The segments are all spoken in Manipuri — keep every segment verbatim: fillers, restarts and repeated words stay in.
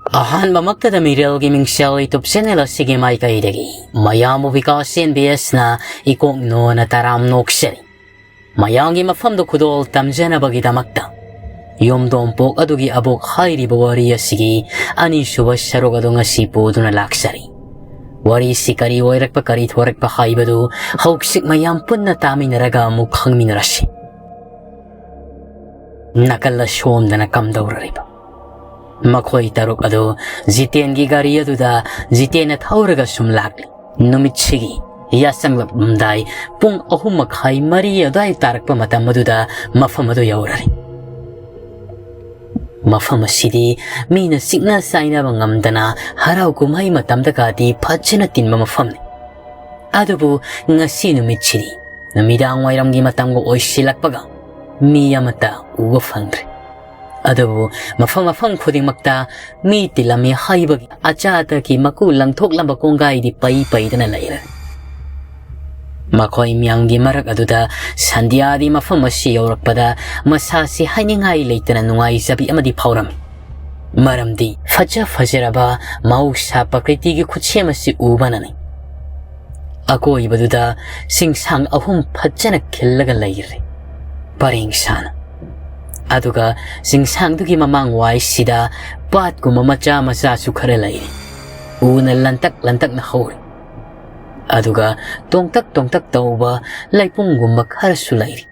ꯑꯍꯥꯟꯕꯃꯛꯇꯗ ꯃꯤꯔꯦꯜꯒꯤ ꯃꯤꯡꯁꯦꯜ YouTube channel ꯑꯁꯤꯒꯤ ꯃꯥꯏꯀꯩꯗꯒꯤ ꯃꯌꯥꯝꯕꯨ ꯕꯤꯀꯥꯁ ꯑꯦꯟ ꯕꯤ ꯑꯦꯁꯅ ꯏꯀꯣꯛ ꯅꯣꯟꯅ ꯇꯔꯥꯝ ꯅꯣꯛꯆꯔꯤ꯫ ꯃꯌꯥꯝꯒꯤ ꯃꯐꯝꯗ ꯈꯨꯗꯣꯜ ꯇꯝꯖꯅꯕꯒꯤꯗꯃꯛꯇ ꯌꯨꯝꯗꯣꯡꯄꯣꯛ ꯑꯗꯨꯒꯤ ꯑꯕꯣꯛ ꯍꯥꯏꯔꯤꯕ ꯋꯥꯔꯤ ꯑꯁꯤꯒꯤ ꯑꯅꯤꯁꯨꯕ ꯁꯔꯨꯛ ꯑꯗꯨ ꯉꯁꯤ ꯄꯨꯗꯨꯅ ꯂꯥꯛꯆꯔꯤ꯫ ꯋꯥꯔꯤꯁꯤ ꯀꯔꯤ ꯑꯣꯏꯔꯛꯄ, ꯀꯔꯤ ꯊꯣꯔꯛꯄ ꯍꯥꯏꯕꯗꯨ ꯍꯧꯖꯤꯛ ꯃꯌꯥꯝ ꯄꯨꯟꯅ ꯇꯥꯃꯤꯟꯅꯔꯒ ꯑꯃꯨꯛ ꯈꯪꯃꯤꯟꯅꯔꯁꯤ꯫ ꯅꯥꯀꯜ ꯑꯁꯣꯝꯗꯅ ꯀꯝꯗꯧꯔꯤꯕ? ꯃꯈꯣꯏ ꯇꯔꯨꯛ ꯑꯗꯨ ꯖꯤꯇꯦꯟꯒꯤ ꯒꯥꯔꯤ ꯑꯗꯨꯗ ꯖꯤꯇꯦꯟꯅ ꯊꯧꯔꯒ ꯁꯨꯝ ꯂꯥꯛꯂꯤ꯫ ꯅꯨꯃꯤꯠꯁꯤꯒꯤ ꯌꯥꯆꯪꯂꯛꯂꯝꯗꯥꯏ ꯄꯨꯡ ꯑꯍꯨꯝ ꯃꯈꯥꯏ, ꯃꯔꯤ ꯑꯗꯨꯋꯥꯏ ꯇꯥꯔꯛꯄ ꯃꯇꯝ ꯑꯗꯨꯗ ꯃꯐꯝ ꯑꯗꯨ ꯌꯧꯔꯔꯤ꯫ ꯃꯐꯝ ꯑꯁꯤꯗꯤ ꯃꯤꯅ ꯆꯤꯛꯅ ꯆꯥꯏꯅꯕ ꯉꯝꯗꯅ ꯍꯔꯥꯎ ꯀꯨꯝꯍꯩ ꯃꯇꯝꯗꯒꯗꯤ ꯐꯖꯅ ꯇꯤꯟꯕ ꯃꯐꯝꯅꯤ꯫ ꯑꯗꯨꯕꯨ ꯉꯁꯤ ꯅꯨꯃꯤꯠꯁꯤꯗꯤ ꯅꯨꯃꯤꯗꯥꯡ ꯋꯥꯏꯔꯝꯒꯤ ꯃꯇꯝꯒ ꯑꯣꯏꯁꯤꯜꯂꯛꯄꯒ ꯃꯤ ꯑꯃꯠꯇ ꯎꯕ ꯐꯪꯗ꯭ꯔꯦ꯫ ꯑꯗꯨꯕꯨ ꯃꯐꯝ ꯃꯐꯝ ꯈꯨꯗꯤꯡꯃꯛꯇ ꯃꯤ ꯇꯤꯜꯂꯝꯃꯤ ꯍꯥꯏꯕꯒꯤ ꯑꯆꯥ ꯑꯊꯛꯀꯤ ꯃꯀꯨ ꯂꯪꯊꯣꯛꯂꯝꯕ ꯀꯣꯡꯒꯥꯏꯗꯤ ꯄꯩ ꯄꯩꯗꯅ ꯂꯩꯔꯦ꯫ ꯃꯈꯣꯏ ꯃꯌꯥꯝꯒꯤ ꯃꯔꯛ ꯑꯗꯨꯗ ꯁꯟꯙ꯭ꯌꯥꯗꯤ ꯃꯐꯝ ꯑꯁꯤ ꯌꯧꯔꯛꯄꯗ ꯃꯁꯥꯁꯤ ꯍꯥꯏꯅꯤꯡꯉꯥꯏ ꯂꯩꯇꯅ ꯅꯨꯡꯉꯥꯏꯖꯕꯤ ꯑꯃꯗꯤ ꯐꯥꯎꯔꯝꯃꯤ꯫ ꯃꯔꯝꯗꯤ ꯐꯖ ꯐꯖꯔꯕ ꯃꯍꯧꯁꯥ ꯄ꯭ꯔꯀ꯭ꯔꯤꯇꯤꯒꯤ ꯈꯨꯠꯁꯦꯝ ꯑꯁꯤ ꯎꯕꯅꯅꯤ꯫ ꯑꯀꯣꯏꯕꯗꯨꯗ ꯆꯤꯡꯁꯥꯡ ꯑꯍꯨꯝ ꯐꯖꯅ ꯈꯤꯜꯂꯒ ꯂꯩꯔꯦ, ꯄꯔꯦꯡ ꯁꯥꯅ꯫ ꯑꯗꯨꯒ ꯆꯤꯡꯁꯥꯡꯗꯨꯒꯤ ꯃꯃꯥꯡ ꯋꯥꯏꯁꯤꯗ ꯄꯥꯠꯀꯨꯝꯕ ꯃꯆꯥ ꯃꯆꯥꯁꯨ ꯈꯔ ꯂꯩꯔꯤ꯫ ꯎꯅ ꯂꯟꯇꯛ ꯂꯟꯇꯛꯅ ꯍꯧꯔꯤ꯫ ꯑꯗꯨꯒ ꯇꯣꯡꯇꯛ ꯇꯣꯡꯇꯛ ꯇꯧꯕ ꯂꯩꯄꯨꯡꯒꯨꯝꯕ ꯈꯔꯁꯨ ꯂꯩꯔꯤ꯫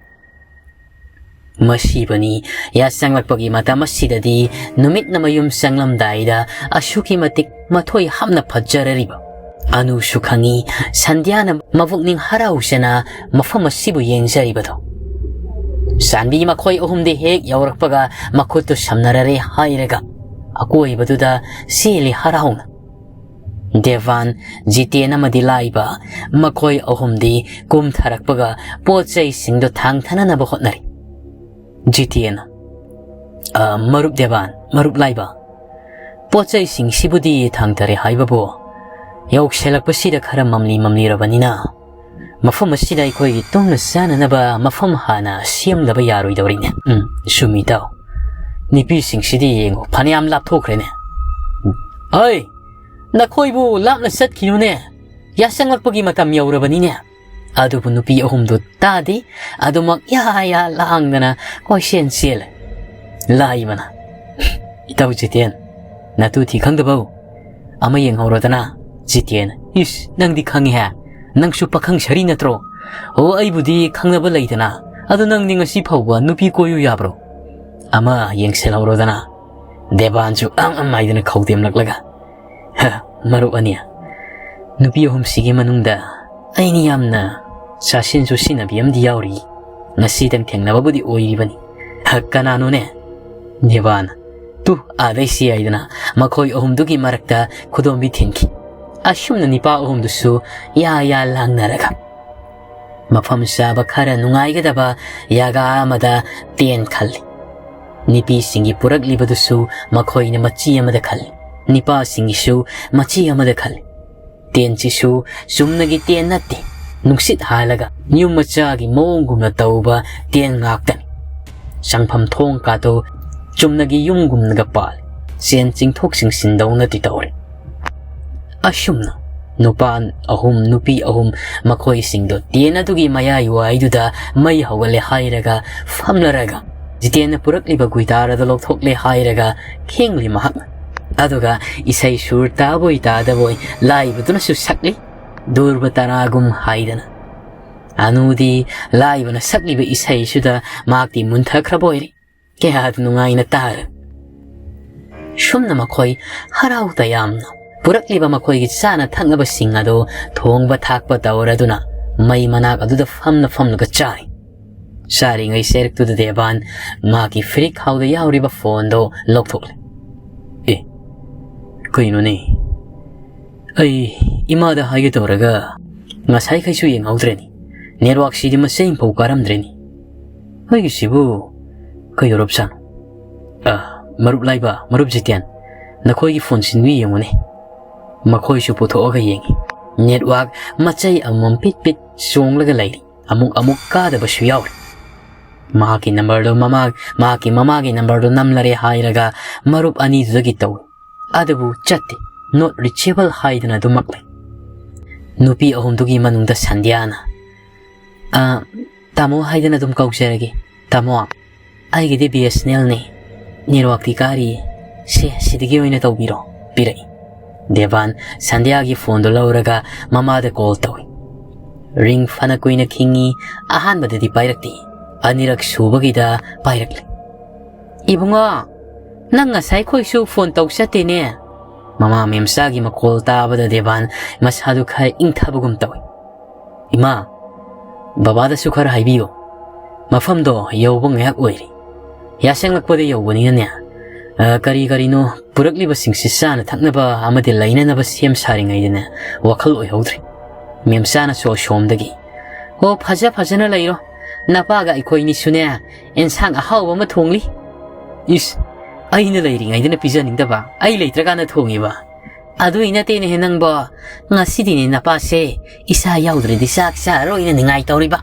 ꯃꯁꯤꯕꯅꯤ, ꯌꯥꯆꯪꯂꯛꯄꯒꯤ ꯃꯇꯝ ꯑꯁꯤꯗꯗꯤ ꯅꯨꯃꯤꯠꯅ ꯃꯌꯨꯝ ꯆꯪꯂꯝꯗꯥꯏꯗ ꯑꯁꯨꯛꯀꯤ ꯃꯇꯤꯛ ꯃꯊꯣꯏ ꯍꯥꯞꯅ ꯐꯖꯔꯔꯤꯕ꯫ ꯑꯅꯨꯁꯨ ꯈꯪꯉꯤ, ꯁꯟꯙ꯭ꯌꯥꯅ ꯃꯕꯨꯛꯅꯤꯡ ꯍꯔꯥꯎꯖꯅ ꯃꯐꯝ ꯑꯁꯤꯕꯨ ꯌꯦꯡꯖꯔꯤꯕꯗꯣ꯫ ꯆꯥꯟꯕꯤ ꯃꯈꯣꯏ ꯑꯍꯨꯝꯗꯤ ꯍꯦꯛ ꯌꯧꯔꯛꯄꯒ ꯃꯈꯨꯠꯇꯨ ꯁꯝꯅꯔꯔꯦ ꯍꯥꯏꯔꯒ ꯑꯀꯣꯏꯕꯗꯨꯗ ꯆꯦꯜꯂꯤ ꯍꯔꯥꯎꯅ꯫ ꯗꯦꯕꯥꯟ, ꯖꯤꯇꯦꯟ ꯑꯃꯗꯤ ꯂꯥꯏꯕ, ꯃꯈꯣꯏ ꯑꯍꯨꯝꯗꯤ ꯀꯨꯝꯊꯔꯛꯄꯒ ꯄꯣꯠ ꯆꯩꯁꯤꯡꯗꯨ ꯊꯥꯡꯊꯅꯅꯕ ꯍꯣꯠꯅꯔꯤ꯫ ꯖꯤꯇꯦꯟ, "ꯑ, ꯃꯔꯨꯞ ꯗꯦꯕꯥꯟ, ꯃꯔꯨꯞ ꯂꯥꯏꯕ, ꯄꯣꯠ ꯆꯩꯁꯤꯡꯁꯤꯕꯨꯗꯤ ꯊꯥꯡꯊꯔꯦ ꯍꯥꯏꯕꯕꯨ, ꯌꯧꯁꯤꯜꯂꯛꯄꯁꯤꯗ ꯈꯔ ꯃꯝꯂꯤ ꯃꯝꯂꯤꯔꯕꯅꯤꯅ, ꯃꯐꯝ ꯑꯁꯤꯗ ꯑꯩꯈꯣꯏꯒꯤ ꯇꯨꯝꯅ ꯆꯥꯅꯅꯕ ꯃꯐꯝ ꯍꯥꯟꯅ ꯁꯦꯝꯗꯕ ꯌꯥꯔꯣꯏꯗꯧꯔꯤꯅꯦ꯫" "ꯎꯝ, ꯆꯨꯝꯃꯤ ꯏꯇꯥꯎ꯫ ꯅꯨꯄꯤꯁꯤꯡꯁꯤꯗꯤ ꯌꯦꯡꯉꯨ, ꯐꯅꯌꯥꯝ ꯂꯥꯞꯊꯣꯛꯈ꯭ꯔꯦꯅꯦ꯫" "ꯍꯩ, ꯅꯈꯣꯏꯕꯨ ꯂꯥꯞꯅ ꯆꯠꯈꯤꯅꯨꯅꯦ, ꯌꯥꯆꯪꯂꯛꯄꯒꯤ ꯃꯇꯝ ꯌꯧꯔꯕꯅꯤꯅꯦ"꯫ ꯑꯗꯨꯕꯨ ꯅꯨꯄꯤ ꯑꯍꯨꯝꯗꯨ ꯇꯥꯗꯦ꯫ ꯑꯗꯨꯃꯛ ꯌꯥ ꯌꯥ ꯂꯥꯡꯗꯅ ꯀꯣꯏꯆꯦꯟ ꯆꯦꯜꯂꯦ꯫ ꯂꯥꯏꯕꯅ, "ꯏꯇꯥꯎ ꯖꯤꯇꯦꯟ, ꯅꯇꯨ ꯊꯤ ꯈꯪꯗꯕꯧ? ꯑꯃ ꯌꯦꯡꯍꯧꯔꯣꯗꯅ"꯫ ꯖꯤꯇꯦꯟ, "ꯏꯁ, ꯅꯪꯗꯤ ꯈꯪꯉꯤꯍꯦ? ꯅꯪꯁꯨ ꯄꯥꯈꯪ ꯁꯥꯔꯤ ꯅꯠꯇ꯭ꯔꯣ?" "ꯑꯣ, ꯑꯩꯕꯨꯗꯤ ꯈꯪꯅꯕ ꯂꯩꯗꯅ꯫ ꯑꯗꯣ ꯅꯪꯗꯤ ꯉꯁꯤ ꯐꯥꯎꯕ ꯅꯨꯄꯤ ꯀꯣꯏꯌꯨ ꯌꯥꯕ꯭ꯔꯣ?" "ꯑꯃ ꯌꯦꯡꯁꯤꯜꯍꯧꯔꯣꯗꯅ"꯫ ꯗꯦꯕꯥꯟꯁꯨ ꯑꯪ ꯑꯪ ꯍꯥꯏꯗꯅ ꯈꯧꯗꯦꯝꯂꯛꯂꯒ, "ꯍ, ꯃꯔꯨꯞ ꯑꯅꯤ, ꯅꯨꯄꯤ ꯑꯍꯨꯝꯁꯤꯒꯤ ꯃꯅꯨꯡꯗ ꯑꯩꯅ ꯌꯥꯝꯅ ꯆꯥꯁꯤꯟ ꯆꯨꯁꯤꯟꯅꯕꯤ ꯑꯃꯗꯤ ꯌꯥꯎꯔꯤ꯫ ꯉꯁꯤꯗꯪ ꯊꯦꯡꯅꯕꯕꯨꯗꯤ ꯑꯣꯏꯔꯤꯕꯅꯤ꯫ ꯍ, ꯀꯅꯥꯅꯣꯅꯦ?" ꯗꯦꯕꯥꯟ, "ꯇꯨ, ꯑꯥꯗꯩꯁꯤ" ꯍꯥꯏꯗꯅ ꯃꯈꯣꯏ ꯑꯍꯨꯝꯗꯨꯒꯤ ꯃꯔꯛꯇ ꯈꯨꯗꯣꯝꯕꯤ ꯊꯤꯟꯈꯤ꯫ ꯑꯁꯨꯝꯅ ꯅꯤꯄꯥ ꯑꯍꯨꯝꯗꯨꯁꯨ ꯌꯥ ꯌꯥ ꯂꯥꯡꯅꯔꯒ ꯃꯐꯝ ꯆꯥꯕ ꯈꯔ ꯅꯨꯡꯉꯥꯏꯒꯗꯕ ꯖꯒꯥ ꯑꯃꯗ ꯇꯦꯟ ꯈꯜꯂꯤ꯫ ꯅꯨꯄꯤꯁꯤꯡꯒꯤ ꯄꯨꯔꯛꯂꯤꯕꯗꯨꯁꯨ ꯃꯈꯣꯏꯅ ꯃꯆꯤ ꯑꯃꯗ ꯈꯜꯂꯤ, ꯅꯤꯄꯥꯁꯤꯡꯒꯤꯁꯨ ꯃꯆꯤ ꯑꯃꯗ ꯈꯜꯂꯤ꯫ ꯇꯦꯟꯁꯤꯁꯨ ꯆꯨꯝꯅꯒꯤ ꯇꯦꯟ ꯅꯠꯇꯦ, ꯅꯨꯡꯁꯤꯠ ꯍꯥꯜꯂꯒ ꯌꯨꯝ ꯃꯆꯥꯒꯤ ꯃꯑꯣꯡꯒꯨꯝꯅ ꯇꯧꯕ ꯇꯦꯟ ꯉꯥꯛꯇꯅꯤ꯫ ꯆꯪꯐꯝ ꯊꯣꯡ ꯀꯥꯗꯨ ꯆꯨꯝꯅꯒꯤ ꯌꯨꯝꯒꯨꯝꯅꯒ ꯄꯥꯜꯂꯤ, ꯆꯦꯟ ꯆꯤꯡꯊꯣꯛ ꯆꯤꯡꯁꯤꯟꯗꯧꯅꯗꯤ ꯇꯧꯔꯤ꯫ ꯑꯁꯨꯝꯅ ꯅꯨꯄꯥ ꯑꯍꯨꯝ, ꯅꯨꯄꯤ ꯑꯍꯨꯝ, ꯃꯈꯣꯏꯁꯤꯡꯗꯣ ꯇꯦꯟ ꯑꯗꯨꯒꯤ ꯃꯌꯥꯏ ꯋꯥꯏꯗꯨꯗ ꯃꯩ ꯍꯧꯒꯠꯂꯦ ꯍꯥꯏꯔꯒ ꯐꯝꯂꯔꯒ, ꯖꯤꯇꯦꯟꯅ ꯄꯨꯔꯛꯂꯤꯕ ꯒꯨꯏꯇꯥꯔ ꯑꯗꯨ ꯂꯧꯊꯣꯛꯂꯦ ꯍꯥꯏꯔꯒ ꯈꯦꯡꯂꯤ ꯃꯍꯥꯛꯅ꯫ ꯑꯗꯨꯒ ꯏꯁꯩ ꯁꯨꯔ ꯇꯥꯕꯣꯏ ꯇꯥꯗꯕꯣꯏ ꯂꯥꯏꯕꯗꯨꯅꯁꯨ ꯁꯛꯂꯤ, ꯗꯨꯔꯕ ꯇꯔꯥꯒꯨꯝ ꯍꯥꯏꯗꯅ꯫ ꯑꯅꯨꯗꯤ ꯂꯥꯏꯕꯅ ꯁꯛꯂꯤꯕ ꯏꯁꯩꯁꯤꯗ ꯃꯍꯥꯛꯇꯤ ꯃꯨꯟꯊꯈ꯭ꯔꯕ ꯑꯣꯏꯔꯦ꯫ ꯀꯌꯥꯗ ꯅꯨꯡꯉꯥꯏꯅ ꯇꯥꯔꯦ꯫ ꯁꯨꯝꯅ ꯃꯈꯣꯏ ꯍꯔꯥꯎ ꯇꯌꯥꯝꯅ ꯄꯨꯔꯛꯂꯤꯕ ꯃꯈꯣꯏꯒꯤ ꯆꯥꯅ ꯊꯛꯅꯕꯁꯤꯡ ꯑꯗꯨ ꯊꯣꯡꯕ ꯊꯥꯛꯄ ꯇꯧꯔꯗꯨꯅ ꯃꯩ ꯃꯅꯥꯛ ꯑꯗꯨꯗ ꯐꯝꯅ ꯐꯝꯂꯒ ꯆꯥꯔꯤ꯫ ꯆꯥꯔꯤꯉꯩ ꯆꯩꯔꯛꯇꯨꯗ ꯗꯦꯕꯥꯟ ꯃꯍꯥꯛꯀꯤ ꯐꯤꯔꯤꯛ ꯈꯥꯎꯗ ꯌꯥꯎꯔꯤꯕ ꯐꯣꯟꯗꯣ ꯂꯧꯊꯣꯛꯂꯦ꯫ "ꯑꯦ, ꯀꯩꯅꯣꯅꯦ? ꯑꯩ ꯏꯃꯥꯗ ꯍꯥꯏꯒꯦ ꯇꯧꯔꯒ ꯉꯁꯥꯏꯈꯩꯁꯨ ꯌꯦꯡꯍꯧꯗ꯭ꯔꯦꯅꯦ꯫ ꯅꯦꯠꯋꯥꯛꯁꯤꯗꯤ ꯃꯆꯩ ꯑꯃꯐꯥꯎ ꯀꯥꯔꯝꯗ꯭ꯔꯦꯅꯦ꯫ ꯑꯩꯒꯤꯁꯤꯕꯨ ꯀꯩꯗꯧꯔꯕꯖꯥꯠꯅꯣ? ꯑ, ꯃꯔꯨꯞ ꯂꯥꯏꯕ, ꯃꯔꯨꯞ ꯖꯤꯇꯦꯟ, ꯅꯈꯣꯏꯒꯤ ꯐꯣꯟ ꯁꯤꯟꯕꯤ ꯌꯦꯡꯉꯨꯅꯦ"꯫ ꯃꯈꯣꯏꯁꯨ ꯄꯨꯊꯣꯛꯑꯒ ꯌꯦꯡꯉꯤ꯫ ꯅꯦꯠꯋꯥꯛ ꯃꯆꯩ ꯑꯃꯃꯝ ꯄꯤꯠ ꯄꯤꯠ ꯆꯣꯡꯂꯒ ꯂꯩꯔꯤ꯫ ꯑꯃꯨꯛ ꯑꯃꯨꯛ ꯀꯥꯗꯕꯁꯨ ꯌꯥꯎꯔꯤ꯫ ꯃꯍꯥꯛꯀꯤ ꯅꯝꯕꯔꯗꯨ ꯃꯃꯥ-, ꯃꯍꯥꯛꯀꯤ ꯃꯃꯥꯒꯤ ꯅꯝꯕꯔꯗꯨ ꯅꯝꯂꯔꯦ ꯍꯥꯏꯔꯒ ꯃꯔꯨꯞ ꯑꯅꯤꯗꯨꯗꯒꯤ ꯇꯧꯏ꯫ ꯑꯗꯨꯕꯨ ꯆꯠꯇꯦ꯫ "Not reachable" ꯍꯥꯏꯗꯨꯅ ꯑꯗꯨꯃꯛ ꯂꯩ꯫ ꯅꯨꯄꯤ ꯑꯍꯨꯝꯗꯨꯒꯤ ꯃꯅꯨꯡꯗ ꯁꯟꯙ꯭ꯌꯥꯅ, "ꯑ, ꯇꯥꯃꯣ ꯍꯥꯏꯗꯅ ꯑꯗꯨꯝ ꯀꯧꯖꯔꯒꯦ, ꯇꯥꯃꯣ꯫ ꯑꯩꯒꯤꯗꯤ BSNL ꯅꯦ, network ꯇꯤ ꯀꯥꯔꯤꯌꯦ꯫ ꯁꯦ, ꯁꯤꯗꯒꯤ ꯑꯣꯏꯅ ꯇꯧꯕꯤꯔꯣ", ꯄꯤꯔꯛꯏ꯫ ꯗꯦꯕꯥꯟ ꯁꯟꯙ꯭ꯌꯥꯒꯤ ꯐꯣꯟꯗꯨ ꯂꯧꯔꯒ ꯃꯃꯥꯗ ꯀꯣꯜ ꯇꯧꯏ꯫ ꯔꯤꯡ ꯐꯅ ꯀꯨꯏꯅ ꯈꯤꯡꯉꯤ꯫ ꯑꯍꯥꯟꯕꯗꯗꯤ ꯄꯥꯏꯔꯛꯇꯦ꯫ ꯑꯅꯤꯔꯛ ꯁꯨꯕꯒꯤꯗ ꯄꯥꯏꯔꯛꯂꯦ꯫ "ꯏꯕꯨꯡꯉꯣ, ꯅꯪ ꯉꯁꯥꯏ ꯈꯣꯏꯁꯨ ꯐꯣꯟ ꯇꯧ ꯆꯠꯇꯦꯅꯦ?" ꯃꯃꯥ ꯃꯦꯝꯆꯥꯒꯤ ꯃꯈꯣꯜ ꯇꯥꯕꯗ ꯗꯦꯕꯥꯟ ꯃꯁꯥꯗꯨ ꯈꯔ ꯏꯪꯊꯕꯒꯨꯝ ꯇꯧꯏ꯫ "ꯏꯃꯥ, ꯕꯕꯥꯗꯁꯨ ꯈꯔ ꯍꯥꯏꯕꯤꯌꯨ꯫ ꯃꯐꯝꯗꯣ ꯌꯧꯕ ꯉꯥꯏꯍꯥꯛ ꯑꯣꯏꯔꯤ꯫ ꯌꯥꯁꯪꯂꯛꯄꯗ ꯌꯧꯕꯅꯤꯅꯅꯦ, ꯑ, ꯀꯔꯤ ꯀꯔꯤꯅꯣ ꯄꯨꯔꯛꯂꯤꯕꯁꯤꯡꯁꯤ ꯆꯥꯅ ꯊꯛꯅꯕ ꯑꯃꯗꯤ ꯂꯩꯅꯅꯕ ꯁꯦꯝ ꯁꯥꯔꯤꯉꯩꯗꯅꯦ ꯋꯥꯈꯜ ꯑꯣꯏꯍꯧꯗ꯭ꯔꯦ꯫ ꯃꯦꯝꯆꯥꯅꯁꯨ ꯑꯁꯣꯝꯗꯒꯤ, 'ꯑꯣ, ꯐꯖ ꯐꯖꯅ ꯂꯩꯔꯣ꯫ ꯅꯄꯥꯒ ꯑꯩꯈꯣꯏꯅꯤꯁꯨꯅꯦ, ꯑꯦꯟꯁꯥꯡ ꯑꯍꯥꯎꯕ ꯑꯃ ꯊꯣꯡꯂꯤ.' "ꯏꯁ, ꯑꯩꯅ ꯂꯩꯔꯤꯉꯩꯗꯅ ꯄꯤꯖꯅꯤꯡꯗꯕ, ꯑꯩ ꯂꯩꯇ꯭ꯔꯀꯥꯟꯗ ꯊꯣꯡꯉꯤꯕ?" "ꯑꯗꯨꯏ ꯅꯠꯇꯦꯅꯦꯍꯦ ꯅꯪꯕꯣ, ꯉꯁꯤꯗꯤꯅꯦ ꯅꯄꯥꯁꯦ ꯏꯁꯥ ꯌꯥꯎꯗ꯭ꯔꯗꯤ ꯆꯥꯛ ꯆꯥꯔꯔꯣꯏꯅ ꯅꯤꯡꯉꯥꯏ ꯇꯧꯔꯤꯕ꯫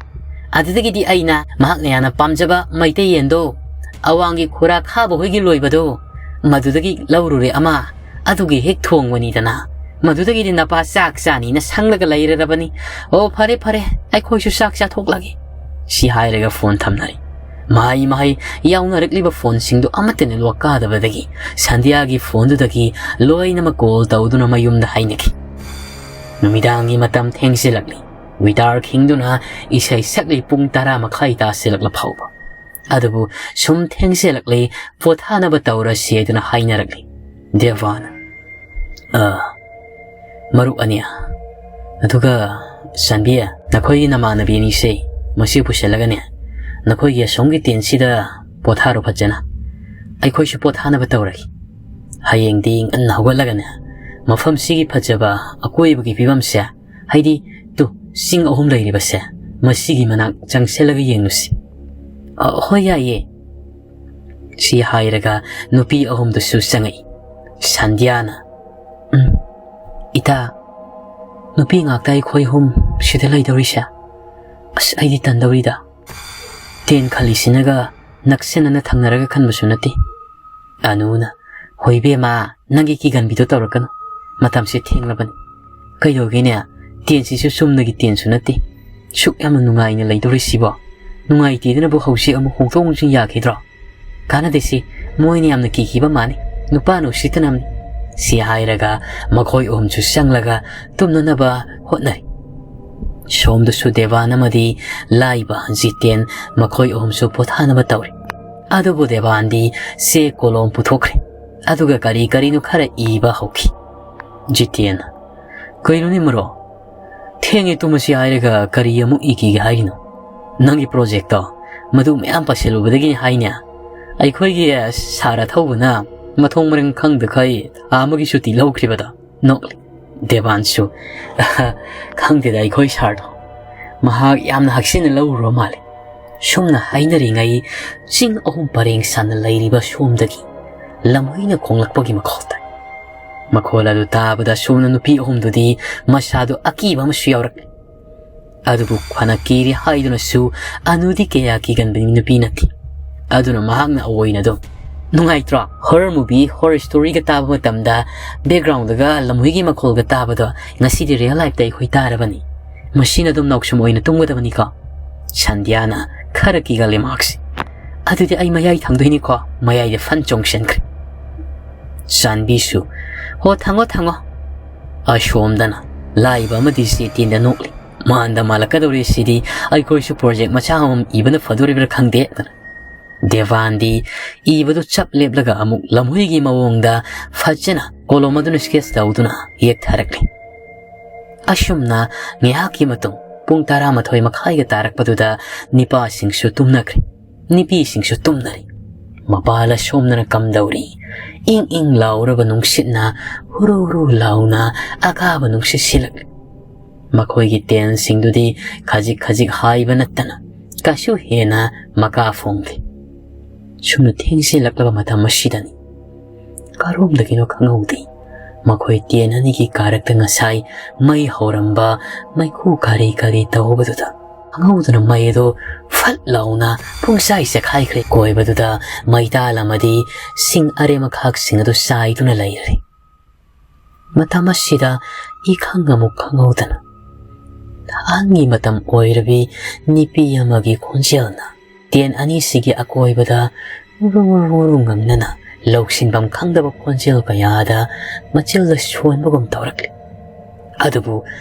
ꯑꯗꯨꯗꯒꯤꯗꯤ ꯑꯩꯅ ꯃꯍꯥꯛꯅ ꯌꯥꯝꯅ ꯄꯥꯝꯖꯕ ꯃꯩꯇꯩ ꯌꯦꯟꯗꯣ, ꯑꯋꯥꯡꯒꯤ ꯈꯨꯔꯥ ꯈꯥꯕ ꯍꯣꯏꯒꯤ ꯂꯣꯏꯕꯗꯣ, ꯃꯗꯨꯗꯒꯤ ꯂꯧꯔꯨꯔꯦ ꯑꯃ, ꯑꯗꯨꯒꯤ ꯍꯦꯛ ꯊꯣꯡꯕꯅꯤꯗꯅ꯫ ꯃꯗꯨꯗꯒꯤꯗꯤ ꯅꯄꯥ ꯆꯥꯛ ꯆꯥꯅꯤꯅ ꯁꯪꯂꯒ ꯂꯩꯔꯔꯕꯅꯤ꯫ ꯑꯣ, ꯐꯔꯦ ꯐꯔꯦ, ꯑꯩꯈꯣꯏꯁꯨ ꯆꯥꯛ ꯆꯥꯊꯣꯛꯂꯒꯦ꯫" ꯁꯤ ꯍꯥꯏꯔꯒ ꯐꯣꯟ ꯊꯝꯅꯔꯦ꯫ ꯃꯍꯩ ꯃꯍꯩ ꯌꯥꯎꯅꯔꯛꯂꯤꯕ ꯐꯣꯟꯁꯤꯡꯗꯨ ꯑꯃꯠꯇ ꯅꯦꯠꯋꯥꯛ ꯀꯥꯗꯕꯗꯒꯤ ꯁꯟꯙ꯭ꯌꯥꯒꯤ ꯐꯣꯟꯗꯨꯗꯒꯤ ꯂꯣꯏꯅꯃꯛ ꯀꯣꯜ ꯇꯧꯗꯨꯅ ꯃꯌꯨꯝꯗ ꯍꯥꯏꯅꯈꯤ꯫ ꯅꯨꯃꯤꯗꯥꯡꯒꯤ ꯃꯇꯝ ꯊꯦꯡꯖꯤꯜꯂꯛꯂꯤ꯫ ꯋꯤꯇꯥꯔ ꯈꯤꯡꯗꯨꯅ ꯏꯁꯩ ꯁꯛꯂꯤ ꯄꯨꯡ ꯇꯔꯥ ꯃꯈꯥꯏ ꯇꯥꯁꯤꯜꯂꯛꯂ ꯐꯥꯎꯕ꯫ ꯑꯗꯨꯕꯨ ꯁꯨꯝ ꯊꯦꯡꯖꯤꯜꯂꯛꯂꯤ, ꯄꯣꯊꯥꯅꯕ ꯇꯧꯔꯁꯤ ꯍꯥꯏꯗꯨꯅ ꯍꯥꯏꯅꯔꯛꯂꯤ꯫ ꯗꯦꯕꯥꯟ, "ꯑ, ꯃꯔꯨꯞ ꯑꯅꯤ, ꯑꯗꯨꯒ ꯆꯥꯟꯕꯤ, ꯅꯈꯣꯏꯒꯤ ꯅꯃꯥꯟꯅꯕꯤ ꯑꯅꯤꯁꯦ ꯃꯁꯤ ꯄꯨꯁꯤꯜꯂꯒꯅꯦ, ꯅꯈꯣꯏꯒꯤ ꯑꯁꯣꯝꯒꯤ ꯇꯦꯟꯁꯤꯗ ꯄꯣꯊꯥꯔꯣ ꯐꯖꯅ꯫ ꯑꯩꯈꯣꯏꯁꯨ ꯄꯣꯊꯥꯅꯕ ꯇꯧꯔꯒꯦ꯫ ꯍꯌꯦꯡꯗꯤ ꯉꯟꯅ ꯍꯧꯒꯠꯂꯒꯅꯦ, ꯃꯐꯝꯁꯤꯒꯤ ꯐꯖꯕ ꯑꯀꯣꯏꯕꯒꯤ ꯐꯤꯕꯝꯁꯦ, ꯍꯥꯏꯗꯤ, ꯇꯨ, ꯆꯤꯡ ꯑꯍꯨꯝ ꯂꯩꯔꯤꯕꯁꯦ, ꯃꯁꯤꯒꯤ ꯃꯅꯥꯛ ꯆꯪꯁꯤꯜꯂꯒ ꯌꯦꯡꯂꯨꯁꯤ꯫" "ꯑ, ꯍꯣꯏ, ꯌꯥꯏꯌꯦ꯫" ꯁꯤ ꯍꯥꯏꯔꯒ ꯅꯨꯄꯤ ꯑꯍꯨꯝꯗꯨꯁꯨ ꯆꯪꯉꯛꯏ꯫ ꯁꯟꯙ꯭ꯌꯥꯅ, "ꯎꯝ, ꯏꯇꯥ, ꯅꯨꯄꯤ ꯉꯥꯛꯇ ꯑꯩꯈꯣꯏ ꯑꯍꯨꯝ ꯁꯤꯗ ꯂꯩꯗꯧꯔꯤꯁꯦ? ꯑꯁ, ꯑꯩꯗꯤ ꯇꯟꯗꯧꯔꯤꯗ꯫ ꯇꯦꯟ ꯈꯜꯂꯤꯁꯤꯅꯒ ꯅꯛꯁꯤꯟꯅꯅ ꯊꯪꯅꯔꯒ ꯈꯟꯕꯁꯨ ꯅꯠꯇꯦ꯫" ꯑꯅꯨꯅ, "ꯍꯣꯏ ꯏꯕꯦꯝꯃ, ꯅꯪꯒꯤ ꯀꯤꯒꯟꯕꯤꯗꯣ ꯇꯧꯔꯛꯀꯅꯨ꯫ ꯃꯇꯝꯁꯦ ꯊꯦꯡꯂꯕꯅꯤ꯫ ꯀꯩꯗꯧꯒꯦꯅꯦ? ꯇꯦꯟꯁꯤꯁꯨ ꯆꯨꯝꯅꯒꯤ ꯇꯦꯟꯁꯨ ꯅꯠꯇꯦ꯫ ꯁꯨꯛ ꯌꯥꯝꯅ ꯅꯨꯡꯉꯥꯏꯅ ꯂꯩꯗꯧꯔꯤꯁꯤꯕꯣ? ꯅꯨꯡꯉꯥꯏꯇꯦꯗꯅꯕꯨ ꯍꯧꯖꯤꯛ ꯑꯃꯨꯛ ꯍꯣꯡꯗꯣꯛ ꯍꯣꯡꯖꯤꯟ ꯌꯥꯈꯤꯗ꯭ꯔꯣ? ꯀꯥꯟꯅꯗꯦ ꯁꯤ, ꯃꯣꯏꯅ ꯌꯥꯝꯅ ꯀꯤꯈꯤꯕ ꯃꯥꯅꯤ꯫ ꯅꯨꯄꯥꯅ ꯎꯁꯤꯠꯇꯅꯕꯅꯤ"꯫ ꯁꯤ ꯍꯥꯏꯔꯒ ꯃꯈꯣꯏ ꯑꯍꯨꯝꯁꯨ ꯆꯪꯂꯒ ꯇꯨꯝꯅꯅꯕ ꯍꯣꯠꯅꯔꯤ꯫ ꯁꯣꯝꯗꯁꯨ ꯗꯦꯕꯥꯟ ꯑꯃꯗꯤ ꯂꯥꯏꯕ ꯖꯤꯇꯦꯟ ꯃꯈꯣꯏ ꯑꯍꯨꯝꯁꯨ ꯄꯣꯊꯥꯅꯕ ꯇꯧꯔꯤ꯫ ꯑꯗꯨꯕꯨ ꯗꯦꯕꯥꯟꯗꯤ ꯆꯦ ꯀꯣꯂꯣꯝ ꯄꯨꯊꯣꯛꯈ꯭ꯔꯦ꯫ ꯑꯗꯨꯒ ꯀꯔꯤ ꯀꯔꯤꯅꯣ ꯈꯔ ꯏꯕ ꯍꯧꯈꯤ꯫ ꯖꯤꯇꯦꯟ, "ꯀꯩꯅꯣꯅꯦ ꯃꯔꯣ? ꯊꯦꯡꯉꯦ ꯇꯨꯝꯃꯁꯤ ꯍꯥꯏꯔꯒ ꯀꯔꯤ ꯑꯃꯨꯛ ꯏꯈꯤꯒꯦ ꯍꯥꯏꯔꯤꯅꯣ? ꯅꯪꯒꯤ ꯄ꯭ꯔꯣꯖꯦꯛꯇꯣ ꯃꯗꯨ ꯃꯌꯥꯝ ꯄꯥꯁꯤꯜꯂꯨꯕꯗꯒꯤꯅꯤ ꯍꯥꯏꯅꯦ꯫ ꯑꯩꯈꯣꯏꯒꯤ ꯁꯥꯔ ꯑꯊꯧꯕꯅ ꯃꯊꯣꯡ ꯃꯔꯝ ꯈꯪꯗꯈꯩ ꯊꯥ ꯑꯃꯒꯤ ꯁꯨꯇꯤ ꯂꯧꯈ꯭ꯔꯤꯕꯗꯣ?" ꯅꯣꯛꯂꯤ꯫ ꯗꯦꯕꯥꯟꯁꯨ, "ꯈꯪꯗꯦꯗ, ꯑꯩꯈꯣꯏ ꯁꯥꯔꯗꯣ ꯃꯍꯥꯛ ꯌꯥꯝꯅ ꯍꯛꯆꯤꯟꯅ ꯂꯧꯔꯨꯔ ꯃꯥꯜꯂꯦ"꯫ ꯁꯨꯝꯅ ꯍꯥꯏꯅꯔꯤꯉꯩ ꯆꯤꯡ ꯑꯍꯨꯝ ꯄꯔꯦꯡ ꯁꯥꯟꯅ ꯂꯩꯔꯤꯕ ꯁꯣꯝꯗꯒꯤ ꯂꯝꯍꯨꯏꯅ ꯈꯣꯡꯂꯛꯄꯒꯤ ꯃꯈꯣꯜ ꯇꯥꯏ꯫ ꯃꯈꯣꯜ ꯑꯗꯨ ꯇꯥꯕꯗ ꯁꯣꯝꯅ ꯅꯨꯄꯤ ꯑꯍꯨꯝꯗꯨꯗꯤ ꯃꯁꯥꯗꯨ ꯑꯀꯤꯕ ꯑꯃꯁꯨ ꯌꯥꯎꯔꯛꯂꯦ꯫ ꯑꯗꯨꯕꯨ ꯐꯅ ꯀꯤꯔꯦ ꯍꯥꯏꯗꯨꯅꯁꯨ ꯑꯅꯨꯗꯤ ꯀꯌꯥ ꯀꯤꯒꯟꯕ ꯅꯨꯄꯤ ꯅꯠꯇꯦ꯫ ꯑꯗꯨꯅ ꯃꯍꯥꯛꯅ ꯑꯑꯣꯏꯅ ꯑꯗꯨꯝ, "ꯅꯨꯡꯉꯥꯏꯇ꯭ꯔꯣ? Horror movie, horror storyꯒ ꯇꯥꯕ ꯃꯇꯝꯗ backgroundꯗꯒ ꯂꯝꯍꯨꯏꯒꯤ ꯃꯈꯣꯜꯒ ꯇꯥꯕꯗꯣ ꯉꯁꯤꯗꯤ real lifeꯇ ꯑꯩꯈꯣꯏ ꯇꯥꯔꯕꯅꯤ꯫ ꯃꯁꯤꯅ ꯑꯗꯨꯝ ꯅꯥꯎꯁꯨꯝ ꯑꯣꯏꯅ ꯇꯨꯝꯒꯗꯕꯅꯤꯀꯣ"꯫ ꯁꯟꯙ꯭ꯌꯥꯅ ꯈꯔ ꯀꯤꯒꯜꯂꯤ ꯃꯍꯥꯛꯁꯦ꯫ "ꯑꯗꯨꯗꯤ ꯑꯩ ꯃꯌꯥꯏ ꯊꯪꯗꯣꯏꯅꯤꯀꯣ"꯫ ꯃꯌꯥꯏꯗ ꯐꯟ ꯆꯣꯡꯁꯤꯟꯈ꯭ꯔꯦ꯫ ꯆꯥꯟꯕꯤꯁꯨ, "ꯍꯣ, ꯊꯪꯉꯣ, ꯊꯪꯉꯣ"꯫ ꯑꯁꯣꯝꯗꯅ ꯂꯥꯏꯕ ꯑꯃꯗꯤ ꯖꯤꯇꯦꯟꯗ ꯅꯣꯛꯂꯤ꯫ "ꯃꯥꯟꯗ ꯃꯥꯜꯂꯛꯀꯗꯧꯔꯦ ꯁꯤꯗꯤ꯫ ꯑꯩꯈꯣꯏꯁꯨ ꯄ꯭ꯔꯣꯖꯦꯛ ꯃꯆꯥ ꯑꯃꯃꯝ ꯏꯕꯅ ꯐꯗꯣꯔꯤꯕ꯭ꯔꯥ ꯈꯪꯗꯦ"꯫ ꯗꯦꯕꯥꯟꯗꯤ ꯏꯕꯗꯨ ꯆꯞ ꯂꯦꯞꯂꯒ ꯑꯃꯨꯛ ꯂꯝꯍꯨꯏꯒꯤ ꯃꯑꯣꯡꯗ ꯐꯖꯅ ꯀꯣꯂꯣꯝ ꯑꯗꯨꯅ sketch ꯇꯧꯗꯨꯅ ꯌꯦꯛꯊꯔꯛꯂꯤ꯫ ꯑꯁꯨꯝꯅ ꯉꯥꯏꯍꯥꯛꯀꯤ ꯃꯇꯨꯡ, ꯄꯨꯡ ꯇꯔꯥꯃꯥꯊꯣꯏ ꯃꯈꯥꯏꯒ ꯇꯥꯔꯛꯄꯗꯨꯗ ꯅꯤꯄꯥꯁꯤꯡꯁꯨ ꯇꯨꯝꯅꯈ꯭ꯔꯦ꯫ ꯅꯨꯄꯤꯁꯤꯡꯁꯨ ꯇꯨꯝꯅꯔꯤ꯫ ꯃꯄꯥꯜ ꯑꯁꯣꯝꯗꯅ ꯀꯝꯗꯧꯔꯤ? ꯏꯪ ꯏꯪ ꯂꯥꯎꯔꯕ ꯅꯨꯡꯁꯤꯠꯅ ꯍꯨꯔꯨ ꯍꯨꯔꯨ ꯂꯥꯎꯅ ꯑꯀꯥꯕ ꯅꯨꯡꯁꯤꯠ ꯁꯤꯜꯂꯛꯂꯤ꯫ ꯃꯈꯣꯏꯒꯤ ꯇꯦꯟꯁꯤꯡꯗꯨꯗꯤ ꯈꯖꯤꯛ ꯈꯖꯤꯛ ꯍꯥꯏꯕ ꯅꯠꯇꯅ ꯀꯩꯁꯨ ꯍꯦꯟꯅ ꯃꯀꯥ ꯐꯣꯡꯗꯦ꯫ ꯁꯨꯝꯅ ꯊꯦꯡꯖꯤꯜꯂꯛꯂꯕ ꯃꯇꯝ ꯑꯁꯤꯗꯅꯤ꯫ ꯀꯔꯣꯝꯗꯒꯤꯅꯣ ꯈꯪꯍꯧꯗꯦ, ꯃꯈꯣꯏ ꯇꯦꯟ ꯑꯅꯤꯒꯤ ꯀꯥꯔꯛꯇ ꯉꯁꯥꯏ ꯃꯩ ꯍꯧꯔꯝꯕ ꯃꯩꯈꯨ ꯀꯔꯤ ꯀꯔꯤ ꯇꯧꯕꯗꯨꯗ ꯈꯪꯍꯧꯗꯅ ꯃꯩ ꯑꯗꯨ ꯐꯠ ꯂꯥꯎꯅ ꯄꯨꯡꯆꯥꯏ ꯆꯦꯈꯥꯏꯈ꯭ꯔꯦ꯫ ꯀꯣꯏꯕꯗꯨꯗ ꯃꯩ ꯇꯥꯜꯂꯝꯃꯗꯤ ꯁꯤꯡ ꯑꯔꯦꯝ ꯑꯈꯥꯛꯁꯤꯡ ꯑꯗꯨ ꯆꯥꯏꯗꯨꯅ ꯂꯩꯔꯦ꯫ ꯃꯇꯝ ꯑꯁꯤꯗ ꯏꯈꯪ ꯑꯃꯨꯛ ꯈꯪꯍꯧꯗꯅ ꯑꯍꯟꯒꯤ ꯃꯇꯝ ꯑꯣꯏꯔꯕꯤ ꯅꯨꯄꯤ ꯑꯃꯒꯤ ꯈꯣꯟꯖꯦꯜꯅ ꯇꯦꯟ ꯑꯅꯤꯁꯤꯒꯤ ꯑꯀꯣꯏꯕꯗ ꯎꯔꯨ ꯎꯔꯨ ꯎꯔꯨ ꯉꯪꯅꯅ ꯂꯧꯁꯤꯟꯐꯝ ꯈꯪꯗꯕ ꯈꯣꯟꯖꯦꯜ ꯀꯌꯥꯗ ꯃꯆꯤꯜꯗ ꯁꯣꯟꯕꯒꯨꯝ ꯇꯧꯔꯛꯂꯤ꯫ ꯑꯗꯨꯕꯨ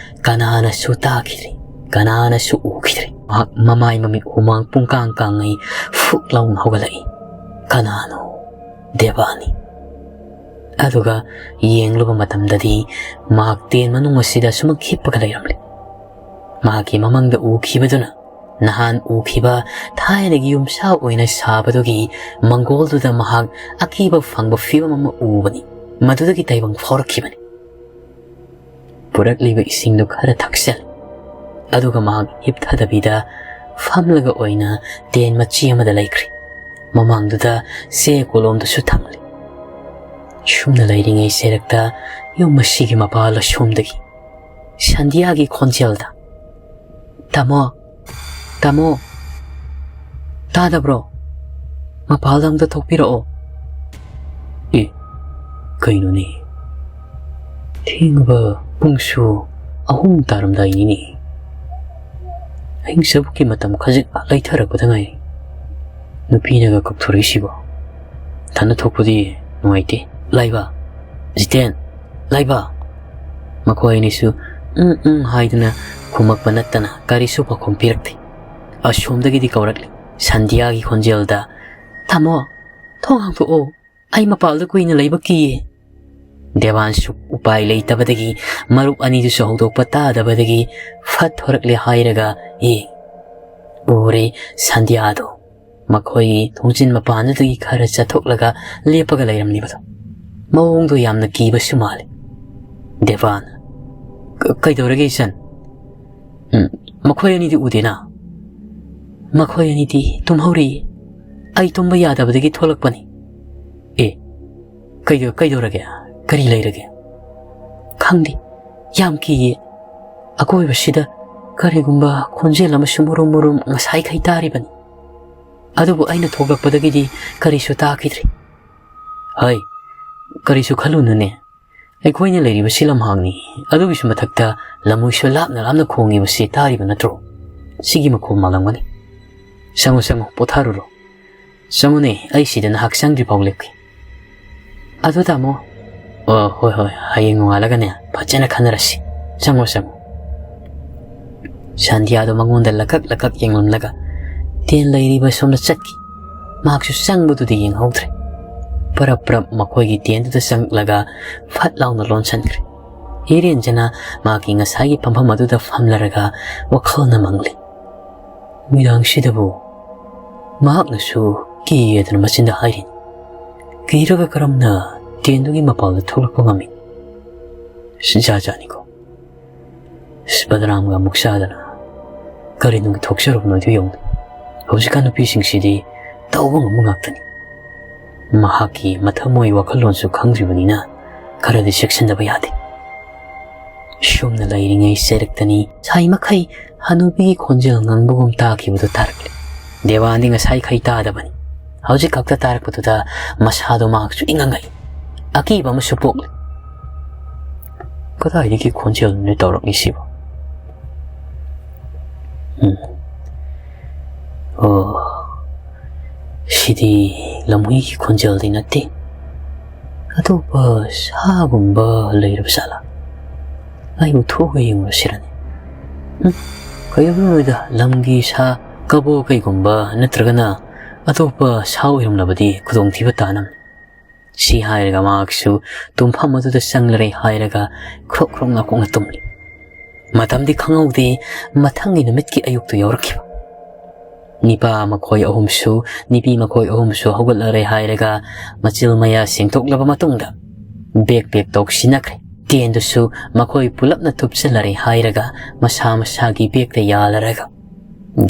ꯀꯅꯥꯅꯁꯨ ꯇꯥꯈꯤꯗ꯭ꯔꯦ, ꯀꯅꯥꯅꯁꯨ ꯎꯈꯤꯗ꯭ꯔꯦ꯫ ꯃꯍꯥꯛ ꯃꯃꯥꯏ ꯃꯃꯤꯠ ꯍꯨꯃꯥꯡ ꯄꯨꯡꯀꯥꯡ ꯀꯥꯡꯉꯩ ꯐꯨꯛ ꯂꯥꯎꯅ ꯍꯧꯒꯠꯂꯛꯏ꯫ ꯀꯅꯥꯅꯣ? ꯗꯦꯕꯥꯅꯤ꯫ ꯑꯗꯨꯒ ꯌꯦꯡꯂꯨꯕ ꯃꯇꯝꯗꯗꯤ ꯃꯍꯥꯛ ꯇꯦꯟ ꯃꯅꯨꯡ ꯑꯁꯤꯗ ꯁꯨꯃꯛ ꯍꯤꯞꯄꯒ ꯂꯩꯔꯝꯂꯦ꯫ ꯃꯍꯥꯛꯀꯤ ꯃꯃꯪꯗ ꯎꯈꯤꯕꯗꯨꯅ ꯅꯍꯥꯟ ꯎꯈꯤꯕ ꯊꯥꯏꯅꯒꯤ ꯌꯨꯝꯁꯥ ꯑꯣꯏꯅ ꯁꯥꯕꯗꯨꯒꯤ ꯃꯪꯒꯣꯜꯗꯨꯗ ꯃꯍꯥꯛ ꯑꯀꯤꯕ ꯐꯪꯕ ꯐꯤꯕꯝ ꯑꯃ ꯎꯕꯅꯤ꯫ ꯃꯗꯨꯗꯒꯤ ꯇꯥꯏꯕꯪ ꯐꯥꯎꯔꯛꯈꯤꯕꯅꯤ꯫ ꯄꯨꯔꯛꯂꯤꯕ ꯏꯁꯤꯡꯗꯨ ꯈꯔ ꯊꯛꯆꯜ꯫ ꯑꯗꯨꯒ ꯃꯍꯥꯛ ꯍꯤꯞꯊꯗꯕꯤꯗ ꯐꯝꯂꯒ ꯑꯣꯏꯅ ꯇꯦꯟ ꯃꯆꯤ ꯑꯃꯗ ꯂꯩꯈ꯭ꯔꯦ꯫ ꯃꯃꯥꯡꯗꯨꯗ ꯆꯦ ꯀꯣꯂꯣꯝꯗꯨꯁꯨ ꯊꯝꯂꯤ꯫ ꯁꯨꯝꯅ ꯂꯩꯔꯤꯉꯩ ꯆꯩꯔꯛꯇ ꯌꯨꯝ ꯑꯁꯤꯒꯤ ꯃꯄꯥ ꯂꯣꯏꯁꯣꯝꯗꯒꯤ ꯁꯟꯙ꯭ꯌꯥꯒꯤ ꯈꯣꯟꯖꯦꯜꯗ, "ꯇꯥꯃꯣ, ꯇꯥꯃꯣ, ꯇꯥꯗꯕ꯭ꯔꯣ? ꯃꯄꯥꯜꯗ ꯑꯝꯇ ꯊꯣꯛꯄꯤꯔꯛꯑꯣ꯫" ꯑꯦ, ꯀꯩꯅꯣꯅꯦ? ꯊꯦꯡꯉꯕ ꯄꯨꯡꯁꯨ ꯑꯍꯨꯝ ꯇꯥꯔꯝꯗꯥꯏꯅꯤꯅꯦ꯫ ꯑꯍꯤꯡ ꯆꯕꯨꯛꯀꯤ ꯃꯇꯝ ꯈꯖꯤꯛ ꯂꯩꯊꯔꯛꯄꯗ ꯉꯥꯏꯔꯤ꯫ ꯅꯨꯄꯤꯅꯒ ꯀꯧꯊꯣꯔꯛꯏꯁꯤꯕꯣ? ꯏꯊꯟꯗ ꯊꯣꯛꯄꯗꯤ ꯅꯨꯡꯉꯥꯏꯇꯦ꯫ ꯂꯥꯏꯕ, ꯖꯤꯇꯦꯟ, ꯂꯥꯏꯕ꯫ ꯃꯈꯣꯏ ꯑꯅꯤꯁꯨ ꯎꯝ ꯎꯝ ꯍꯥꯏꯗꯨꯅ ꯈꯨꯝꯃꯛꯄ ꯅꯠꯇꯅ ꯀꯔꯤꯁꯨ ꯄꯥꯎꯈꯨꯝ ꯄꯤꯔꯛꯇꯦ꯫ ꯑꯁꯣꯝꯗꯒꯤꯗꯤ ꯀꯧꯔꯛꯂꯤ ꯁꯟꯙ꯭ꯌꯥꯒꯤ ꯈꯣꯟꯖꯦꯜꯗ, "ꯇꯥꯃꯣ, ꯊꯣꯡ ꯍꯥꯡꯗꯣꯛꯑꯣ꯫ ꯑꯩ ꯃꯄꯥꯜꯗ ꯀꯨꯏꯅ ꯂꯩꯕ ꯀꯤꯌꯦ꯫" ꯗꯦꯋꯥꯟꯁꯨ ꯎꯄꯥꯏ ꯂꯩꯇꯕꯗꯒꯤ ꯃꯔꯨꯞ ꯑꯅꯤꯗꯨꯁꯨ ꯍꯧꯗꯣꯛꯄ ꯇꯥꯗꯕꯗꯒꯤ ꯐꯠ ꯊꯣꯔꯛꯂꯦ ꯍꯥꯏꯔꯒ ꯌꯦꯡ ꯎꯔꯦ ꯁꯟꯙ꯭ꯌꯥꯗꯣ꯫ ꯃꯈꯣꯏꯒꯤ ꯊꯣꯡꯖꯤꯟ ꯃꯄꯥꯟꯗꯨꯗꯒꯤ ꯈꯔ ꯆꯠꯊꯣꯛꯂꯒ ꯂꯦꯞꯄꯒ ꯂꯩꯔꯝꯂꯤꯕꯗꯣ꯫ ꯃꯑꯣꯡꯗꯣ ꯌꯥꯝꯅ ꯀꯤꯕꯁꯨ ꯃꯥꯜꯂꯤ꯫ ꯗꯦꯕꯥꯟ, "ꯀ-, ꯀꯩꯗꯧꯔꯒꯦ ꯏꯆꯟ?" "ꯎꯝ, ꯃꯈꯣꯏ ꯑꯅꯤꯗꯤ ꯎꯗꯦꯅ?" "ꯃꯈꯣꯏ ꯑꯅꯤꯗꯤ ꯇꯨꯝꯍꯧꯔꯤ꯫ ꯑꯩ ꯇꯨꯝꯕ ꯌꯥꯗꯕꯗꯒꯤ ꯊꯣꯛꯂꯛꯄꯅꯤ꯫" "ꯑꯦ, ꯀꯩꯗꯧ-, ꯀꯩꯗꯧꯔꯒꯦ? ꯀꯔꯤ ꯂꯩꯔꯒꯦ?" "ꯈꯪꯗꯦ, ꯌꯥꯝ ꯀꯤꯌꯦ꯫ ꯑꯀꯣꯏꯕꯁꯤꯗ ꯀꯔꯤꯒꯨꯝꯕ ꯈꯣꯟꯖꯦꯜ ꯑꯃꯁꯨ ꯃꯨꯔꯨꯝ ꯃꯨꯔꯨꯝ ꯉꯁꯥꯏꯈꯩ ꯇꯥꯔꯤꯕꯅꯤ꯫ ꯑꯗꯨꯕꯨ ꯑꯩꯅ ꯊꯣꯛꯂꯛꯄꯗꯒꯤꯗꯤ ꯀꯔꯤꯁꯨ ꯇꯥꯈꯤꯗ꯭ꯔꯦ꯫ ꯍꯩ, ꯀꯔꯤꯁꯨ ꯈꯜꯂꯨꯅꯨꯅꯦ꯫ ꯑꯩꯈꯣꯏꯅ ꯂꯩꯔꯤꯕꯁꯤ ꯂꯝꯍꯥꯡꯅꯤ꯫ ꯑꯗꯨꯒꯤꯁꯨ ꯃꯊꯛꯇ ꯂꯝꯍꯨꯏꯁꯨ ꯂꯥꯞꯅ ꯂꯥꯞꯅ ꯈꯣꯡꯉꯤꯕꯁꯤ ꯇꯥꯔꯤꯕ ꯅꯠꯇ꯭ꯔꯣ? ꯁꯤꯒꯤ ꯃꯈꯣꯜ ꯃꯥꯜꯂꯝꯒꯅꯤ꯫ ꯆꯪꯉꯣ, ꯆꯪꯉꯣ, ꯄꯣꯊꯥꯔꯨꯔꯣ꯫ ꯆꯪꯉꯨꯅꯦ, ꯑꯩ ꯁꯤꯗ ꯅꯍꯥꯛ ꯆꯪꯗ꯭ꯔꯤ ꯐꯥꯎ ꯂꯦꯞꯀꯦ꯫ ꯑꯗꯣ ꯇꯥꯃꯣ꯫ ꯑꯣ, ꯍꯣꯏ, ꯍꯣꯏ, ꯍꯌꯦꯡ ꯅꯣꯡꯉꯥꯜꯂꯒꯅꯦ ꯐꯖꯅ ꯈꯟꯅꯔꯁꯤ꯫ ꯆꯪꯉꯣ, ꯆꯪꯉꯣ꯫ ꯁꯥꯟꯗꯤꯌꯥꯗꯣ ꯃꯉꯣꯟꯗ ꯂꯀꯛ ꯂꯀꯛ ꯌꯦꯡꯂꯝꯂꯒ ꯇꯦꯟ ꯂꯩꯔꯤꯕ ꯁꯣꯝꯗ ꯆꯠꯈꯤ꯫ ꯃꯍꯥꯛꯁꯨ ꯆꯪꯕꯗꯨꯗꯤ ꯌꯦꯡꯍꯧꯗ꯭ꯔꯦ꯫ ꯄꯔꯞ ꯄꯔꯞ ꯃꯈꯣꯏꯒꯤ ꯇꯦꯟꯗꯨꯗ ꯆꯪꯂꯒ ꯐꯠ ꯂꯥꯎꯅ ꯂꯣꯟꯁꯤꯟꯈ꯭ꯔꯦ꯫ ꯏꯔꯦꯟꯖꯅ ꯃꯍꯥꯛꯀꯤ ꯉꯁꯥꯏꯒꯤ ꯐꯝꯐꯝ ꯑꯗꯨꯗ ꯐꯝꯂꯔꯒ ꯋꯥꯈꯜꯅ ꯃꯪꯂꯤ꯫ ꯅꯨꯃꯤꯗꯥꯡꯁꯤꯗꯕꯨ ꯃꯍꯥꯛꯅꯁꯨ ꯀꯤꯌꯦꯗꯅ ꯃꯆꯤꯟꯗ ꯍꯥꯏꯔꯤꯅꯤ꯫ ꯀꯤꯔꯒ ꯀꯔꯝꯅ ꯇꯦꯟꯗꯨꯒꯤ ꯃꯄꯥꯜꯗ ꯊꯣꯛꯂꯛꯄ ꯉꯝꯃꯤ? ꯖꯥꯠ ꯖꯥꯠꯅꯤꯀꯣ꯫ ꯏꯁ, ꯕꯗꯅꯥꯝꯒ ꯑꯃꯨꯛ ꯆꯥꯗꯅ ꯀꯔꯤ ꯅꯨꯡꯒꯤ ꯊꯣꯛꯆꯔꯨꯕꯅꯣ ꯑꯗꯨ ꯌꯦꯡꯉꯨ꯫ ꯍꯧꯖꯤꯛꯀꯥꯟ ꯅꯨꯄꯤꯁꯤꯡꯁꯤꯗꯤ ꯇꯧꯕ ꯉꯝꯕ ꯉꯥꯛꯇꯅꯤ꯫ ꯃꯍꯥꯛꯀꯤ ꯃꯊꯃꯣꯏ ꯋꯥꯈꯜꯂꯣꯟꯁꯨ ꯈꯪꯗ꯭ꯔꯤꯕꯅꯤꯅ ꯈꯔꯗꯤ ꯆꯦꯛꯁꯤꯟꯗꯕ ꯌꯥꯗꯦ꯫ ꯁꯨꯝꯅ ꯂꯩꯔꯤꯉꯩ ꯆꯩꯔꯛꯇꯅꯤ ꯁꯥꯏ ꯃꯈꯩ ꯍꯅꯨꯕꯤꯒꯤ ꯈꯣꯟꯖꯦꯜ ꯉꯪꯕꯒꯨꯝ ꯇꯥꯈꯤꯕꯗꯨ ꯇꯥꯔꯛꯂꯦ꯫ ꯗꯦꯋꯥꯟꯗꯤ ꯉꯁꯥꯏꯈꯩ ꯇꯥꯗꯕꯅꯤ꯫ ꯍꯧꯖꯤꯛ ꯈꯛꯇ ꯇꯥꯔꯛꯄꯗꯨꯗ ꯃꯁꯥꯗꯣ ꯃꯍꯥꯛꯁꯨ ꯏꯉꯪꯉꯛꯏ꯫ ꯑꯀꯤꯕ ꯑꯃꯁꯨ ꯄꯣꯛꯂꯦ꯫ ꯀꯗꯥꯏꯗꯒꯤ ꯈꯣꯟꯖꯦꯜꯅꯣ ꯇꯧꯔꯛꯂꯤꯁꯤꯕꯣ? ꯎꯝ꯫ ꯑꯣ, ꯁꯤꯗꯤ ꯂꯝꯍꯨꯏꯒꯤ ꯈꯣꯟꯖꯦꯜꯗꯤ ꯅꯠꯇꯦ꯫ ꯑꯇꯣꯞꯄ ꯁꯥꯒꯨꯝꯕ ꯂꯩꯔꯕ ꯖꯥꯠꯂꯥ? ꯑꯩꯕꯨ ꯊꯣꯛꯑꯒ ꯌꯦꯡꯉꯨꯔꯁꯤꯔꯅꯦ? ꯎꯝ, ꯀꯩꯗꯧꯔꯔꯣꯏꯗ, ꯂꯝꯒꯤ ꯁꯥ, ꯀꯕꯣ ꯀꯩꯒꯨꯝꯕ ꯅꯠꯇ꯭ꯔꯒꯅ ꯑꯇꯣꯞꯄ ꯁꯥ ꯑꯣꯏꯔꯝꯂꯕꯗꯤ ꯈꯨꯗꯣꯡꯊꯤꯕ ꯇꯥꯅꯕꯅꯤ꯫ ꯁꯤ ꯍꯥꯏꯔꯒ ꯃꯍꯥꯛꯁꯨ ꯇꯨꯝꯐꯝ ꯑꯗꯨꯗ ꯆꯪꯂꯔꯦ ꯍꯥꯏꯔꯒ ꯈ꯭ꯔꯣꯛ ꯈ꯭ꯔꯣꯛ ꯅꯥꯀꯣꯛꯅ ꯇꯨꯝꯂꯤ꯫ ꯃꯇꯝꯗꯤ ꯈꯪꯍꯧꯗꯦ, ꯃꯊꯪꯒꯤ ꯅꯨꯃꯤꯠꯀꯤ ꯑꯌꯨꯛꯇꯨ ꯌꯧꯔꯛꯈꯤꯕ꯫ ꯅꯤꯄꯥ ꯃꯈꯣꯏ ꯑꯍꯨꯝꯁꯨ, ꯅꯤꯄꯤ ꯃꯈꯣꯏ ꯑꯍꯨꯝꯁꯨ ꯍꯧꯒꯠꯂꯔꯦ ꯍꯥꯏꯔꯒ ꯃꯆꯤꯜ ꯃꯌꯥ ꯁꯦꯡꯗꯣꯛꯂꯕ ꯃꯇꯨꯡꯗ ꯕꯦꯛ ꯄꯦꯛ ꯇꯧꯁꯤꯟꯅꯈ꯭ꯔꯦ꯫ ꯇꯦꯟꯗꯨꯁꯨ ꯃꯈꯣꯏ ꯄꯨꯂꯞꯅ ꯊꯨꯞꯆꯜꯂꯔꯦ ꯍꯥꯏꯔꯒ ꯃꯁꯥ ꯃꯁꯥꯒꯤ ꯕꯦꯛꯇ ꯌꯥꯜꯂꯔꯒ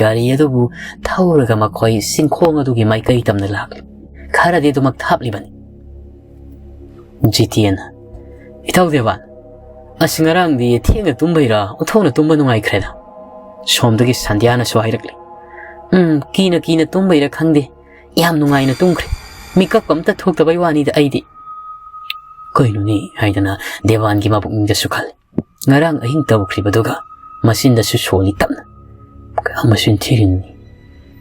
ꯒꯥꯔꯤ ꯑꯗꯨꯕꯨ ꯊꯧꯔꯒ ꯃꯈꯣꯏ ꯆꯤꯡꯈꯣꯡ ꯑꯗꯨꯒꯤ ꯃꯥꯏꯀꯩ ꯇꯝꯅ ꯂꯥꯛꯂꯤ꯫ ꯈꯔꯗꯤ ꯑꯗꯨꯃꯛ ꯊꯥꯞꯂꯤꯕꯅꯤ꯫ ꯖꯤꯇꯦꯟ, "ꯏꯇꯥꯎ ꯗꯦꯕꯥꯟ, ꯑꯁ, ꯉꯔꯥꯡꯗꯤ ꯊꯦꯡꯅ ꯇꯨꯝꯕꯩꯔꯥ ꯑꯣꯟꯊꯣꯛꯅ ꯇꯨꯝꯕ ꯅꯨꯡꯉꯥꯏꯈ꯭ꯔꯦꯗ꯫ ꯁꯣꯝꯗꯒꯤ ꯁꯟꯙ꯭ꯌꯥꯅꯁꯨ ꯍꯥꯏꯔꯛꯂꯤ, "ꯎꯝ, ꯀꯤꯅ ꯀꯤꯅ ꯇꯨꯝꯕꯩꯔꯥ ꯈꯪꯗꯦ, ꯌꯥꯝ ꯅꯨꯡꯉꯥꯏꯅ ꯇꯨꯝꯈ꯭ꯔꯦ꯫ ꯃꯤꯀꯞ ꯑꯝꯇ ꯊꯣꯛꯇꯕꯩ ꯋꯥꯅꯤꯗ ꯑꯩꯗꯤ"꯫ "ꯀꯩꯅꯣꯅꯦ?" ꯍꯥꯏꯗꯅ ꯗꯦꯕꯥꯟꯒꯤ ꯃꯄꯨꯛꯅꯤꯡꯗꯁꯨ ꯈꯜꯂꯤ꯫ ꯉꯔꯥꯡ ꯑꯍꯤꯡ ꯇꯧꯈ꯭ꯔꯤꯕꯗꯨꯒ ꯃꯆꯤꯟꯗꯁꯨ ꯁꯣꯜꯂꯤ ꯇꯞꯅ꯫ "ꯀꯌꯥ ꯃꯆꯤꯟ ꯊꯤꯔꯤꯅꯤ꯫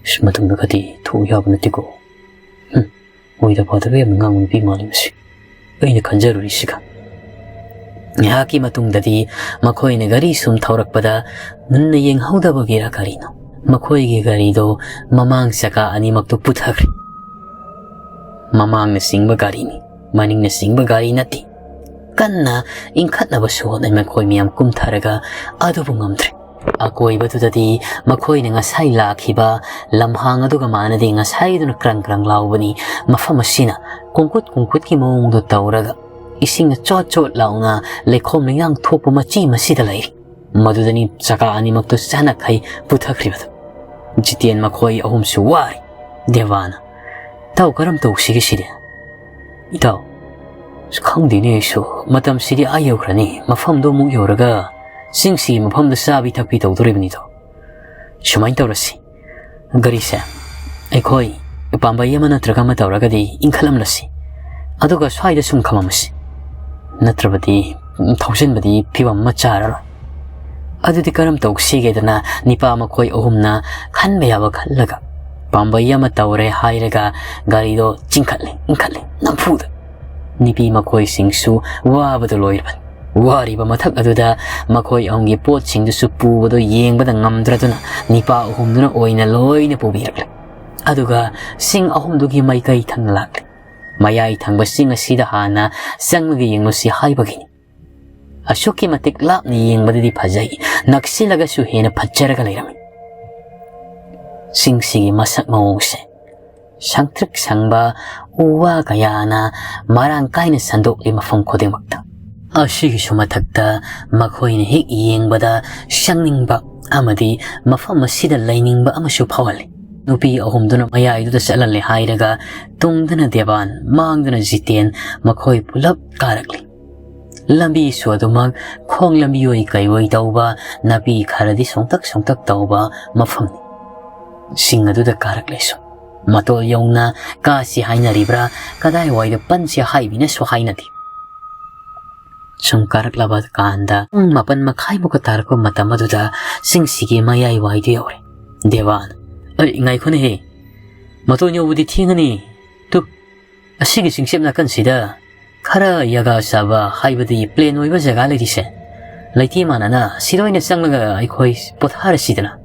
ꯑꯁ, ꯃꯇꯨꯡꯗꯒꯗꯤ ꯊꯣꯛꯎ ꯌꯥꯕ ꯅꯠꯇꯦꯀꯣ꯫ ꯍꯨꯝ, ꯑꯣꯏꯗ ꯄꯥꯗꯕ ꯌꯥꯝꯅ ꯉꯥꯡꯕ ꯅꯨꯄꯤ ꯃꯥꯜꯂꯤ ꯃꯁꯤ꯫ ꯑꯩꯅ ꯈꯟꯖꯔꯨꯔꯤꯁꯤꯒ"꯫ ꯉꯥꯏꯍꯥꯛꯀꯤ ꯃꯇꯨꯡꯗꯗꯤ ꯃꯈꯣꯏꯅ ꯒꯥꯔꯤ ꯁꯨꯝ ꯊꯧꯔꯛꯄꯗ ꯃꯨꯟꯅ ꯌꯦꯡꯍꯧꯗꯕꯒꯤꯔ ꯀꯔꯤꯅꯣ, ꯃꯈꯣꯏꯒꯤ ꯒꯥꯔꯤꯗꯣ ꯃꯃꯥꯡ ꯆꯀꯥ ꯑꯅꯤꯃꯛꯇꯣ ꯄꯨꯊꯈ꯭ꯔꯦ꯫ ꯃꯃꯥꯡꯅ ꯆꯤꯡꯕ ꯒꯥꯔꯤꯅꯤ, ꯃꯅꯤꯡꯅ ꯆꯤꯡꯕ ꯒꯥꯔꯤ ꯅꯠꯇꯦ꯫ ꯀꯟꯅ ꯏꯟꯈꯠꯅꯕꯁꯨ ꯍꯣꯠꯅꯩ ꯃꯈꯣꯏ ꯃꯌꯥꯝ ꯀꯨꯝꯊꯔꯒ, ꯑꯗꯨꯕꯨ ꯉꯝꯗ꯭ꯔꯦ꯫ ꯑꯀꯣꯏꯕꯗꯨꯗꯗꯤ ꯃꯈꯣꯏꯅ ꯉꯁꯥꯏ ꯂꯥꯛꯈꯤꯕ ꯂꯝꯍꯥꯡ ꯑꯗꯨꯒ ꯃꯥꯟꯅꯗꯦ꯫ ꯉꯁꯥꯏꯗꯨꯅ ꯀ꯭ꯔꯪ ꯀ꯭ꯔꯪ ꯂꯥꯎꯕꯅꯤ꯫ ꯃꯐꯝ ꯑꯁꯤꯅ ꯀꯣꯡꯀꯨꯠ ꯀꯣꯡꯀꯨꯠꯀꯤ ꯃꯑꯣꯡꯗ ꯇꯧꯔꯒ ꯏꯁꯤꯡꯅ ꯆꯣꯠ ꯆꯣꯠ ꯂꯥꯎꯅ ꯂꯩꯈꯣꯝ ꯂꯩꯅꯥꯡ ꯊꯣꯛꯄ ꯃꯆꯤ ꯃꯁꯤꯗ ꯂꯩꯔꯤ꯫ ꯃꯗꯨꯗꯅꯤ ꯆꯀꯥ ꯑꯅꯤꯃꯛꯇꯨ ꯆꯅꯈꯩ ꯄꯨꯊꯈ꯭ꯔꯤꯕꯗꯨ꯫ ꯖꯤꯇꯦꯟ ꯃꯈꯣꯏ ꯑꯍꯨꯝꯁꯨ ꯋꯥꯔꯤ꯫ ꯗꯦꯕꯥꯅ, "ꯏꯇꯥꯎ, ꯀꯔꯝ ꯇꯧꯁꯤꯒꯦ ꯁꯤꯗꯤ?" "ꯏꯇꯥꯎ, ꯑꯁ, ꯈꯪꯗꯦꯅꯦ ꯑꯩꯁꯨ꯫ ꯃꯇꯝꯁꯤꯗꯤ ꯑꯥ ꯌꯧꯈ꯭ꯔꯅꯤ꯫ ꯃꯐꯝꯗꯣ ꯑꯃꯨꯛ ꯌꯧꯔꯒ ꯆꯤꯡꯁꯤꯒꯤ ꯃꯐꯝꯗ ꯆꯥꯕꯤ ꯊꯛꯄꯤ ꯇꯧꯗꯣꯔꯤꯕꯅꯤꯗꯣ꯫ ꯁꯨꯃꯥꯏꯅ ꯇꯧꯔꯁꯤ꯫ ꯒꯥꯔꯤꯁꯦ ꯑꯩꯈꯣꯏ ꯄꯥꯝꯕꯩ ꯑꯃ ꯅꯠꯇ꯭ꯔꯒ ꯑꯃ ꯇꯧꯔꯒꯗꯤ ꯏꯟꯈꯠꯂꯝꯂꯁꯤ꯫ ꯑꯗꯨꯒ ꯁ꯭ꯋꯥꯏꯗ ꯁꯨꯝ ꯈꯝꯃꯝꯃꯁꯤ꯫ ꯅꯠꯇ꯭ꯔꯕꯗꯤ ꯊꯧꯖꯤꯟꯕꯗꯤ ꯐꯤꯕꯝ ꯑꯃ ꯆꯥꯔꯔꯣꯏ꯫ ꯑꯗꯨꯗꯤ ꯀꯔꯝ ꯇꯧꯁꯤꯒꯦꯗꯅ ꯅꯤꯄꯥ ꯃꯈꯣꯏ ꯑꯍꯨꯝꯅ ꯈꯟꯕ ꯌꯥꯕ ꯈꯜꯂꯒ ꯄꯥꯝꯕꯩ ꯑꯃ ꯇꯧꯔꯦ ꯍꯥꯏꯔꯒ ꯒꯥꯔꯤꯗꯣ ꯆꯤꯡꯈꯠꯂꯦ, ꯏꯟꯈꯠꯂꯦ ꯅꯝꯐꯨꯗ꯫ ꯅꯨꯄꯤ ꯃꯈꯣꯏꯁꯤꯡꯁꯨ ꯋꯥꯕꯗꯨ ꯂꯣꯏꯔꯕꯅꯤ꯫ ꯋꯥꯔꯤꯕ ꯃꯊꯛ ꯑꯗꯨꯗ ꯃꯈꯣꯏ ꯑꯍꯨꯝꯒꯤ ꯄꯣꯠꯁꯤꯡꯗꯨꯁꯨ ꯄꯨꯕꯗꯨ ꯌꯦꯡꯕꯗ ꯉꯝꯗ꯭ꯔꯗꯨꯅ ꯅꯤꯄꯥ ꯑꯍꯨꯝꯗꯨꯅ ꯑꯣꯏꯅ ꯂꯣꯏꯅ ꯄꯨꯕꯤꯔꯛꯂꯦ꯫ ꯑꯗꯨꯒ ꯁꯤꯡ ꯑꯍꯨꯝꯗꯨꯒꯤ ꯃꯥꯏꯀꯩ ꯊꯪꯅ ꯂꯥꯛꯂꯦ꯫ ꯃꯌꯥꯏ ꯊꯪꯕ ꯆꯤꯡ ꯑꯁꯤꯗ ꯍꯥꯟꯅ ꯆꯪꯂꯒ ꯌꯦꯡꯂꯨꯁꯤ ꯍꯥꯏꯕꯒꯤꯅꯤ꯫ ꯑꯁꯨꯛꯀꯤ ꯃꯇꯤꯛ ꯂꯥꯞꯅ ꯌꯦꯡꯕꯗꯗꯤ ꯐꯖꯩ, ꯅꯛꯁꯤꯜꯂꯒꯁꯨ ꯍꯦꯟꯅ ꯐꯖꯔꯒ ꯂꯩꯔꯝꯃꯤ꯫ ꯆꯤꯡꯁꯤꯒꯤ ꯃꯁꯛ ꯃꯑꯣꯡꯁꯦ ꯁꯪꯇ꯭ꯔꯤꯛ ꯁꯪꯕ ꯎ ꯋꯥ ꯀꯌꯥꯅ ꯃꯔꯥꯡ ꯀꯥꯏꯅ ꯁꯟꯗꯣꯛꯂꯤ ꯃꯐꯝ ꯈꯨꯗꯤꯡꯃꯛꯇ꯫ ꯑꯁꯤꯒꯤꯁꯨ ꯃꯊꯛꯇ ꯃꯈꯣꯏꯅ ꯍꯦꯛ ꯌꯦꯡꯕꯗ ꯆꯪꯅꯤꯡꯕ ꯑꯃꯗꯤ ꯃꯐꯝ ꯑꯁꯤꯗ ꯂꯩꯅꯤꯡꯕ ꯑꯃꯁꯨ ꯐꯥꯎꯍꯜꯂꯤ꯫ ꯅꯨꯄꯤ ꯑꯍꯨꯝꯗꯨꯅ ꯃꯌꯥꯏꯗꯨꯗ ꯆꯠꯍꯜꯂꯦ ꯍꯥꯏꯔꯒ ꯇꯨꯡꯗꯅ ꯗꯦꯕꯥꯟ, ꯃꯥꯡꯗꯅ ꯖꯤꯇꯦꯟ, ꯃꯈꯣꯏ ꯄꯨꯂꯞ ꯀꯥꯔꯛꯂꯤ꯫ ꯂꯝꯕꯤꯁꯨ ꯑꯗꯨꯃꯛ ꯈꯣꯡ ꯂꯝꯕꯤ ꯑꯣꯏ ꯀꯩ ꯑꯣꯏ ꯇꯧꯕ, ꯅꯥꯄꯤ ꯈꯔꯗꯤ ꯁꯣꯡꯇꯛ ꯁꯣꯡꯇꯛ ꯇꯧꯕ ꯃꯐꯝꯅꯤ꯫ ꯆꯤꯡ ꯑꯗꯨꯗ ꯀꯥꯔꯛꯂꯦ ꯁꯨꯝ꯫ ꯃꯇꯣꯜ ꯌꯧꯅ ꯀꯥꯁꯤ ꯍꯥꯏꯅꯔꯤꯕ꯭ꯔꯥ, ꯀꯗꯥꯏꯋꯥꯏꯗ ꯄꯟꯁꯤ ꯍꯥꯏꯕꯤꯅꯁꯨ ꯍꯥꯏꯅꯗꯦ꯫ ꯁꯨꯝ ꯀꯥꯔꯛꯂꯕ ꯀꯥꯟꯗ ꯄꯨꯡ ꯃꯥꯄꯟ ꯃꯈꯥꯏꯃꯨꯛꯀ ꯇꯥꯔꯛꯄ ꯃꯇꯝ ꯑꯗꯨꯗ ꯆꯤꯡꯁꯤꯒꯤ ꯃꯌꯥꯏ ꯋꯥꯏꯗꯨ ꯌꯧꯔꯦ꯫ ꯗꯦꯕꯥꯟ, "ꯑꯩ, ꯉꯥꯏꯈꯣꯅꯦꯍꯦ, ꯃꯇꯣꯟ ꯌꯧꯕꯗꯤ ꯊꯦꯡꯉꯅꯤ꯫ ꯇꯨ, ꯑꯁꯤꯒꯤ ꯆꯤꯡꯆꯦꯞ ꯅꯥꯀꯟꯁꯤꯗ ꯈꯔ ꯌꯥꯒꯥ ꯆꯥꯕ ꯍꯥꯏꯕꯗꯤ ꯄ꯭ꯂꯦꯟ ꯑꯣꯏꯕ ꯖꯒꯥ ꯂꯩꯔꯤꯁꯦ, ꯂꯩꯇꯦ ꯃꯥꯟꯅꯅ ꯁꯤꯗ ꯑꯣꯏꯅ ꯆꯪꯂꯒ ꯑꯩꯈꯣꯏ ꯄꯣꯊꯥꯔꯁꯤꯗꯅ꯫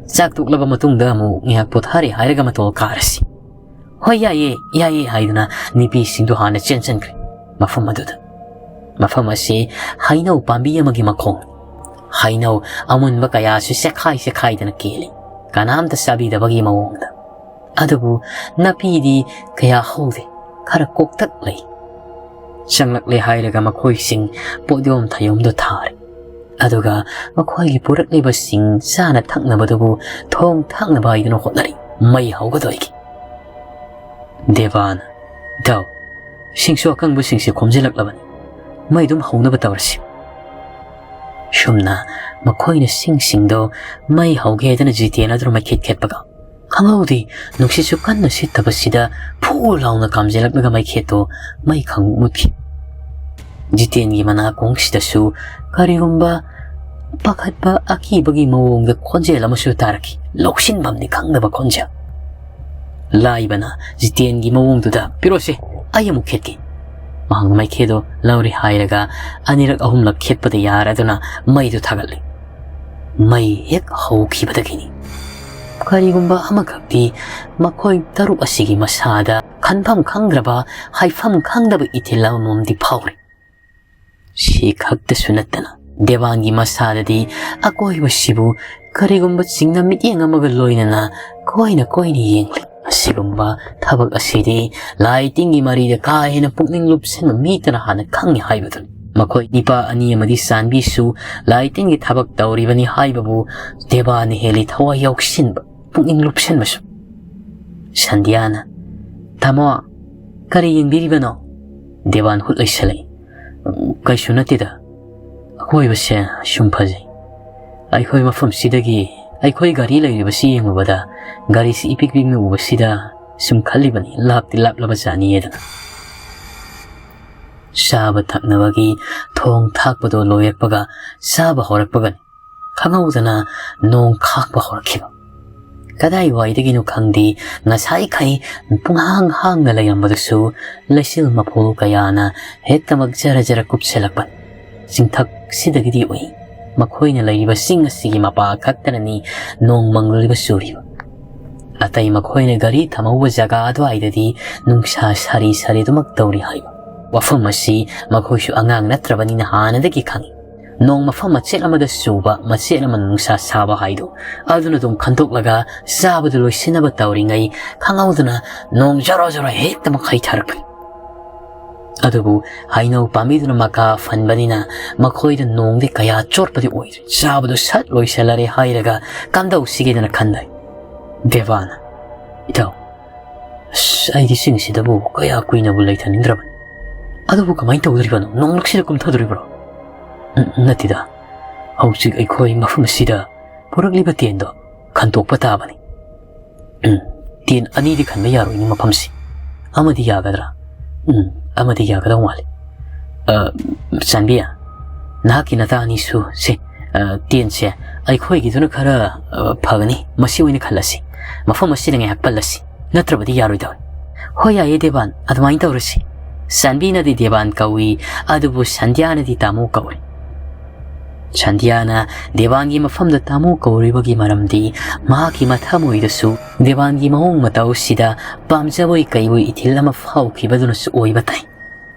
ꯆꯥꯛ ꯇꯣꯛꯂꯕ ꯃꯇꯨꯡꯗ ꯑꯃꯨꯛ ꯉꯥꯏꯍꯥꯛ ꯄꯣꯊꯥꯔꯦ ꯍꯥꯏꯔꯒ ꯃꯇꯣꯜ ꯀꯥꯔꯁꯤ꯫" "ꯍꯣꯏ, ꯌꯥꯏꯌꯦ, ꯌꯥꯏꯌꯦ" ꯍꯥꯏꯗꯨꯅ ꯅꯨꯄꯤꯁꯤꯡꯗꯨ ꯍꯥꯟꯅ ꯆꯦꯟꯁꯤꯟꯈ꯭ꯔꯦ ꯃꯐꯝ ꯑꯗꯨꯗ꯫ ꯃꯐꯝ ꯑꯁꯤ ꯍꯩꯅꯧ ꯄꯥꯝꯕꯤ ꯑꯃꯒꯤ ꯃꯈꯣꯡ, ꯍꯩꯅꯧ ꯑꯃꯨꯟꯕ ꯀꯌꯥꯁꯨ ꯆꯦꯈꯥꯏ ꯆꯦꯈꯥꯏꯗꯅ ꯀꯦꯜꯂꯤ, ꯀꯅꯥꯝꯇ ꯆꯥꯕꯤꯗꯕꯒꯤ ꯃꯑꯣꯡꯗ꯫ ꯑꯗꯨꯕꯨ ꯅꯥꯄꯤꯗꯤ ꯀꯌꯥ ꯍꯧꯗꯦ, ꯈꯔ ꯀꯣꯛꯇꯛ ꯂꯩ꯫ ꯆꯪꯂꯛꯂꯦ ꯍꯥꯏꯔꯒ ꯃꯈꯣꯏꯁꯤꯡ ꯄꯣꯠꯌꯣꯝ ꯊꯌꯣꯝꯗꯨ ꯊꯥꯔꯦ꯫ ꯑꯗꯨꯒ ꯃꯈꯣꯏꯒꯤ ꯄꯨꯔꯛꯂꯤꯕꯁꯤꯡ ꯆꯥꯅ ꯊꯛꯅꯕꯗꯨꯕꯨ ꯊꯣꯡ ꯊꯥꯛꯅꯕ ꯍꯥꯏꯗꯨꯅ ꯍꯣꯠꯅꯔꯤ꯫ ꯃꯩ ꯍꯧꯒꯗꯣꯏꯒꯤ꯫ ꯗꯦꯕꯥꯟ, "ꯏꯇꯥꯎ, ꯁꯤꯡꯁꯨ ꯑꯀꯪꯕꯁꯤꯡꯁꯦ ꯈꯣꯝꯖꯤꯜꯂꯛꯂꯕꯅꯤ꯫ ꯃꯩ ꯑꯗꯨꯝ ꯍꯧꯅꯕ ꯇꯧꯔꯁꯤ꯫" ꯁꯨꯝꯅ ꯃꯈꯣꯏꯅ ꯁꯤꯡꯁꯤꯡꯗꯣ ꯃꯩ ꯍꯧꯒꯦ ꯍꯥꯏꯗꯅ ꯖꯤꯇꯦꯟ ꯑꯗꯨꯅ ꯃꯩꯈꯦꯠ ꯈꯦꯠꯄꯒ, ꯈꯪꯍꯧꯗꯦ, ꯅꯨꯡꯁꯤꯠꯁꯨ ꯀꯟꯅ ꯁꯤꯠꯇꯕꯁꯤꯗ ꯐꯨ ꯂꯥꯎꯅ ꯀꯥꯝꯖꯤꯜꯂꯛꯂꯒ ꯃꯩꯈꯦꯠꯇꯣ ꯃꯩ ꯈꯪ ꯃꯨꯠꯈꯤ꯫ ꯖꯤꯇꯦꯟꯒꯤ ꯃꯅꯥꯀꯣꯡꯁꯤꯗꯁꯨ ꯀꯔꯤꯒꯨꯝꯕ ꯄꯥꯈꯠꯄ ꯑꯀꯤꯕꯒꯤ ꯃꯑꯣꯡꯗ ꯈꯣꯟꯖꯦꯜ ꯑꯃꯁꯨ ꯇꯥꯔꯛꯈꯤ, ꯂꯧꯁꯤꯟꯐꯝꯗꯤ ꯈꯪꯗꯕ ꯈꯣꯟꯖꯦꯜ꯫ ꯂꯥꯏꯕꯅ ꯖꯤꯇꯦꯟꯒꯤ ꯃꯑꯣꯡꯗꯨꯗ, "ꯄꯤꯔꯣꯁꯦ, ꯑꯩ ꯑꯃꯨꯛ ꯈꯦꯠꯀꯦ꯫" ꯃꯍꯥꯛꯅ ꯃꯩꯈꯦꯗꯣ ꯂꯧꯔꯦ ꯍꯥꯏꯔꯒ ꯑꯅꯤꯔꯛ ꯑꯍꯨꯝꯂꯛ ꯈꯦꯠꯄꯗ ꯌꯥꯔꯗꯨꯅ ꯃꯩꯗꯨ ꯊꯥꯒꯠꯂꯤ꯫ ꯃꯩ ꯍꯦꯛ ꯍꯧꯈꯤꯕꯗꯒꯤꯅꯤ ꯀꯔꯤꯒꯨꯝꯕ ꯑꯃꯈꯛꯇꯤ ꯃꯈꯣꯏ ꯇꯔꯨꯛ ꯑꯁꯤꯒꯤ ꯃꯁꯥꯗ ꯈꯟꯐꯝ ꯈꯪꯗ꯭ꯔꯕ, ꯍꯥꯏꯐꯝ ꯈꯪꯗꯕ ꯏꯊꯤꯜ ꯑꯃꯃꯝꯗꯤ ꯐꯥꯎꯔꯤ꯫ ꯁꯤ ꯈꯛꯇꯁꯨ ꯅꯠꯇꯅ ꯗꯦꯕꯥꯟꯒꯤ ꯃꯁꯥꯗꯗꯤ ꯑꯀꯣꯏꯕꯁꯤꯕꯨ ꯀꯔꯤꯒꯨꯝꯕ ꯆꯤꯡꯅ ꯃꯤꯠꯌꯦꯡ ꯑꯃꯒ ꯂꯣꯏꯅꯅ ꯀꯣꯏꯅ ꯀꯣꯏꯅ ꯌꯦꯡꯂꯤ꯫ ꯑꯁꯤꯒꯨꯝꯕ ꯊꯕꯛ ꯑꯁꯤꯗꯤ ꯂꯥꯏ ꯇꯤꯟꯒꯤ ꯃꯔꯤꯗ ꯀꯥ ꯍꯦꯟꯅ ꯄꯨꯛꯅꯤꯡ ꯂꯨꯞꯁꯤꯟꯕ ꯃꯤꯇꯅ ꯍꯥꯟꯅ ꯈꯪꯏ ꯍꯥꯏꯕꯗꯨꯅꯤ꯫ ꯃꯈꯣꯏ ꯅꯤꯄꯥ ꯑꯅꯤ ꯑꯃꯗꯤ ꯆꯥꯟꯕꯤꯁꯨ ꯂꯥꯏ ꯇꯤꯟꯒꯤ ꯊꯕꯛ ꯇꯧꯔꯤꯕꯅꯤ ꯍꯥꯏꯕꯕꯨ ꯗꯦꯕꯥꯟꯅ ꯍꯦꯜꯂꯤ ꯊꯋꯥꯏ ꯌꯥꯎꯁꯤꯟꯕ, ꯄꯨꯛꯅꯤꯡ ꯂꯨꯞꯁꯤꯟꯕꯁꯨ꯫ ꯁꯟꯙ꯭ꯌꯥꯅ, "ꯇꯥꯃꯣ, ꯀꯔꯤ ꯌꯦꯡꯕꯤꯔꯤꯕꯅꯣ?" ꯗꯦꯕꯥꯟ ꯍꯨꯠ ꯂꯩꯁꯜꯂꯛꯏ꯫ "ꯀꯩꯁꯨ ꯅꯠꯇꯦꯗ, ꯑꯀꯣꯏꯕꯁꯦ ꯁꯨꯝ ꯐꯖꯩ꯫ ꯑꯩꯈꯣꯏ ꯃꯐꯝꯁꯤꯗꯒꯤ ꯑꯩꯈꯣꯏ ꯒꯥꯔꯤ ꯂꯩꯔꯤꯕꯁꯤ ꯌꯦꯡꯂꯨꯕꯗ ꯒꯥꯔꯤꯁꯤ ꯏꯄꯤꯛ ꯄꯤꯛꯅ ꯎꯕꯁꯤꯗ ꯁꯨꯝ ꯈꯜꯂꯤꯕꯅꯤ, ꯂꯥꯞꯇꯤ ꯂꯥꯞꯂꯕ ꯖꯥꯠꯅꯤꯌꯦꯗꯅ"꯫ ꯆꯥꯕ ꯊꯛꯅꯕꯒꯤ ꯊꯣꯡ ꯊꯥꯛꯄꯗꯣ ꯂꯣꯏꯔꯛꯄꯒ ꯆꯥꯕ ꯍꯧꯔꯛꯄꯒꯅꯤ ꯈꯪꯍꯧꯗꯅ ꯅꯣꯡ ꯈꯥꯛꯄ ꯍꯧꯔꯛꯈꯤꯕ꯫ ꯀꯗꯥꯏꯋꯥꯏꯗꯒꯤꯅꯣ ꯈꯪꯗꯦ, ꯉꯁꯥꯏꯈꯩ ꯄꯨꯡꯍꯥꯡ ꯍꯥꯡꯅ ꯂꯩꯔꯝꯕꯗꯨꯁꯨ ꯂꯩꯆꯤꯜ ꯃꯄꯨ ꯀꯌꯥꯅ ꯍꯦꯛꯇꯃꯛ ꯖꯔ ꯖꯔ ꯀꯨꯞꯁꯤꯜꯂꯛꯄꯅꯤ꯫ ꯆꯤꯡꯊꯛꯁꯤꯗꯒꯤꯗꯤ ꯎꯏ, ꯃꯈꯣꯏꯅ ꯂꯩꯔꯤꯕ ꯆꯤꯡ ꯑꯁꯤꯒꯤ ꯃꯄꯥ ꯈꯛꯇꯅꯅꯤ ꯅꯣꯡ ꯃꯪꯂꯤꯕ ꯆꯨꯔꯤꯕ꯫ ꯑꯇꯩ ꯃꯈꯣꯏꯅ ꯒꯥꯔꯤ ꯊꯝꯍꯧꯕ ꯖꯒꯥ ꯑꯗꯨꯋꯥꯏꯗꯗꯤ ꯅꯨꯡꯁꯥ ꯁꯥꯔꯤ ꯁꯥꯔꯤꯗꯨꯃꯛ ꯇꯧꯔꯤ ꯍꯥꯏꯕ꯫ ꯋꯥꯐꯝ ꯑꯁꯤ ꯃꯈꯣꯏꯁꯨ ꯑꯉꯥꯡ ꯅꯠꯇ꯭ꯔꯕꯅꯤꯅ ꯍꯥꯟꯅꯗꯒꯤ ꯈꯪꯏ꯫ ꯅꯣꯡ ꯃꯐꯝ ꯃꯆꯦꯠ ꯑꯃꯗ ꯆꯨꯕ, ꯃꯆꯦꯠ ꯑꯃ ꯅꯨꯡꯁꯥ ꯁꯥꯕ ꯍꯥꯏꯗꯣ, ꯑꯗꯨꯅ ꯑꯗꯨꯝ ꯈꯟꯗꯣꯛꯂꯒ ꯆꯥꯕꯗꯨ ꯂꯣꯏꯁꯤꯟꯅꯕ ꯇꯧꯔꯤꯉꯩ ꯈꯪꯍꯧꯗꯅ ꯅꯣꯡ ꯖꯔꯣ ꯖꯔꯣ ꯍꯦꯛꯇꯃꯛ ꯍꯩꯊꯔꯛꯄꯅꯤ꯫ ꯑꯗꯨꯕꯨ ꯍꯩꯅꯧ ꯄꯥꯝꯕꯤꯗꯨꯅ ꯃꯀꯥ ꯐꯟꯕꯅꯤꯅ ꯃꯈꯣꯏꯗ ꯅꯣꯡꯗꯤ ꯀꯌꯥ ꯆꯣꯠꯄꯗꯤ ꯑꯣꯏꯗ꯭ꯔꯦ꯫ ꯆꯥꯕꯗꯨ ꯁꯠ ꯂꯣꯏꯁꯤꯜꯂꯔꯦ ꯍꯥꯏꯔꯒ ꯀꯝꯗꯧꯁꯤꯒꯦꯗꯅ ꯈꯟꯗꯥꯏ꯫ ꯗꯦꯕꯥꯅ, "ꯏꯇꯥꯎ, ꯑꯁ, ꯑꯩꯗꯤ ꯆꯤꯡꯁꯤꯗꯕꯨ ꯀꯌꯥ ꯀꯨꯏꯅꯕꯨ ꯂꯩꯊꯅꯤꯡꯗ꯭ꯔꯕꯅꯤ꯫ ꯑꯗꯨꯕꯨ ꯀꯃꯥꯏꯅ ꯇꯧꯗꯣꯔꯤꯕꯅꯣ? ꯅꯣꯡꯂꯛꯁꯤꯗ ꯀꯨꯝꯊꯗꯣꯔꯤꯕ꯭ꯔꯣ?" "ꯎꯝ, ꯅꯠꯇꯦꯗ, ꯍꯧꯖꯤꯛ ꯑꯩꯈꯣꯏ ꯃꯐꯝ ꯑꯁꯤꯗ ꯄꯨꯔꯛꯂꯤꯕ ꯇꯦꯟꯗꯣ ꯈꯟꯇꯣꯛꯄ ꯇꯥꯕꯅꯤ"꯫ "ꯎꯝ, ꯇꯦꯟ ꯑꯅꯤꯗꯤ ꯈꯟꯕ ꯌꯥꯔꯣꯏꯅꯦ ꯃꯐꯝꯁꯤ꯫ ꯑꯃꯗꯤ ꯌꯥꯒꯗ꯭ꯔꯥ?" "ꯎꯝ, ꯑꯃꯗꯤ ꯌꯥꯒꯗꯧ ꯃꯥꯜꯂꯤ꯫ ꯑ, ꯆꯥꯟꯕꯤ, ꯅꯍꯥꯛꯀꯤ ꯅꯇꯥ ꯑꯅꯤꯁꯨ ꯁꯦ, ꯑ, ꯇꯦꯟꯁꯦ ꯑꯩꯈꯣꯏꯒꯤꯗꯨꯅ ꯈꯔ, ꯑ, ꯐꯒꯅꯤ꯫ ꯃꯁꯤ ꯑꯣꯏꯅ ꯈꯜꯂꯁꯤ꯫ ꯃꯐꯝ ꯑꯁꯤꯗ ꯉꯥꯏꯍꯥꯛ ꯄꯜꯂꯁꯤ꯫ ꯅꯠꯇ꯭ꯔꯕꯗꯤ ꯌꯥꯔꯣꯏꯗꯧꯔꯤ"꯫ "ꯍꯣꯏ, ꯌꯥꯏꯌꯦ ꯗꯦꯕꯥꯟ, ꯑꯗꯨꯃꯥꯏꯅ ꯇꯧꯔꯁꯤ"꯫ ꯆꯥꯟꯕꯤꯅꯗꯤ ꯗꯦꯕꯥꯟ ꯀꯧꯏ, ꯑꯗꯨꯕꯨ ꯁꯟꯙ꯭ꯌꯥꯅꯗꯤ ꯇꯥꯃꯣ ꯀꯧꯏ꯫ ꯁꯟꯙ꯭ꯌꯥꯅ ꯗꯦꯕꯥꯟꯒꯤ ꯃꯐꯝꯗ ꯇꯥꯃꯣ ꯀꯧꯔꯤꯕꯒꯤ ꯃꯔꯝꯗꯤ ꯃꯍꯥꯛꯀꯤ ꯃꯊꯃꯣꯏꯗꯁꯨ ꯗꯦꯕꯥꯟꯒꯤ ꯃꯑꯣꯡ ꯃꯇꯧꯁꯤꯗ ꯄꯥꯝꯖꯕꯣꯏ ꯀꯩꯕꯣꯏ ꯏꯊꯤꯜ ꯑꯃ ꯐꯥꯎꯈꯤꯕꯗꯨꯅꯁꯨ ꯑꯣꯏꯕ ꯇꯥꯏ꯫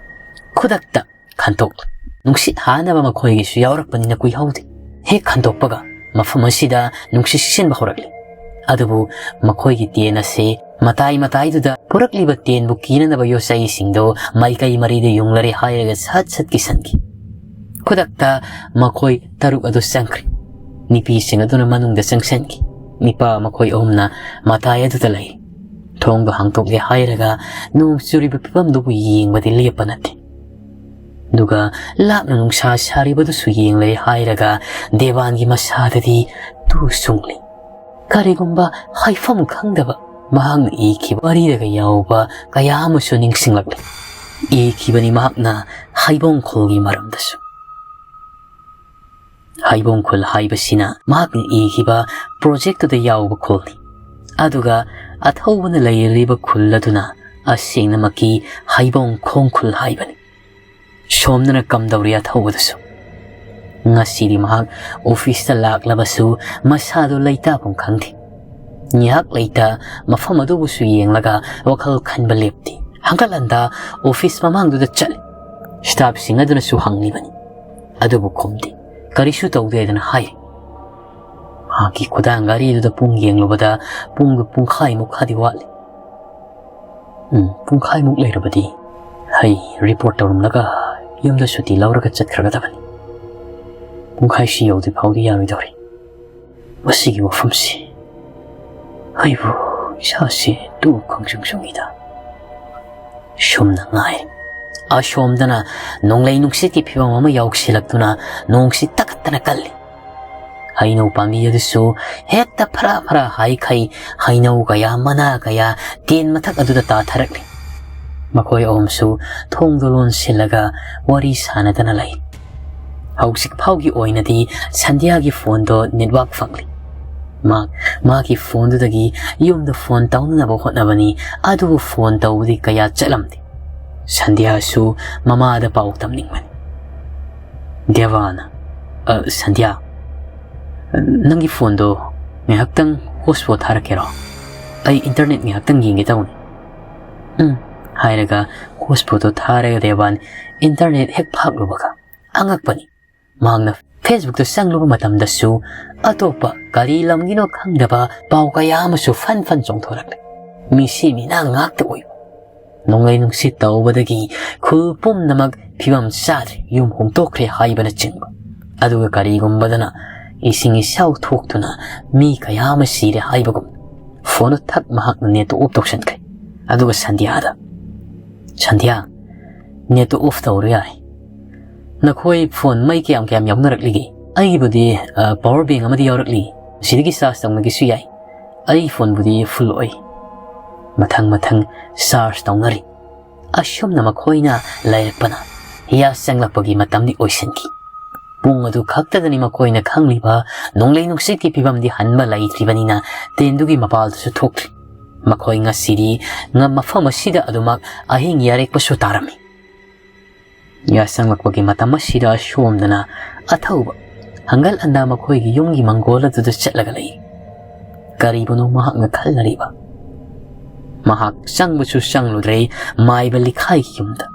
ꯈꯨꯗꯛꯇ ꯈꯟꯇꯣꯛꯂꯦ꯫ ꯅꯨꯡꯁꯤꯠ ꯍꯥꯅꯕ ꯃꯈꯣꯏꯒꯤꯁꯨ ꯌꯥꯎꯔꯛꯄꯅꯤꯅ ꯀꯨꯏꯍꯧꯗꯦ꯫ ꯍꯦꯛ ꯈꯟꯇꯣꯛꯄꯒ ꯃꯐꯝ ꯑꯁꯤꯗ ꯅꯨꯡꯁꯤꯠ ꯁꯤꯠꯆꯤꯟꯕ ꯍꯧꯔꯛꯂꯦ꯫ ꯑꯗꯨꯕꯨ ꯃꯈꯣꯏꯒꯤ ꯇꯦꯟ ꯑꯁꯤ ꯃꯇꯥꯏ ꯃꯇꯥꯏꯗꯨꯗ ꯄꯨꯔꯛꯂꯤꯕ ꯇꯦꯟꯕꯨ ꯀꯤꯅꯅꯕ ꯌꯣꯠꯆꯩꯁꯤꯡꯗꯨ ꯃꯥꯏꯀꯩ ꯃꯔꯤꯗ ꯌꯨꯡꯂꯔꯦ ꯍꯥꯏꯔꯒ ꯁꯠ ꯁꯠ ꯀꯤꯁꯟꯈꯤ꯫ ꯈꯨꯗꯛꯇ ꯃꯈꯣꯏ ꯇꯔꯨꯛ ꯑꯗꯨ ꯆꯪꯈ꯭ꯔꯦ꯫ ꯅꯨꯄꯤꯁꯤꯡ ꯑꯗꯨꯅ ꯃꯅꯨꯡꯗ ꯆꯪꯁꯤꯟꯈꯤ꯫ ꯅꯤꯄꯥ ꯃꯈꯣꯏ ꯑꯍꯨꯝꯅ ꯃꯇꯥꯏ ꯑꯗꯨꯗ ꯂꯩ꯫ ꯊꯣꯡꯗꯨ ꯍꯥꯡꯗꯣꯛꯂꯦ ꯍꯥꯏꯔꯒ ꯅꯣꯡ ꯆꯨꯔꯤꯕ ꯐꯤꯕꯝꯗꯨꯕꯨ ꯌꯦꯡꯕꯗꯤ ꯂꯦꯞꯄ ꯅꯠꯇꯦ꯫ ꯑꯗꯨꯒ ꯂꯥꯞꯅ ꯅꯨꯡꯁꯥ ꯁꯥꯔꯤꯕꯗꯨꯁꯨ ꯌꯦꯡꯂꯦ ꯍꯥꯏꯔꯒ ꯗꯦꯕꯥꯟꯒꯤ ꯃꯁꯥꯗꯗꯤ ꯇꯨ ꯁꯨꯡꯂꯤ꯫ ꯀꯔꯤꯒꯨꯝꯕ ꯍꯥꯏꯐꯝ ꯈꯪꯗꯕ ꯃꯍꯥꯛꯅ ꯏꯈꯤꯕ ꯋꯥꯔꯤꯗꯒ ꯌꯥꯎꯕ ꯀꯌꯥ ꯑꯃꯁꯨ ꯅꯤꯡꯁꯤꯡꯂꯛꯂꯤ꯫ ꯏꯈꯤꯕꯅꯤ ꯃꯍꯥꯛꯅ ꯍꯩꯕꯣꯡ ꯈꯨꯜꯒꯤ ꯃꯔꯝꯗꯁꯨ꯫ ꯍꯩꯕꯣꯡ ꯈꯨꯜ ꯍꯥꯏꯕꯁꯤꯅ ꯃꯍꯥꯛꯅ ꯏꯈꯤꯕ ꯄ꯭ꯔꯣꯖꯦꯛꯇꯨꯗ ꯌꯥꯎꯕ ꯈꯨꯜꯅꯤ꯫ ꯑꯗꯨꯒ ꯑꯊꯧꯕꯅ ꯂꯩꯔꯤꯕ ꯈꯨꯜ ꯑꯗꯨꯅ ꯑꯁꯦꯡꯅꯃꯛꯀꯤ ꯍꯩꯕꯣꯡ ꯈꯣꯡ ꯈꯨꯜ ꯍꯥꯏꯕꯅꯤ꯫ ꯁꯣꯝꯗꯅ ꯀꯝꯗꯧꯔꯤ ꯑꯊꯧꯕꯗꯨꯁꯨ? ꯉꯁꯤꯗꯤ ꯃꯍꯥꯛ ꯑꯣꯐꯤꯁꯇ ꯂꯥꯛꯂꯕꯁꯨ ꯃꯁꯥꯗꯨ ꯂꯩꯇꯥꯐꯝ ꯈꯪꯗꯦ꯫ ꯉꯥꯏꯍꯥꯛ ꯂꯩꯇ ꯃꯐꯝ ꯑꯗꯨꯕꯨꯁꯨ ꯌꯦꯡꯂꯒ ꯋꯥꯈꯜ ꯈꯟꯕ ꯂꯦꯞꯇꯦ꯫ ꯍꯟꯒꯠ ꯍꯟꯗ ꯑꯣꯐꯤꯁ ꯃꯃꯥꯡꯗꯨꯗ ꯆꯠꯂꯤ꯫ ꯁ꯭ꯇꯥꯐꯁꯤꯡ ꯑꯗꯨꯅꯁꯨ ꯍꯪꯂꯤꯕꯅꯤ, ꯑꯗꯨꯕꯨ ꯈꯨꯝꯗꯦ꯫ ꯀꯔꯤꯁꯨ ꯇꯧꯗꯦ ꯍꯥꯏꯗꯅ ꯍꯥꯏꯔꯤ꯫ ꯃꯍꯥꯛꯀꯤ ꯈꯨꯗꯥꯡ ꯘꯔꯤꯗꯨꯗ ꯄꯨꯡ ꯌꯦꯡꯂꯨꯕꯗ ꯄꯨꯡꯗꯨ ꯄꯨꯡꯈꯥꯏꯃꯨꯛ ꯈꯔꯗꯤ ꯋꯥꯠꯂꯤ꯫ ꯎꯝ, ꯄꯨꯡꯈꯥꯏꯃꯨꯛ ꯂꯩꯔꯕꯗꯤ ꯑꯩ ꯔꯤꯄꯣꯔꯠ ꯇꯧꯔꯝꯂꯒ ꯌꯨꯝꯗ ꯁꯨꯇꯤ ꯂꯧꯔꯒ ꯆꯠꯈ꯭ꯔꯒꯗꯕꯅꯤ꯫ ꯄꯨꯡꯈꯥꯏꯁꯤ ꯌꯧꯗ꯭ꯔꯤ ꯐꯥꯎꯗꯤ ꯌꯥꯔꯣꯏꯗꯧꯔꯤ꯫ ꯃꯁꯤꯒꯤ ꯋꯥꯐꯝꯁꯤ ꯑꯩꯕꯨ ꯏꯁꯥꯁꯤ ꯇꯨ ꯈꯪꯁꯨꯡ ꯁꯨꯡꯏꯗ꯫ ꯁꯨꯝꯅ ꯉꯥꯏ꯫ ꯑꯁꯣꯝꯗꯅ ꯅꯣꯡꯂꯩ ꯅꯨꯡꯁꯤꯠꯀꯤ ꯐꯤꯕꯝ ꯑꯃ ꯌꯥꯎꯁꯤꯜꯂꯛꯇꯨꯅ ꯅꯣꯡꯁꯤ ꯇꯀꯠꯇꯅ ꯀꯜꯂꯤ꯫ ꯍꯩꯅꯧ ꯄꯥꯝꯕꯤ ꯑꯗꯨꯁꯨ ꯍꯦꯛꯇ ꯐꯔꯥ ꯐꯔꯥ ꯍꯥꯏꯈꯩ ꯍꯩꯅꯧ ꯀꯌꯥ, ꯃꯅꯥ ꯀꯌꯥ ꯇꯦꯟ ꯃꯊꯛ ꯑꯗꯨꯗ ꯇꯥꯊꯔꯛꯂꯤ꯫ ꯃꯈꯣꯏ ꯑꯍꯨꯝꯁꯨ ꯊꯣꯡꯗꯣ ꯂꯣꯟꯁꯤꯜꯂꯒ ꯋꯥꯔꯤ ꯁꯥꯟꯅꯗꯅ ꯂꯩ꯫ ꯍꯧꯖꯤꯛ ꯐꯥꯎꯒꯤ ꯑꯣꯏꯅꯗꯤ ꯁꯟꯙ꯭ꯌꯥꯒꯤ ꯐꯣꯟꯗꯣ ꯅꯦꯠꯋꯥꯛ ꯐꯪꯂꯤ꯫ ꯃꯥ, ꯃꯥꯒꯤ ꯐꯣꯟꯗꯨꯗꯒꯤ ꯌꯨꯝꯗ ꯐꯣꯟ ꯇꯧꯅꯅꯕ ꯍꯣꯠꯅꯕꯅꯤ, ꯑꯗꯨꯕꯨ ꯐꯣꯟ ꯇꯧꯕꯗꯤ ꯀꯌꯥ ꯆꯠꯂꯝꯗꯦ꯫ ꯁꯟꯙ꯭ꯌꯥꯁꯨ ꯃꯃꯥꯗ ꯄꯥꯎ ꯇꯝꯅꯤꯡꯕꯅꯤ꯫ ꯗꯦꯕꯥꯟ, "ꯑ, ꯁꯟꯙ꯭ꯌꯥ, ꯅꯪꯒꯤ ꯐꯣꯟꯗꯣ ꯉꯥꯏꯍꯥꯛꯇꯪ ꯍꯣꯠꯁꯄꯣꯠ ꯊꯥꯔꯛꯀꯦꯔꯣ? ꯑꯩ ꯏꯟꯇꯔꯅꯦꯠ ꯉꯥꯏꯍꯥꯛꯇꯪ ꯌꯦꯡꯒꯦ ꯇꯧꯅꯤ꯫" "ꯎꯝ," ꯍꯥꯏꯔꯒ ꯍꯣꯠꯁꯄꯣꯠꯇꯣ ꯊꯥꯔꯒ ꯗꯦꯕꯥꯟ ꯏꯟꯇꯔꯅꯦꯠ ꯍꯦꯛ ꯐꯥꯛꯂꯨꯕꯒ ꯑꯉꯛꯄꯅꯤ꯫ ꯃꯍꯥꯛꯅ ꯐꯦꯁꯕꯨꯛꯇ ꯆꯪꯂꯨꯕ ꯃꯇꯝꯗꯁꯨ ꯑꯇꯣꯞꯄ ꯀꯔꯤ ꯂꯝꯒꯤꯅꯣ ꯈꯪꯗꯕ ꯄꯥꯎ ꯀꯌꯥ ꯑꯃꯁꯨ ꯐꯟ ꯐꯟ ꯆꯣꯡꯊꯣꯔꯛꯂꯦ꯫ ꯃꯤꯁꯤ ꯃꯤꯅꯥ ꯉꯥꯛꯇ ꯑꯣꯏꯕ꯫ ꯅꯣꯡꯂꯩ ꯅꯨꯡꯁꯤꯠ ꯇꯧꯕꯗꯒꯤ ꯈꯨꯜ ꯄꯨꯝꯅꯃꯛ ꯐꯤꯕꯝ ꯆꯥꯗ꯭ꯔꯦ, ꯌꯨꯝ ꯍꯣꯡꯗꯣꯛꯈ꯭ꯔꯦ ꯍꯥꯏꯕꯅꯆꯤꯡꯕ꯫ ꯑꯗꯨꯒ ꯀꯔꯤꯒꯨꯝꯕꯗꯅ ꯏꯁꯤꯡ ꯏꯆꯥꯎ ꯊꯣꯛꯇꯨꯅ ꯃꯤ ꯀꯌꯥ ꯑꯃ ꯁꯤꯔꯦ ꯍꯥꯏꯕꯒꯨꯝ꯫ ꯐꯣꯟꯗꯨ ꯊꯛ ꯃꯍꯥꯛꯅ ꯅꯦꯠꯇꯨ ꯑꯣꯐ ꯇꯧꯁꯟꯈ꯭ꯔꯦ꯫ ꯑꯗꯨꯒ ꯁꯟꯙ꯭ꯌꯥꯗ, "ꯁꯟꯙ꯭ꯌꯥ, ꯅꯦꯠꯇꯨ ꯑꯣꯐ ꯇꯧꯔꯣ ꯌꯥꯔꯦ꯫ "ꯅꯈꯣꯏ ꯐꯣꯟ ꯃꯩ ꯀꯌꯥꯝ ꯀꯌꯥꯝ ꯌꯥꯎꯅꯔꯛꯂꯤꯒꯦ?" "ꯑꯩꯒꯤꯕꯨꯗꯤ, ꯑ, ꯄꯋꯥꯔ ꯕꯦꯡ ꯑꯃꯗꯤ ꯌꯥꯎꯔꯛꯂꯤ꯫ ꯁꯤꯗꯒꯤ ꯆꯥꯔꯖ ꯇꯧꯅꯒꯦꯁꯨ ꯌꯥꯏ꯫ ꯑꯩ ꯐꯣꯟꯕꯨꯗꯤ ꯐꯨꯜ ꯑꯣꯏ꯫" ꯃꯊꯪ ꯃꯊꯪ ꯆꯥꯔꯖ ꯇꯧꯅꯔꯤ꯫ ꯑꯁꯨꯝꯅ ꯃꯈꯣꯏꯅ ꯂꯩꯔꯛꯄꯅ ꯌꯥꯆꯪꯂꯛꯄꯒꯤ ꯃꯇꯝꯗꯤ ꯑꯣꯏꯁꯤꯟꯈꯤ꯫ ꯄꯨꯡ ꯑꯗꯨ ꯈꯛꯇꯗꯅꯤ ꯃꯈꯣꯏꯅ ꯈꯪꯂꯤꯕ ꯅꯣꯡꯂꯩ ꯅꯨꯡꯁꯤꯠꯀꯤ ꯐꯤꯕꯝꯗꯤ ꯍꯟꯕ ꯂꯩꯇ꯭ꯔꯤꯕꯅꯤꯅ ꯇ꯭ꯔꯦꯟꯗꯨꯒꯤ ꯃꯄꯥꯜꯗꯁꯨ ꯊꯣꯛꯇ꯭ꯔꯤ꯫ ꯃꯈꯣꯏ ꯉꯁꯤꯗꯤ ꯉ-, ꯃꯐꯝ ꯑꯁꯤꯗ ꯑꯗꯨꯃꯛ ꯑꯍꯤꯡ ꯌꯥꯔꯦꯛꯄꯁꯨ ꯇꯥꯔꯝꯃꯤ꯫ ꯌꯥꯆꯪꯂꯛꯄꯒꯤ ꯃꯇꯝ ꯑꯁꯤꯗ ꯁꯣꯝꯗꯅ ꯑꯊꯧꯕ ꯍꯪꯒꯜ ꯑꯟꯗꯥ ꯃꯈꯣꯏꯒꯤ ꯌꯨꯝꯒꯤ ꯃꯪꯒꯣꯜ ꯑꯗꯨꯗ ꯆꯠꯂꯒ ꯂꯩ꯫ ꯀꯔꯤꯕꯨꯅꯣ ꯃꯍꯥꯛꯅ ꯈꯜꯂꯔꯤꯕ? ꯃꯍꯥꯛ ꯆꯪꯕꯁꯨ ꯆꯪꯂꯨꯗ꯭ꯔꯦ ꯃꯥꯏꯕ ꯂꯤꯈꯥꯏꯒꯤ ꯌꯨꯝꯗ꯫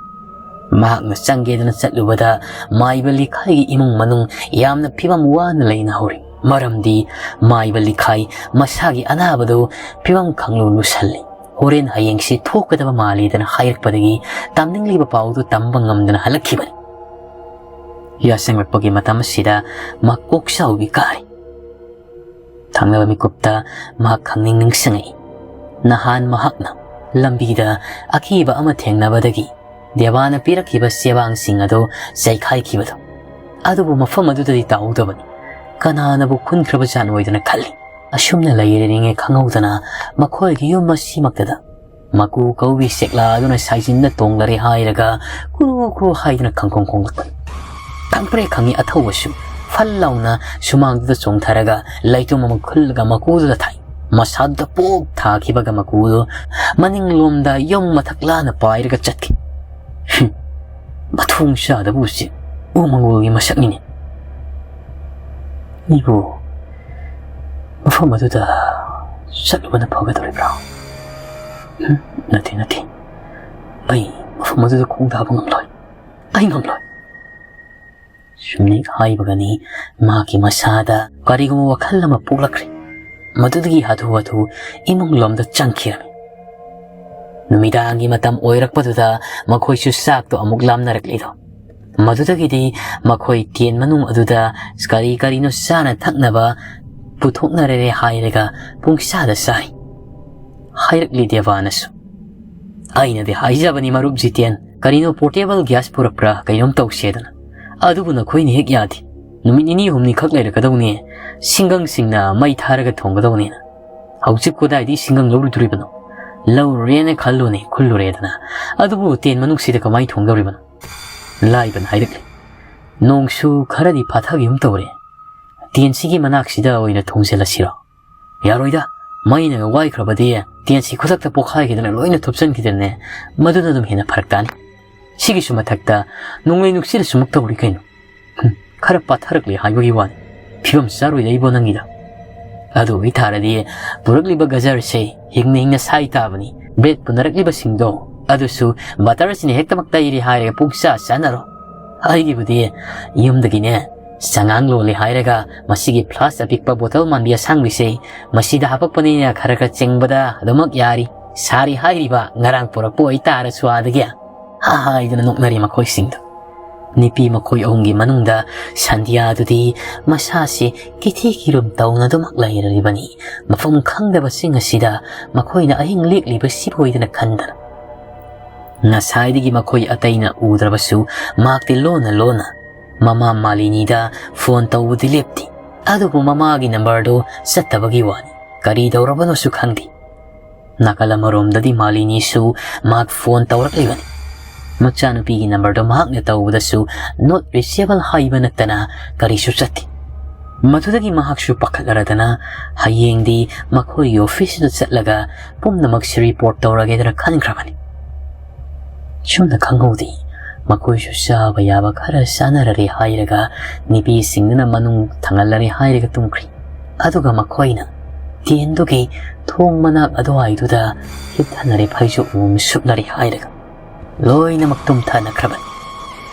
ꯃꯍꯥꯛꯅ ꯆꯪꯒꯦꯗꯅ ꯆꯠꯂꯨꯕꯗ ꯃꯥꯏꯕ ꯂꯤꯈꯥꯏꯒꯤ ꯏꯃꯨꯡ ꯃꯅꯨꯡ ꯌꯥꯝꯅ ꯐꯤꯕꯝ ꯋꯥꯅ ꯂꯩꯅꯍꯧꯔꯤ꯫ ꯃꯔꯝꯗꯤ ꯃꯥꯏꯕ ꯂꯤꯈꯥꯏ ꯃꯁꯥꯒꯤ ꯑꯅꯥꯕꯗꯨ ꯐꯤꯕꯝ ꯈꯪꯂꯨ ꯂꯨꯁꯜꯂꯤ꯫ ꯍꯣꯔꯦꯟ ꯍꯌꯦꯡꯁꯤ ꯊꯣꯛꯀꯗꯕ ꯃꯥꯜꯂꯤꯗꯅ ꯍꯥꯏꯔꯛꯄꯗꯒꯤ ꯇꯝꯅꯤꯡꯂꯤꯕ ꯄꯥꯎꯗꯨ ꯇꯝꯕ ꯉꯝꯗꯅ ꯍꯜꯂꯛꯈꯤꯕꯅꯤ꯫ ꯌꯥꯆꯪꯂꯛꯄꯒꯤ ꯃꯇꯝ ꯑꯁꯤꯗ ꯃꯍꯥꯛ ꯀꯣꯛ ꯆꯥꯎꯕꯤ ꯀꯥꯔꯤ꯫ ꯊꯪꯅꯕ ꯃꯤꯀꯨꯞꯇ ꯃꯍꯥꯛ ꯈꯪꯅꯤꯡ ꯅꯤꯡꯁꯤꯡꯉꯛꯏ꯫ ꯅꯍꯥꯟ ꯃꯍꯥꯛꯅ ꯂꯝꯕꯤꯗ ꯑꯀꯤꯕ ꯑꯃ ꯊꯦꯡꯅꯕꯗꯒꯤ ꯗꯦꯕꯥꯅ ꯄꯤꯔꯛꯈꯤꯕ ꯆꯦꯕꯥꯡꯁꯤꯡ ꯑꯗꯨ ꯆꯩꯈꯥꯏꯈꯤꯕꯗꯨ꯫ ꯑꯗꯨꯕꯨ ꯃꯐꯝ ꯑꯗꯨꯗꯗꯤ ꯇꯥꯍꯧꯗꯕꯅꯤ꯫ ꯀꯅꯥꯅꯕꯨ ꯈꯨꯟꯈ꯭ꯔꯕ ꯖꯥꯠꯅꯣꯏꯗꯅ ꯈꯜꯂꯤ꯫ ꯑꯁꯨꯝꯅ ꯂꯩꯔꯤꯉꯩ ꯈꯪꯍꯧꯗꯅ ꯃꯈꯣꯏꯒꯤ ꯌꯨꯝ ꯑꯁꯤꯃꯛꯇꯗ ꯃꯀꯨ ꯀꯧꯕꯤ ꯆꯦꯛꯂꯥ ꯑꯗꯨꯅ ꯁꯥꯏꯖꯤꯟꯗ ꯇꯣꯡꯂꯔꯦ ꯍꯥꯏꯔꯒ ꯀ꯭ꯔꯨ ꯀ꯭ꯔꯨ ꯍꯥꯏꯗꯨꯅ ꯈꯪꯈꯣꯡ ꯈꯣꯡꯂꯛꯄꯅꯤ꯫ ꯈꯪꯄ꯭ꯔꯦꯛ ꯈꯪꯉꯤ ꯑꯊꯧꯕꯁꯨ ꯐꯜ ꯂꯥꯎꯅ ꯁꯨꯃꯥꯡꯗꯨꯗ ꯆꯣꯡꯊꯔꯒ ꯂꯩꯇꯨꯝ ꯑꯃ ꯈꯨꯜꯂꯒ ꯃꯀꯨꯗꯨꯗ ꯊꯥꯏ꯫ ꯃꯁꯥꯗꯨꯗ ꯄꯣꯛ ꯊꯥꯈꯤꯕꯒ ꯃꯀꯨꯗꯨ ꯃꯅꯤꯡꯂꯣꯝꯗ ꯌꯨꯝ ꯃꯊꯛ ꯂꯥꯟꯅ ꯄꯥꯏꯔꯒ ꯆꯠꯈꯤ꯫ ꯍꯨꯝ, ꯃꯊꯣꯡ ꯆꯥꯗꯕ ꯎꯆꯦꯛ ꯎꯃꯪꯒꯣꯜꯒꯤ ꯃꯁꯛꯅꯤꯅꯦ꯫ ꯑꯩꯕꯨ ꯃꯐꯝ ꯑꯗꯨꯗ ꯆꯠꯂꯨꯕꯅ ꯐꯒꯗꯧꯔꯤꯕ꯭ꯔꯥ? ꯎꯝ, ꯅꯠꯇꯦ, ꯅꯠꯇꯦ꯫ ꯑꯩ ꯃꯐꯝ ꯑꯗꯨꯗ ꯈꯣꯡ ꯊꯥꯕ ꯉꯝꯂꯣꯏ꯫ ꯑꯩ ꯉꯝꯂꯣꯏ꯫ ꯁꯨꯝꯅꯤꯛ ꯍꯥꯏꯕꯒꯅꯤ ꯃꯍꯥꯛꯀꯤ ꯃꯁꯥꯗ ꯀꯔꯤꯒꯨꯝꯕ ꯋꯥꯈꯜ ꯑꯃ ꯄꯣꯛꯂꯛꯈ꯭ꯔꯦ꯫ ꯃꯗꯨꯗꯒꯤ ꯍꯥꯊꯨ ꯍꯥꯊꯨ ꯏꯃꯨꯡ ꯂꯣꯝꯗ ꯆꯪꯈꯤꯔꯝꯃꯤ꯫ ꯅꯨꯃꯤꯗꯥꯡꯒꯤ ꯃꯇꯝ ꯑꯣꯏꯔꯛꯄꯗꯨꯗ ꯃꯈꯣꯏꯁꯨ ꯆꯥꯛꯇꯣ ꯑꯃꯨꯛ ꯂꯥꯝꯅꯔꯛꯂꯤꯗꯣ꯫ ꯃꯗꯨꯗꯒꯤꯗꯤ ꯃꯈꯣꯏ ꯇꯦꯟ ꯃꯅꯨꯡ ꯑꯗꯨꯗ ꯀꯔꯤ ꯀꯔꯤꯅꯣ ꯆꯥꯅ ꯊꯛꯅꯕ ꯄꯨꯊꯣꯛꯅꯔꯦ ꯍꯥꯏꯔꯒ ꯄꯨꯡꯆꯥꯗ ꯆꯥꯏ꯫ ꯍꯥꯏꯔꯛꯂꯤ ꯗꯦꯕꯥꯅꯁꯨ꯫ ꯑꯩꯅꯗꯤ ꯍꯥꯏꯖꯕꯅꯤ ꯃꯔꯨꯞ ꯖꯤꯇꯦꯟ, ꯀꯔꯤꯅꯣ ꯄꯣꯔꯇꯦꯕꯜ ꯒ꯭ꯌꯥꯁ ꯄꯨꯔꯛꯄ꯭ꯔꯥ ꯀꯩꯅꯣꯝ ꯇꯧꯁꯦꯗꯅ꯫ "ꯑꯗꯨꯕꯨ ꯅꯈꯣꯏꯅ ꯍꯦꯛ ꯌꯥꯗꯦ꯫ ꯅꯨꯃꯤꯠ ꯅꯤꯅꯤ ꯍꯨꯝꯅꯤ ꯈꯛ ꯂꯩꯔꯛꯀꯗꯧꯅꯤ, ꯁꯤꯡꯒꯪꯁꯤꯡꯅ ꯃꯩ ꯊꯥꯔꯒ ꯊꯣꯡꯒꯗꯧꯅꯤꯅ꯫ ꯍꯧꯖꯤꯛ ꯀꯗꯥꯏꯗꯒꯤ ꯁꯤꯡꯒꯪ ꯂꯧꯔꯨꯗꯣꯔꯤꯕꯅꯣ? ꯂꯧꯔꯨꯔꯦꯅ ꯈꯜꯂꯨꯅꯦ, ꯈꯨꯜꯂꯨꯔꯦꯗꯅ꯫ ꯑꯗꯨꯕꯨ ꯇꯦꯟ ꯃꯅꯨꯡꯁꯤꯗ ꯀꯃꯥꯏꯅ ꯊꯣꯡꯗꯧꯔꯤꯕꯅꯣ?" ꯂꯥꯏꯕꯅ ꯍꯥꯏꯔꯛꯂꯤ, "ꯅꯣꯡꯁꯨ ꯈꯔꯗꯤ ꯐꯥꯊꯈꯤꯒꯨꯝ ꯇꯧꯔꯦ꯫ ꯇꯦꯟꯁꯤꯒꯤ ꯃꯅꯥꯛꯁꯤꯗ ꯑꯣꯏꯅ ꯊꯣꯡꯖꯤꯜꯂꯁꯤꯔꯣ?" "ꯌꯥꯔꯣꯏꯗ, ꯃꯩꯅꯒ ꯋꯥꯏꯈ꯭ꯔꯕꯗꯤ ꯇꯦꯟꯁꯤ ꯈꯨꯗꯛꯇ ꯄꯣꯛꯈꯥꯏꯈꯤꯗꯅ ꯂꯣꯏꯅ ꯊꯨꯞꯆꯟꯈꯤꯗꯅꯅꯦ, ꯃꯗꯨꯅ ꯑꯗꯨꯝ ꯍꯦꯟꯅ ꯐꯔꯛ ꯇꯥꯅꯤ꯫ ꯁꯤꯒꯤꯁꯨ ꯃꯊꯛꯇ ꯅꯣꯡꯂꯩ ꯅꯨꯡꯁꯤꯠꯅ ꯁꯨꯃꯛ ꯇꯧꯔꯤ ꯀꯩꯅꯣ꯫ ꯍꯨꯝ, ꯈꯔ ꯄꯥꯊꯔꯛꯂꯦ ꯍꯥꯏꯕꯒꯤ ꯋꯥꯅꯤ꯫ ꯐꯤꯕꯝ ꯆꯥꯔꯣꯏꯗ ꯏꯕꯣ ꯅꯪꯒꯤꯗꯣ꯫ ꯑꯗꯨ ꯑꯣꯏꯇꯥꯔꯗꯤ ꯄꯨꯔꯛꯂꯤꯕ ꯒꯖꯔꯁꯦ ꯍꯤꯡꯅ ꯍꯤꯡꯅ ꯁꯥꯏ ꯇꯥꯕꯅꯤ꯫ ꯕ꯭ꯔꯦꯗ ꯄꯨꯅꯔꯛꯂꯤꯕꯁꯤꯡꯗꯣ, ꯑꯗꯨꯁꯨ ꯕꯇꯔꯁꯤꯅ ꯍꯦꯛꯇꯃꯛ ꯇꯩꯔꯦ ꯍꯥꯏꯔꯒ ꯄꯨꯡꯆꯥ ꯆꯥꯅꯔꯣ꯫ ꯑꯩꯒꯤꯕꯨꯗꯤ ꯌꯨꯝꯗꯒꯤꯅꯦ ꯆꯉꯥꯡ ꯂꯣꯜꯂꯦ ꯍꯥꯏꯔꯒ ꯃꯁꯤꯒꯤ ꯐ꯭ꯂꯥꯁ ꯑꯄꯤꯛꯄ ꯕꯣꯇꯜ ꯃꯥꯟꯕꯤ ꯑꯁꯥꯡꯕꯤꯁꯦ ꯃꯁꯤꯗ ꯍꯥꯄꯛꯄꯅꯤꯅ ꯈꯔ ꯈꯔ ꯆꯤꯡꯕꯗ ꯑꯗꯨꯃꯛ ꯌꯥꯔꯤ꯫ ꯁꯥꯔꯤ ꯍꯥꯏꯔꯤꯕ ꯉꯔꯥꯡ ꯄꯨꯔꯛꯄ ꯑꯣꯏꯇꯥꯔꯁꯨ ꯑꯥꯗꯒꯤ", ꯍꯥꯏꯗꯨꯅ ꯅꯣꯛꯅꯔꯤ ꯃꯈꯣꯏꯁꯤꯡꯗꯣ꯫ ꯅꯨꯄꯤ ꯃꯈꯣꯏ ꯑꯍꯨꯝꯒꯤ ꯃꯅꯨꯡꯗ ꯁꯟꯙ꯭ꯌꯥꯗꯨꯗꯤ ꯃꯁꯥꯁꯤ ꯀꯤꯊꯤ ꯀꯤꯔꯨꯝ ꯇꯧꯅꯗꯨꯃꯛ ꯂꯩꯔꯤꯕꯅꯤ꯫ ꯃꯐꯝ ꯈꯪꯗꯕꯁꯤꯡ ꯑꯁꯤꯗ ꯃꯈꯣꯏꯅ ꯑꯍꯤꯡ ꯂꯦꯛꯂꯤꯕꯁꯤꯕꯨ ꯑꯣꯏꯗꯅ ꯈꯟꯗꯅ꯫ ꯉꯁꯥꯏꯗꯒꯤ ꯃꯈꯣꯏ ꯑꯇꯩꯅ ꯎꯗ꯭ꯔꯕꯁꯨ ꯃꯍꯥꯛꯇꯤ ꯂꯣꯟꯅ ꯂꯣꯟꯅ ꯃꯃꯥ ꯃꯥꯂꯤꯅꯤꯗ ꯐꯣꯟ ꯇꯧꯕꯗꯤ ꯂꯦꯞꯇꯦ꯫ ꯑꯗꯨꯕꯨ ꯃꯃꯥꯒꯤ ꯅꯝꯕꯔꯗꯨ ꯆꯠꯇꯕꯒꯤ ꯋꯥꯅꯤ꯫ ꯀꯔꯤ ꯇꯧꯔꯕꯅꯣꯁꯨ ꯈꯪꯗꯦ꯫ ꯅꯥꯀꯜ ꯑꯃꯔꯣꯝꯗꯗꯤ ꯃꯥꯂꯤꯅꯤꯁꯨ ꯃꯍꯥꯛ ꯐꯣꯟ ꯇꯧꯔꯛꯂꯤꯕꯅꯤ꯫ ꯃꯆꯥꯅꯨꯄꯤꯒꯤ ꯅꯝꯕꯔꯗꯨ ꯃꯍꯥꯛꯅ ꯇꯧꯕꯗꯁꯨ not reachable ꯍꯥꯏꯕ ꯅꯠꯇꯅ ꯀꯔꯤꯁꯨ ꯆꯠꯇꯦ꯫ ꯃꯗꯨꯗꯒꯤ ꯃꯍꯥꯛꯁꯨ ꯄꯥꯈꯠꯂꯔꯗꯅ ꯍꯌꯦꯡꯗꯤ ꯃꯈꯣꯏꯒꯤ ꯑꯣꯐꯤꯁꯇꯨꯗ ꯆꯠꯂꯒ ꯄꯨꯝꯅꯃꯛꯁꯤ ꯔꯤꯄꯣꯔꯠ ꯇꯧꯔꯒꯦꯗꯅ ꯈꯟꯈ꯭ꯔꯕꯅꯤ꯫ ꯁꯨꯝꯅ ꯈꯪꯍꯧꯗꯦ, ꯃꯈꯣꯏꯁꯨ ꯆꯥꯕ ꯌꯥꯕ ꯈꯔ ꯆꯥꯅꯔꯔꯦ ꯍꯥꯏꯔꯒ ꯅꯨꯄꯤꯁꯤꯡꯗꯨꯅ ꯃꯅꯨꯡ ꯊꯥꯡꯍꯜꯂꯔꯦ ꯍꯥꯏꯔꯒ ꯇꯨꯝꯈ꯭ꯔꯤ꯫ ꯑꯗꯨꯒ ꯃꯈꯣꯏꯅ ꯇꯦꯟꯗꯨꯒꯤ ꯊꯣꯡ ꯃꯅꯥꯛ ꯑꯗꯨꯋꯥꯏꯗꯨꯗ ꯍꯤꯞꯊꯅꯔꯦ, ꯐꯩꯖꯨꯞ ꯑꯃꯃꯝ ꯁꯨꯞꯅꯔꯦ ꯍꯥꯏꯔꯒ ꯂꯣꯏꯅꯃꯛ ꯇꯨꯝꯊꯅꯈ꯭ꯔꯕꯅꯤ꯫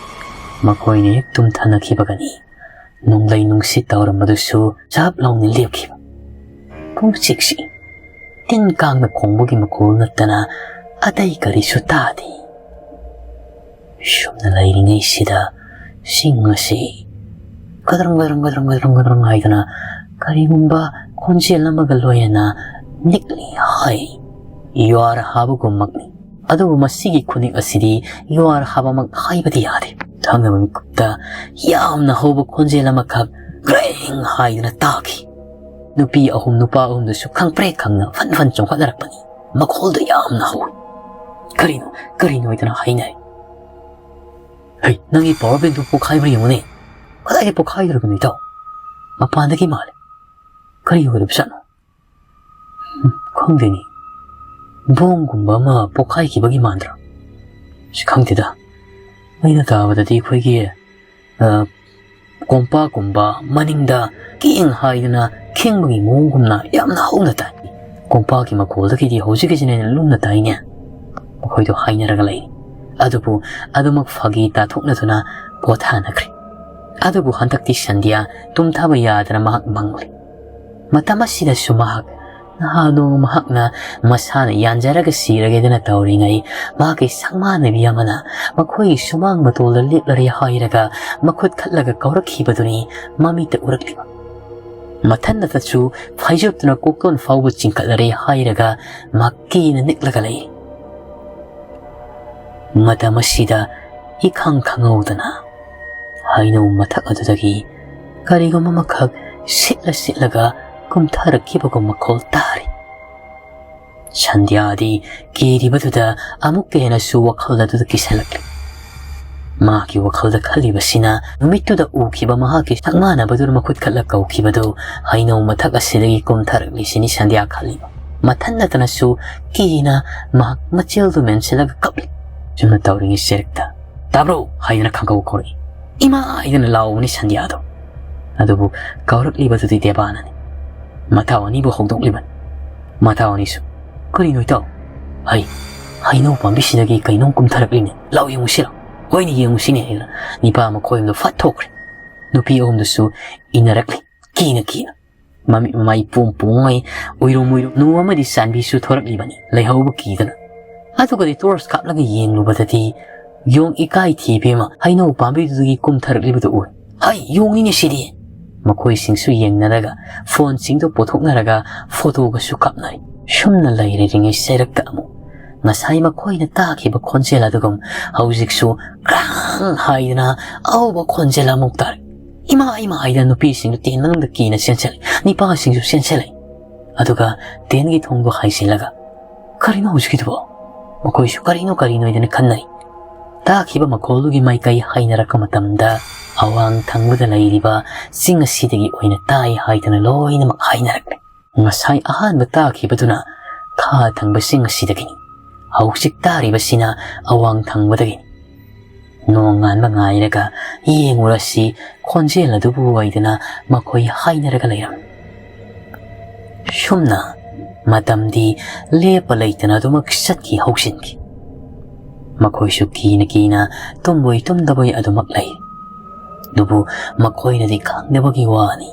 ꯃꯈꯣꯏꯅ ꯍꯦꯛ ꯇꯨꯝꯊꯅꯈꯤꯕꯒꯅꯤ ꯅꯣꯡꯂꯩ ꯅꯨꯡꯁꯤꯠ ꯇꯧꯔꯝꯕꯗꯨꯁꯨ ꯆꯞ ꯂꯥꯎꯅ ꯂꯦꯞꯈꯤꯕ꯫ ꯄꯨꯡꯆꯤꯛ ꯆꯤꯛꯏ꯫ ꯇꯤꯟ ꯀꯥꯡꯅ ꯈꯣꯡꯕꯒꯤ ꯃꯈꯣꯜ ꯅꯠꯇꯅ ꯑꯇꯩ ꯀꯔꯤꯁꯨ ꯇꯥꯗꯦ꯫ ꯁꯨꯝꯅ ꯂꯩꯔꯤꯉꯩꯁꯤꯗ ꯆꯤꯡ ꯑꯁꯤ ꯒꯗ꯭ꯔꯪ ꯒꯗ꯭ꯔꯪ ꯒꯗ꯭ꯔꯪ ꯒꯗ꯭ꯔꯪ ꯒꯗ꯭ꯔꯪ ꯍꯥꯏꯗꯅ ꯀꯔꯤꯒꯨꯝꯕ ꯈꯣꯟꯖꯦꯜ ꯑꯃꯒ ꯂꯣꯏꯅꯅ ꯅꯤꯛꯂꯤ ꯍꯥꯏ꯫ ꯌꯨꯍꯥꯔ ꯍꯥꯕꯒꯨꯝꯃꯛꯅꯤ꯫ ꯑꯗꯨꯕꯨ ꯃꯁꯤꯒꯤ ꯈꯨꯅꯤꯛ ꯑꯁꯤꯗꯤ ꯌꯨꯍꯥꯔ ꯍꯥꯕꯃꯛ ꯍꯥꯏꯕꯗꯤ ꯌꯥꯗꯦ꯫ ꯈꯪꯗꯕ ꯃꯤꯀꯨꯞꯇ ꯌꯥꯝꯅ ꯍꯧꯕ ꯈꯣꯟꯖꯦꯜ ꯑꯃꯈꯛ ꯒ꯭ꯔꯦꯡ ꯍꯥꯏꯗꯨꯅ ꯇꯥꯈꯤ꯫ ꯅꯨꯄꯤ ꯑꯍꯨꯝ, ꯅꯨꯄꯥ ꯑꯍꯨꯝꯗꯨꯁꯨ ꯈꯪꯄ꯭ꯔꯦꯛ ꯈꯪꯅ ꯐꯟ ꯐꯟ ꯆꯣꯡꯈꯠꯅꯔꯛꯄꯅꯤ꯫ ꯃꯈꯣꯜꯗꯣ ꯌꯥꯝꯅ ꯍꯧꯏ꯫ "ꯀꯔꯤꯅꯣ, ꯀꯔꯤꯅꯣ?" ꯍꯥꯏꯗꯅ ꯍꯥꯏꯅꯔꯦ꯫ "ꯍꯩ, ꯅꯪꯒꯤ ꯄꯥꯋꯔ ꯕꯦꯡꯛꯇꯨ ꯄꯣꯛꯈꯥꯏꯕ꯭ꯔꯥ ꯌꯦꯡꯉꯨꯅꯦ꯫ ꯀꯗꯥꯏꯗ ꯄꯣꯛꯈꯥꯏꯗꯧꯔꯤꯕꯅꯣ ꯏꯇꯥꯎ? ꯃꯄꯥꯟꯗꯒꯤ ꯃꯥꯜꯂꯦ꯫ ꯀꯔꯤ ꯑꯣꯏꯔꯕꯖꯥꯠꯅꯣ? ꯎꯝ, ꯈꯪꯗꯦꯅꯦ꯫ ꯕꯣꯝꯒꯨꯝꯕ ꯑꯃ ꯄꯣꯛꯈꯥꯏꯈꯤꯕꯒꯤ ꯃꯥꯟꯗ꯭ꯔꯥ? ꯑꯁ, ꯈꯪꯗꯦꯗ꯫ ꯑꯩꯅ ꯇꯥꯕꯗꯗꯤ ꯑꯩꯈꯣꯏꯒꯤ, ꯑ, ꯀꯣꯝꯄꯥꯛꯀꯨꯝꯕ ꯃꯅꯤꯡꯗ ꯀꯦꯡ ꯍꯥꯏꯗꯅ ꯈꯦꯡꯕꯒꯤ ꯃꯑꯣꯡꯒꯨꯝꯅ ꯌꯥꯝꯅ ꯍꯧꯅ ꯇꯥꯏ꯫ ꯀꯣꯝꯄꯥꯛꯀꯤ ꯃꯈꯣꯜꯗꯒꯤꯗꯤ ꯍꯧꯖꯤꯛꯀꯤꯁꯤꯅ ꯍꯦꯟꯅ ꯂꯨꯝꯅ ꯇꯥꯏꯅꯦ꯫" ꯃꯈꯣꯏꯗꯣ ꯍꯥꯏꯅꯔꯒ ꯂꯩ꯫ ꯑꯗꯨꯕꯨ ꯑꯗꯨꯃꯛ ꯐꯥꯒꯤ ꯇꯥꯊꯣꯛꯅꯗꯨꯅ ꯄꯣꯊꯥꯅꯈ꯭ꯔꯦ꯫ ꯑꯗꯨꯕꯨ ꯍꯟꯗꯛꯇꯤ ꯁꯟꯙ꯭ꯌꯥ ꯇꯨꯝꯊꯥꯕ ꯌꯥꯗꯅ ꯃꯍꯥꯛ ꯃꯪꯂꯤ꯫ ꯃꯇꯝ ꯑꯁꯤꯗꯁꯨ ꯃꯍꯥꯛ ꯅꯍꯥ ꯅꯣꯡꯃ ꯃꯍꯥꯛꯅ ꯃꯁꯥꯅ ꯌꯥꯟꯖꯔꯒ ꯁꯤꯔꯒꯦꯗꯅ ꯇꯧꯔꯤꯉꯩ, ꯃꯍꯥꯛꯀꯤ ꯁꯪꯃꯥꯟꯅꯕꯤ ꯑꯃꯅ ꯃꯈꯣꯏꯒꯤ ꯁꯨꯃꯥꯡ ꯃꯇꯣꯜꯗ ꯂꯦꯞꯂꯔꯦ ꯍꯥꯏꯔꯒ ꯃꯈꯨꯠ ꯈꯠꯂꯒ ꯀꯧꯔꯛꯈꯤꯕꯗꯨꯅꯤ ꯃꯃꯤꯠꯇ ꯎꯔꯛꯂꯤꯕ꯫ ꯃꯊꯟꯅꯇꯁꯨ ꯐꯥꯏꯖꯨꯞꯇꯨꯅ ꯀꯣꯛꯇꯣꯟ ꯐꯥꯎꯕ ꯆꯤꯡꯈꯠꯂꯔꯦ ꯍꯥꯏꯔꯒ ꯃꯍꯥꯛ ꯀꯤꯅ ꯅꯤꯛꯂꯒ ꯂꯩ꯫ ꯃꯇꯝ ꯑꯁꯤꯗ ꯏꯈꯪ ꯈꯪꯍꯧꯗꯅ ꯍꯩꯅꯧ ꯃꯊꯛ ꯑꯗꯨꯗꯒꯤ ꯀꯔꯤꯒꯨꯝꯕ ꯑꯃꯈꯛ ꯁꯤꯠꯂ ꯁꯤꯠꯂꯒ ꯀꯨꯝꯊꯔꯛꯈꯤꯕꯒꯨꯝ ꯃꯈꯣꯜ ꯇꯥꯔꯤ꯫ ꯁꯟꯙ꯭ꯌꯥꯗꯤ ꯀꯤꯔꯤꯕꯗꯨꯗ ꯑꯃꯨꯛꯀ ꯍꯦꯟꯅꯁꯨ ꯋꯥꯈꯜ ꯑꯗꯨꯗ ꯀꯤꯁꯜꯂꯛꯂꯤ꯫ ꯃꯍꯥꯛꯀꯤ ꯋꯥꯈꯜꯗ ꯈꯜꯂꯤꯕꯁꯤꯅ ꯅꯨꯃꯤꯠꯇꯨꯗ ꯎꯈꯤꯕ ꯃꯍꯥꯛꯀꯤ ꯁꯛꯃꯥꯟꯅꯕꯗꯨꯅ ꯃꯈꯨꯠ ꯈꯠꯂ ꯀꯧꯈꯤꯕꯗꯨ ꯍꯩꯅꯧ ꯃꯊꯛ ꯑꯁꯤꯗꯒꯤ ꯀꯨꯝꯊꯔꯛꯂꯤꯁꯤꯅꯤ ꯁꯟꯙ꯭ꯌꯥ ꯈꯜꯂꯤꯕ꯫ ꯃꯊꯟ ꯅꯠꯇꯅꯁꯨ ꯀꯤꯅ ꯃꯍꯥꯛ ꯃꯆꯦꯜꯗꯨ ꯃꯦꯟꯁꯤꯜꯂꯒ ꯀꯞꯂꯤ꯫ ꯁꯨꯝꯅ ꯇꯧꯔꯤꯉꯩ ꯆꯦꯔꯛꯇ "ꯇꯥꯕ꯭ꯔꯣ?" ꯍꯥꯏꯗꯨꯅ ꯈꯪꯒꯧ ꯀꯧꯔꯛꯏ꯫ "ꯏꯃꯥ!" ꯍꯥꯏꯗꯨꯅ ꯂꯥꯎꯕꯅꯤ ꯁꯟꯙ꯭ꯌꯥꯗꯣ꯫ ꯑꯗꯨꯕꯨ ꯀꯧꯔꯛꯂꯤꯕꯗꯨꯗꯤ ꯗꯦꯕꯥꯅꯅꯤ꯫ ꯃꯊꯥꯎ ꯑꯅꯤꯕꯨ ꯍꯧꯗꯣꯛꯂꯤꯕꯅꯤ꯫ ꯃꯊꯥꯎ ꯑꯅꯤꯁꯨ, "ꯀꯔꯤꯅꯣ ꯏꯇꯥꯎ?" "ꯍꯩ, ꯍꯩꯅꯧ ꯄꯥꯝꯕꯤꯁꯤꯗꯒꯤ ꯀꯩꯅꯣꯝ ꯀꯨꯝꯊꯔꯛꯂꯤꯅꯦ꯫ ꯂꯥꯎ ꯌꯦꯡꯉꯨꯁꯤꯔꯣ?" "ꯍꯣꯏꯅꯦ, ꯌꯦꯡꯉꯨꯁꯤꯅꯦ" ꯍꯥꯏꯗꯨꯅ ꯅꯤꯄꯥ ꯃꯈꯣꯏ ꯑꯍꯨꯝꯗꯣ ꯐꯠ ꯊꯣꯛꯈ꯭ꯔꯦ꯫ ꯅꯨꯄꯤ ꯑꯍꯨꯝꯗꯨꯁꯨ ꯏꯟꯅꯔꯛꯂꯤ꯫ ꯀꯤꯅ ꯀꯤꯅ ꯃꯃꯤꯠ ꯃꯃꯥꯏ ꯄꯣꯝ ꯄꯣꯡꯉꯩ ꯎꯏꯔꯨꯝ ꯎꯏꯔꯨꯝ ꯅꯨ ꯑꯃꯗꯤ ꯆꯥꯟꯕꯤꯁꯨ ꯊꯣꯔꯛꯂꯤꯕꯅꯤ ꯂꯩꯍꯧꯕ ꯀꯤꯗꯅ꯫ ꯑꯗꯨꯒꯗꯤ ꯇꯣꯔꯆ ꯀꯥꯞꯂꯒ ꯌꯦꯡꯂꯨꯕꯗꯗꯤ ꯌꯣꯡ ꯏꯀꯥꯏ ꯊꯤꯕꯤ ꯑꯃ ꯍꯩꯅꯧ ꯄꯥꯝꯕꯤꯗꯨꯗꯒꯤ ꯀꯨꯝꯊꯔꯛꯂꯤꯕꯗꯨ ꯎꯔꯦ꯫ "ꯍꯩ, ꯌꯣꯡꯅꯤꯅꯦ ꯁꯤꯗꯤ!" ꯃꯈꯣꯏꯁꯤꯡꯁꯨ ꯌꯦꯡꯅꯔꯒ ꯐꯣꯟꯁꯤꯡꯗꯨ ꯄꯨꯊꯣꯛꯅꯔꯒ ꯐꯣꯇꯣꯒꯁꯨ ꯀꯥꯞꯅꯔꯤ꯫ ꯁꯨꯝꯅ ꯂꯩꯔꯤꯉꯩ ꯆꯩꯔꯛꯇ ꯑꯃꯨꯛ ꯉꯁꯥꯏ ꯃꯈꯣꯏꯅ ꯇꯥꯈꯤꯕ ꯈꯣꯟꯖꯦꯜ ꯑꯗꯨꯒꯨꯝ ꯍꯧꯖꯤꯛꯁꯨ ꯀ꯭ꯔꯥꯡ ꯍꯥꯏꯗꯅ ꯑꯍꯧꯕ ꯈꯣꯟꯖꯦꯜ ꯑꯃꯨꯛ ꯇꯥꯔꯦ꯫ "ꯏꯃꯥ, ꯏꯃꯥ" ꯍꯥꯏꯗꯅ ꯅꯨꯄꯤꯁꯤꯡꯗꯨ ꯇꯦꯟ ꯃꯅꯨꯡꯗ ꯀꯤꯅ ꯆꯦꯟꯁꯤꯜꯂꯤ꯫ ꯅꯤꯄꯥꯁꯤꯡꯁꯨ ꯆꯦꯟꯁꯤꯜꯂꯤ꯫ ꯑꯗꯨꯒ ꯇꯦꯟꯒꯤ ꯊꯣꯡꯗꯣ ꯍꯥꯏꯖꯤꯜꯂꯒ, "ꯀꯔꯤꯅꯣ ꯍꯧꯖꯤꯛꯀꯤꯗꯨꯕꯣ?" ꯃꯈꯣꯏꯁꯨ "ꯀꯔꯤꯅꯣ, ꯀꯔꯤꯅꯣ?" ꯍꯥꯏꯗꯅ ꯈꯟꯅꯔꯤ꯫ ꯇꯥꯈꯤꯕ ꯃꯈꯣꯜꯗꯨꯒꯤ ꯃꯥꯏꯀꯩ ꯍꯥꯏꯅꯔꯛꯄ ꯃꯇꯝꯗ, ꯑꯋꯥꯡ ꯊꯪꯕꯗ ꯂꯩꯔꯤꯕ ꯆꯤꯡ ꯑꯁꯤꯗꯒꯤ ꯑꯣꯏꯅ ꯇꯥꯏ ꯍꯥꯏꯗꯅ ꯂꯣꯏꯅꯃꯛ ꯍꯥꯏꯅꯔꯛꯂꯦ꯫ ꯉꯁꯥꯏ ꯑꯍꯥꯟꯕ ꯇꯥꯈꯤꯕꯗꯨꯅ ꯈꯥ ꯊꯪꯕ ꯆꯤꯡ ꯑꯁꯤꯗꯒꯤꯅꯤ꯫ ꯍꯧꯖꯤꯛ ꯇꯥꯔꯤꯕꯁꯤꯅ ꯑꯋꯥꯡ ꯊꯪꯕꯗꯒꯤꯅꯤ꯫ "ꯅꯣꯡꯉꯥꯟꯕ ꯉꯥꯏꯔꯒ ꯌꯦꯡꯉꯨꯔꯁꯤ ꯈꯣꯟꯖꯦꯜ ꯑꯗꯨꯕꯨ" ꯍꯥꯏꯗꯅ ꯃꯈꯣꯏ ꯍꯥꯏꯅꯔꯒ ꯂꯩꯔꯝꯃꯤ꯫ ꯁꯨꯝꯅ ꯃꯇꯝꯗꯤ ꯂꯦꯞꯄ ꯂꯩꯇꯅ ꯑꯗꯨꯃꯛ ꯆꯠꯈꯤ ꯍꯧꯖꯤꯟꯈꯤ꯫ ꯃꯈꯣꯏꯁꯨ ꯀꯤꯅ ꯀꯤꯅ ꯇꯨꯝꯕꯣꯏ ꯇꯨꯝꯗꯕꯣꯏ ꯑꯗꯨꯃꯛ ꯂꯩ꯫ ꯑꯗꯨꯕꯨ ꯃꯈꯣꯏꯅꯗꯤ ꯈꯪꯗꯕꯒꯤ ꯋꯥꯅꯤ꯫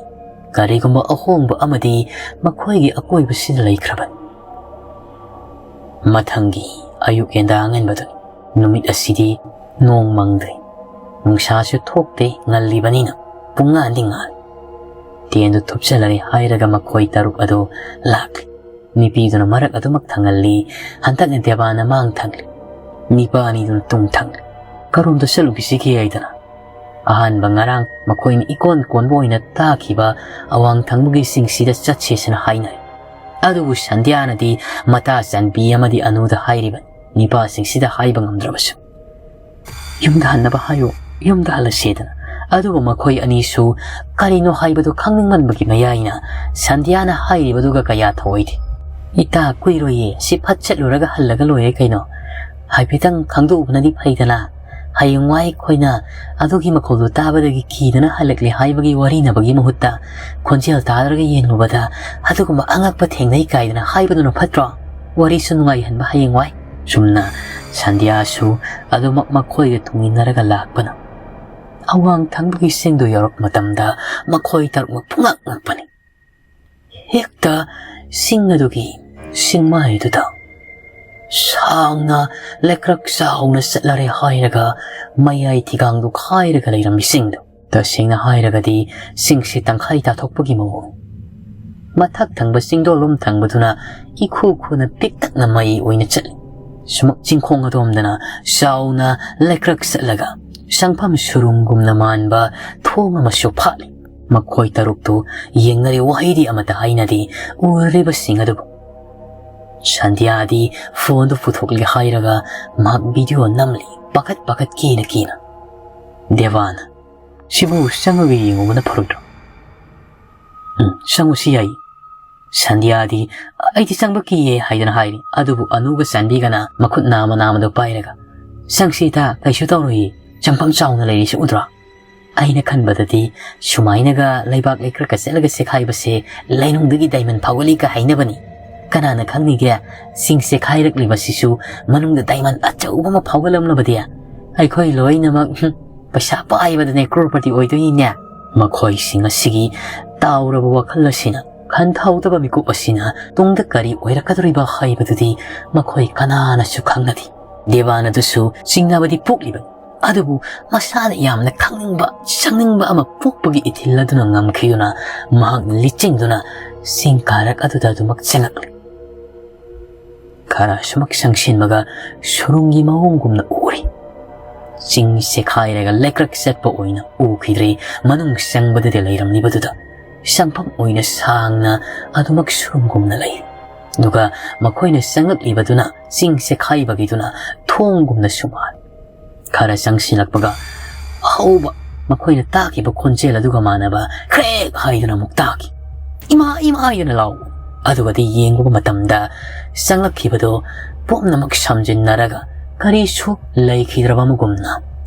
ꯀꯔꯤꯒꯨꯝꯕ ꯑꯍꯣꯡꯕ ꯑꯃꯗꯤ ꯃꯈꯣꯏꯒꯤ ꯑꯀꯣꯏꯕꯁꯤꯗ ꯂꯩꯈ꯭ꯔꯕꯅꯤ꯫ ꯃꯊꯪꯒꯤ ꯑꯌꯨꯛ ꯌꯦꯟꯗꯥ ꯑꯉꯟꯕꯗꯨꯅꯤ꯫ ꯅꯨꯃꯤꯠ ꯑꯁꯤꯗꯤ ꯅꯣꯡ ꯃꯪꯗ꯭ꯔꯤ꯫ ꯅꯨꯡꯁꯥꯁꯨ ꯊꯣꯛꯇꯦ, ꯉꯜꯂꯤꯕꯅꯤꯅ ꯄꯨꯡꯉꯥꯟꯗꯤ ꯉꯥꯜꯂꯤ꯫ ꯇꯦꯟꯗꯨ ꯊꯨꯞꯆꯜꯂꯔꯦ ꯍꯥꯏꯔꯒ ꯃꯈꯣꯏ ꯇꯔꯨꯛ ꯑꯗꯨ ꯂꯥꯛꯂꯤ꯫ ꯅꯨꯄꯤꯗꯨꯅ ꯃꯔꯛ ꯑꯗꯨꯃꯛ ꯊꯪꯍꯜꯂꯤ꯫ ꯍꯟꯗꯛꯅ ꯗꯦꯕꯥꯅ ꯃꯥꯡ ꯊꯪꯂꯤ꯫ ꯅꯤꯄꯥ ꯑꯅꯤꯗꯨꯅ ꯇꯨꯡ ꯊꯪꯂꯤ꯫ "ꯀꯔꯣꯝꯗ ꯆꯠꯂꯨꯈꯤꯁꯤꯒꯦ?" ꯍꯥꯏꯗꯅ꯫ ꯑꯍꯥꯟꯕ ꯉꯔꯥꯡ ꯃꯈꯣꯏꯅ ꯏꯀꯣꯟ ꯀꯣꯟꯕ ꯑꯣꯏꯅ ꯇꯥꯈꯤꯕ ꯑꯋꯥꯡ ꯊꯪꯕꯒꯤ ꯆꯤꯡꯁꯤꯗ ꯆꯠꯁꯦꯁꯤꯅ ꯍꯥꯏꯅꯔꯦ꯫ ꯑꯗꯨꯕꯨ ꯁꯟꯙ꯭ꯌꯥꯅꯗꯤ ꯃꯇꯥ ꯆꯥꯟꯕꯤ ꯑꯃꯗꯤ ꯑꯅꯨꯗ ꯍꯥꯏꯔꯤꯕꯅꯤ, ꯅꯤꯄꯥꯁꯤꯡꯁꯤꯗ ꯍꯥꯏꯕ ꯉꯝꯗ꯭ꯔꯕꯁꯨ꯫ "ꯌꯨꯝꯗ ꯍꯟꯅꯕ ꯍꯥꯏꯌꯨ, ꯌꯨꯝꯗ ꯍꯜꯂꯁꯦꯗꯅ"꯫ ꯑꯗꯨꯕꯨ ꯃꯈꯣꯏ ꯑꯅꯤꯁꯨ ꯀꯔꯤꯅꯣ ꯍꯥꯏꯕꯗꯨ ꯈꯪꯅꯤꯡꯃꯟꯕꯒꯤ ꯃꯌꯥꯏꯅ ꯁꯟꯙ꯭ꯌꯥꯅ ꯍꯥꯏꯔꯤꯕꯗꯨꯒ ꯀꯌꯥ ꯊꯧꯑꯣꯏꯗꯦ꯫ "ꯏꯇꯥ, ꯀꯨꯏꯔꯣꯏꯌꯦ, ꯁꯤ ꯐꯠ ꯆꯠꯂꯨꯔꯒ ꯍꯜꯂꯒ ꯂꯣꯏꯔꯦ ꯀꯩꯅꯣ꯫ ꯍꯥꯏꯐꯦꯠꯇꯪ ꯈꯪꯗꯣꯛꯎꯕꯅꯗꯤ ꯐꯩꯗꯅ꯫ ꯍꯌꯦꯡꯋꯥꯏ ꯑꯩꯈꯣꯏꯅ ꯑꯗꯨꯒꯤ ꯃꯈꯣꯜꯗꯨ ꯇꯥꯕꯗꯒꯤ ꯀꯤꯗꯅ ꯍꯜꯂꯛꯂꯦ ꯍꯥꯏꯕꯒꯤ ꯋꯥꯔꯤꯅꯕꯒꯤ ꯃꯍꯨꯠꯇ ꯈꯣꯟꯖꯦꯜ ꯇꯥꯗ꯭ꯔꯒ ꯌꯦꯡꯂꯨꯕꯗ ꯑꯗꯨꯒꯨꯝꯕ ꯑꯉꯛꯄ ꯊꯦꯡꯅꯩ ꯀꯥꯏꯗꯅ ꯍꯥꯏꯕꯗꯨꯅ ꯐꯠꯇ꯭ꯔꯣ? ꯋꯥꯔꯤꯁꯨ ꯅꯨꯡꯉꯥꯏꯍꯟꯕ ꯍꯌꯦꯡꯋꯥꯏ"꯫ ꯆꯨꯝꯅ ꯁꯟꯙ꯭ꯌꯥꯁꯨ ꯑꯗꯨꯃꯛ ꯃꯈꯣꯏꯒ ꯇꯨꯡꯏꯟꯅꯔꯒ ꯂꯥꯛꯄꯅ꯫ ꯑꯋꯥꯡ ꯊꯪꯕꯒꯤ ꯆꯤꯡꯗꯨ ꯌꯧꯔꯛꯄ ꯃꯇꯝꯗ ꯃꯈꯣꯏ ꯇꯔꯨꯛꯃꯛ ꯄꯨꯡꯉꯛ ꯉꯛꯄꯅꯤ꯫ ꯍꯦꯛꯇ ꯆꯤꯡ ꯑꯗꯨꯒꯤ ꯆꯤꯡꯃꯥꯏ ꯑꯗꯨꯗ ꯁꯥꯡꯅ ꯂꯩꯀ꯭ꯔꯛ ꯆꯥꯎꯅ ꯆꯠꯂꯔꯦ ꯍꯥꯏꯔꯒ ꯃꯌꯥꯏ ꯊꯤꯒꯥꯡꯗꯨ ꯈꯥꯏꯔꯒ ꯂꯩꯔꯝꯃꯤ ꯆꯤꯡꯗꯨ꯫ ꯇꯁꯦꯡꯅ ꯍꯥꯏꯔꯒꯗꯤ ꯆꯤꯡꯁꯤ ꯇꯪꯈꯥꯏ ꯇꯥꯊꯣꯛꯄꯒꯤ ꯃꯑꯣꯡ꯫ ꯃꯊꯛ ꯊꯪꯕ ꯆꯤꯡꯗꯣꯜꯂꯣꯝ ꯊꯪꯕꯗꯨꯅ ꯏꯈꯨ ꯈꯨꯅ ꯄꯤꯛꯇꯛꯅ ꯃꯩ ꯑꯣꯏꯅ ꯆꯠꯂꯤ꯫ ꯁꯨꯃꯛ ꯆꯤꯡꯈꯣꯡ ꯑꯗꯣꯝꯗꯅ ꯆꯥꯎꯅ ꯂꯩꯀ꯭ꯔꯛ ꯆꯠꯂꯒ ꯁꯪꯐꯝ ꯁꯨꯔꯨꯡꯒꯨꯝꯅ ꯃꯥꯟꯕ ꯊꯣꯡ ꯑꯃꯁꯨ ꯐꯥꯠꯂꯤ꯫ ꯃꯈꯣꯏ ꯇꯔꯨꯛꯇꯨ ꯌꯦꯡꯅꯔꯤ, ꯋꯥꯍꯩꯗꯤ ꯑꯃꯠꯇ ꯍꯥꯏꯅꯗꯦ ꯎꯔꯤꯕꯁꯤꯡ ꯑꯗꯨꯕꯨ꯫ ꯁꯟꯙ꯭ꯌꯥꯗꯤ ꯐꯣꯟꯗꯨ ꯄꯨꯊꯣꯛꯂꯒꯦ ꯍꯥꯏꯔꯒ ꯃꯍꯥꯛ ꯚꯤꯗꯤꯑꯣ ꯅꯝꯂꯤ, ꯄꯥꯈꯠ ꯄꯥꯈꯠ ꯀꯤꯅ ꯀꯤꯅ꯫ ꯗꯦꯕꯥꯅ, "ꯁꯤꯕꯨ ꯆꯪꯉꯒ ꯌꯦꯡꯉꯨꯕꯅ ꯐꯔꯣꯏꯗ꯭ꯔꯣ?" "ꯎꯝ, ꯆꯪꯉꯨꯁꯤ ꯌꯥꯏ꯫" ꯁꯟꯙ꯭ꯌꯥꯗꯤ, "ꯑꯩꯗꯤ ꯆꯪꯕ ꯀꯤꯌꯦ" ꯍꯥꯏꯗꯨꯅ ꯍꯥꯏꯔꯤ꯫ ꯑꯗꯨꯕꯨ ꯑꯅꯨꯒ ꯆꯥꯟꯕꯤꯒꯅ ꯃꯈꯨꯠ ꯅꯥꯝꯃ ꯅꯥꯝꯃꯗꯨ ꯄꯥꯏꯔꯒ, "ꯆꯪꯁꯤꯗ, ꯀꯩꯁꯨ ꯇꯧꯔꯣꯏꯌꯦ, ꯆꯪꯐꯝ ꯆꯥꯎꯅ ꯂꯩꯔꯤꯁꯤ ꯎꯗ꯭ꯔꯣ?" ꯑꯩꯅ ꯈꯟꯕꯗꯗꯤ ꯁꯨꯃꯥꯏꯅꯒ ꯂꯩꯕꯥꯛ ꯂꯩꯀ꯭ꯔꯛꯀ ꯆꯠꯂꯒ ꯆꯦꯈꯥꯏꯕꯁꯦ ꯂꯩꯅꯨꯡꯗꯒꯤ ꯗꯥꯏꯃꯟ ꯐꯥꯎꯒꯠꯂꯤꯒ ꯍꯥꯏꯅꯕꯅꯤ꯫ ꯀꯅꯥꯅ ꯈꯪꯅꯤꯒꯦ, ꯆꯤꯡ ꯆꯦꯈꯥꯏꯔꯛꯂꯤꯕꯁꯤꯁꯨ ꯃꯅꯨꯡꯗ ꯗꯥꯏꯃꯟ ꯑꯆꯧꯕ ꯑꯃ ꯐꯥꯎꯒꯠꯂꯝꯂꯕꯗꯤ? ꯑꯩꯈꯣꯏ ꯂꯣꯏꯅꯃꯛ, ꯍꯨꯝ, ꯄꯩꯁꯥ ꯄꯥꯏꯕꯗꯅꯦ ꯀ꯭ꯔꯣꯔꯄꯇꯤ ꯑꯣꯏꯗꯣꯏꯅꯤꯅꯦ꯫ ꯃꯈꯣꯏꯁꯤꯡ ꯑꯁꯤꯒꯤ ꯇꯥꯎꯔꯕ ꯋꯥꯈꯜ ꯑꯁꯤꯅ, ꯈꯟꯊꯍꯧꯗꯕ ꯃꯤꯀꯨꯞ ꯑꯁꯤꯅ ꯇꯨꯡꯗ ꯀꯔꯤ ꯑꯣꯏꯔꯛꯀꯗꯧꯔꯤꯕ ꯍꯥꯏꯕꯗꯨꯗꯤ ꯃꯈꯣꯏ ꯀꯅꯥꯅꯁꯨ ꯈꯪꯅꯗꯦ꯫ ꯗꯦꯕꯥꯟ ꯑꯗꯨꯁꯨ ꯆꯤꯡꯅꯕꯗꯤ ꯄꯣꯛꯂꯤꯕꯅꯤ꯫ ꯑꯗꯨꯕꯨ ꯃꯁꯥꯗ ꯌꯥꯝꯅ ꯈꯪꯅꯤꯡꯕ, ꯆꯪꯅꯤꯡꯕ ꯑꯃ ꯄꯣꯛꯄꯒꯤ ꯏꯊꯤꯜ ꯑꯗꯨꯅ ꯉꯝꯈꯤꯗꯨꯅ ꯃꯍꯥꯛꯅ ꯂꯤꯆꯤꯡꯗꯨꯅ ꯆꯤꯡ ꯀꯥꯔꯛ ꯑꯗꯨꯗ ꯑꯗꯨꯃꯛ ꯆꯪꯉꯛꯂꯤ꯫ ꯈꯔ ꯁꯨꯃꯛ ꯆꯪꯁꯤꯟꯕꯒ ꯁꯨꯔꯨꯡꯒꯤ ꯃꯑꯣꯡꯒꯨꯝꯅ ꯎꯔꯤ꯫ ꯆꯤꯡ ꯆꯦꯈꯥꯏꯔꯒ ꯂꯩꯀ꯭ꯔꯛ ꯆꯠꯄ ꯑꯣꯏꯅ ꯎꯈꯤꯗ꯭ꯔꯦ꯫ ꯃꯅꯨꯡ ꯆꯪꯕꯗꯗꯤ ꯂꯩꯔꯝꯂꯤꯕꯗꯨꯗ ꯆꯪꯐꯝ ꯑꯣꯏꯅ ꯁꯥꯡꯅ ꯑꯗꯨꯃꯛ ꯁꯨꯔꯨꯡꯒꯨꯝꯅ ꯂꯩ꯫ ꯑꯗꯨꯒ ꯃꯈꯣꯏꯅ ꯆꯪꯂꯛꯂꯤꯕꯗꯨꯅ ꯆꯤꯡ ꯆꯦꯈꯥꯏꯕꯒꯤꯗꯨꯅ ꯊꯣꯡꯒꯨꯝꯅꯁꯨ ꯃꯥꯜꯂꯤ꯫ ꯈꯔ ꯆꯪꯁꯤꯜꯂꯛꯄꯒ ꯑꯍꯧꯕ ꯃꯈꯣꯏꯅ ꯇꯥꯈꯤꯕ ꯈꯣꯟꯖꯦꯜ ꯑꯗꯨꯒ ꯃꯥꯟꯅꯕ ꯈ꯭ꯔꯦꯛ ꯍꯥꯏꯗꯨꯅ ꯑꯃꯨꯛ ꯇꯥꯈꯤ꯫ "ꯏꯃꯥ, ꯏꯃꯥ!" ꯍꯥꯏꯗꯨꯅ ꯂꯥꯎꯕ꯫ ꯑꯗꯨꯒꯗꯤ ꯌꯦꯡꯂꯨꯕ ꯃꯇꯝꯗ ꯆꯪꯂꯛꯈꯤꯕꯗꯨ ꯄꯨꯝꯅꯃꯛ ꯁꯝꯖꯤꯟꯅꯔꯒ ꯀꯔꯤꯁꯨ ꯂꯩꯈꯤꯗ꯭ꯔꯕ ꯑꯃꯒꯨꯝꯅ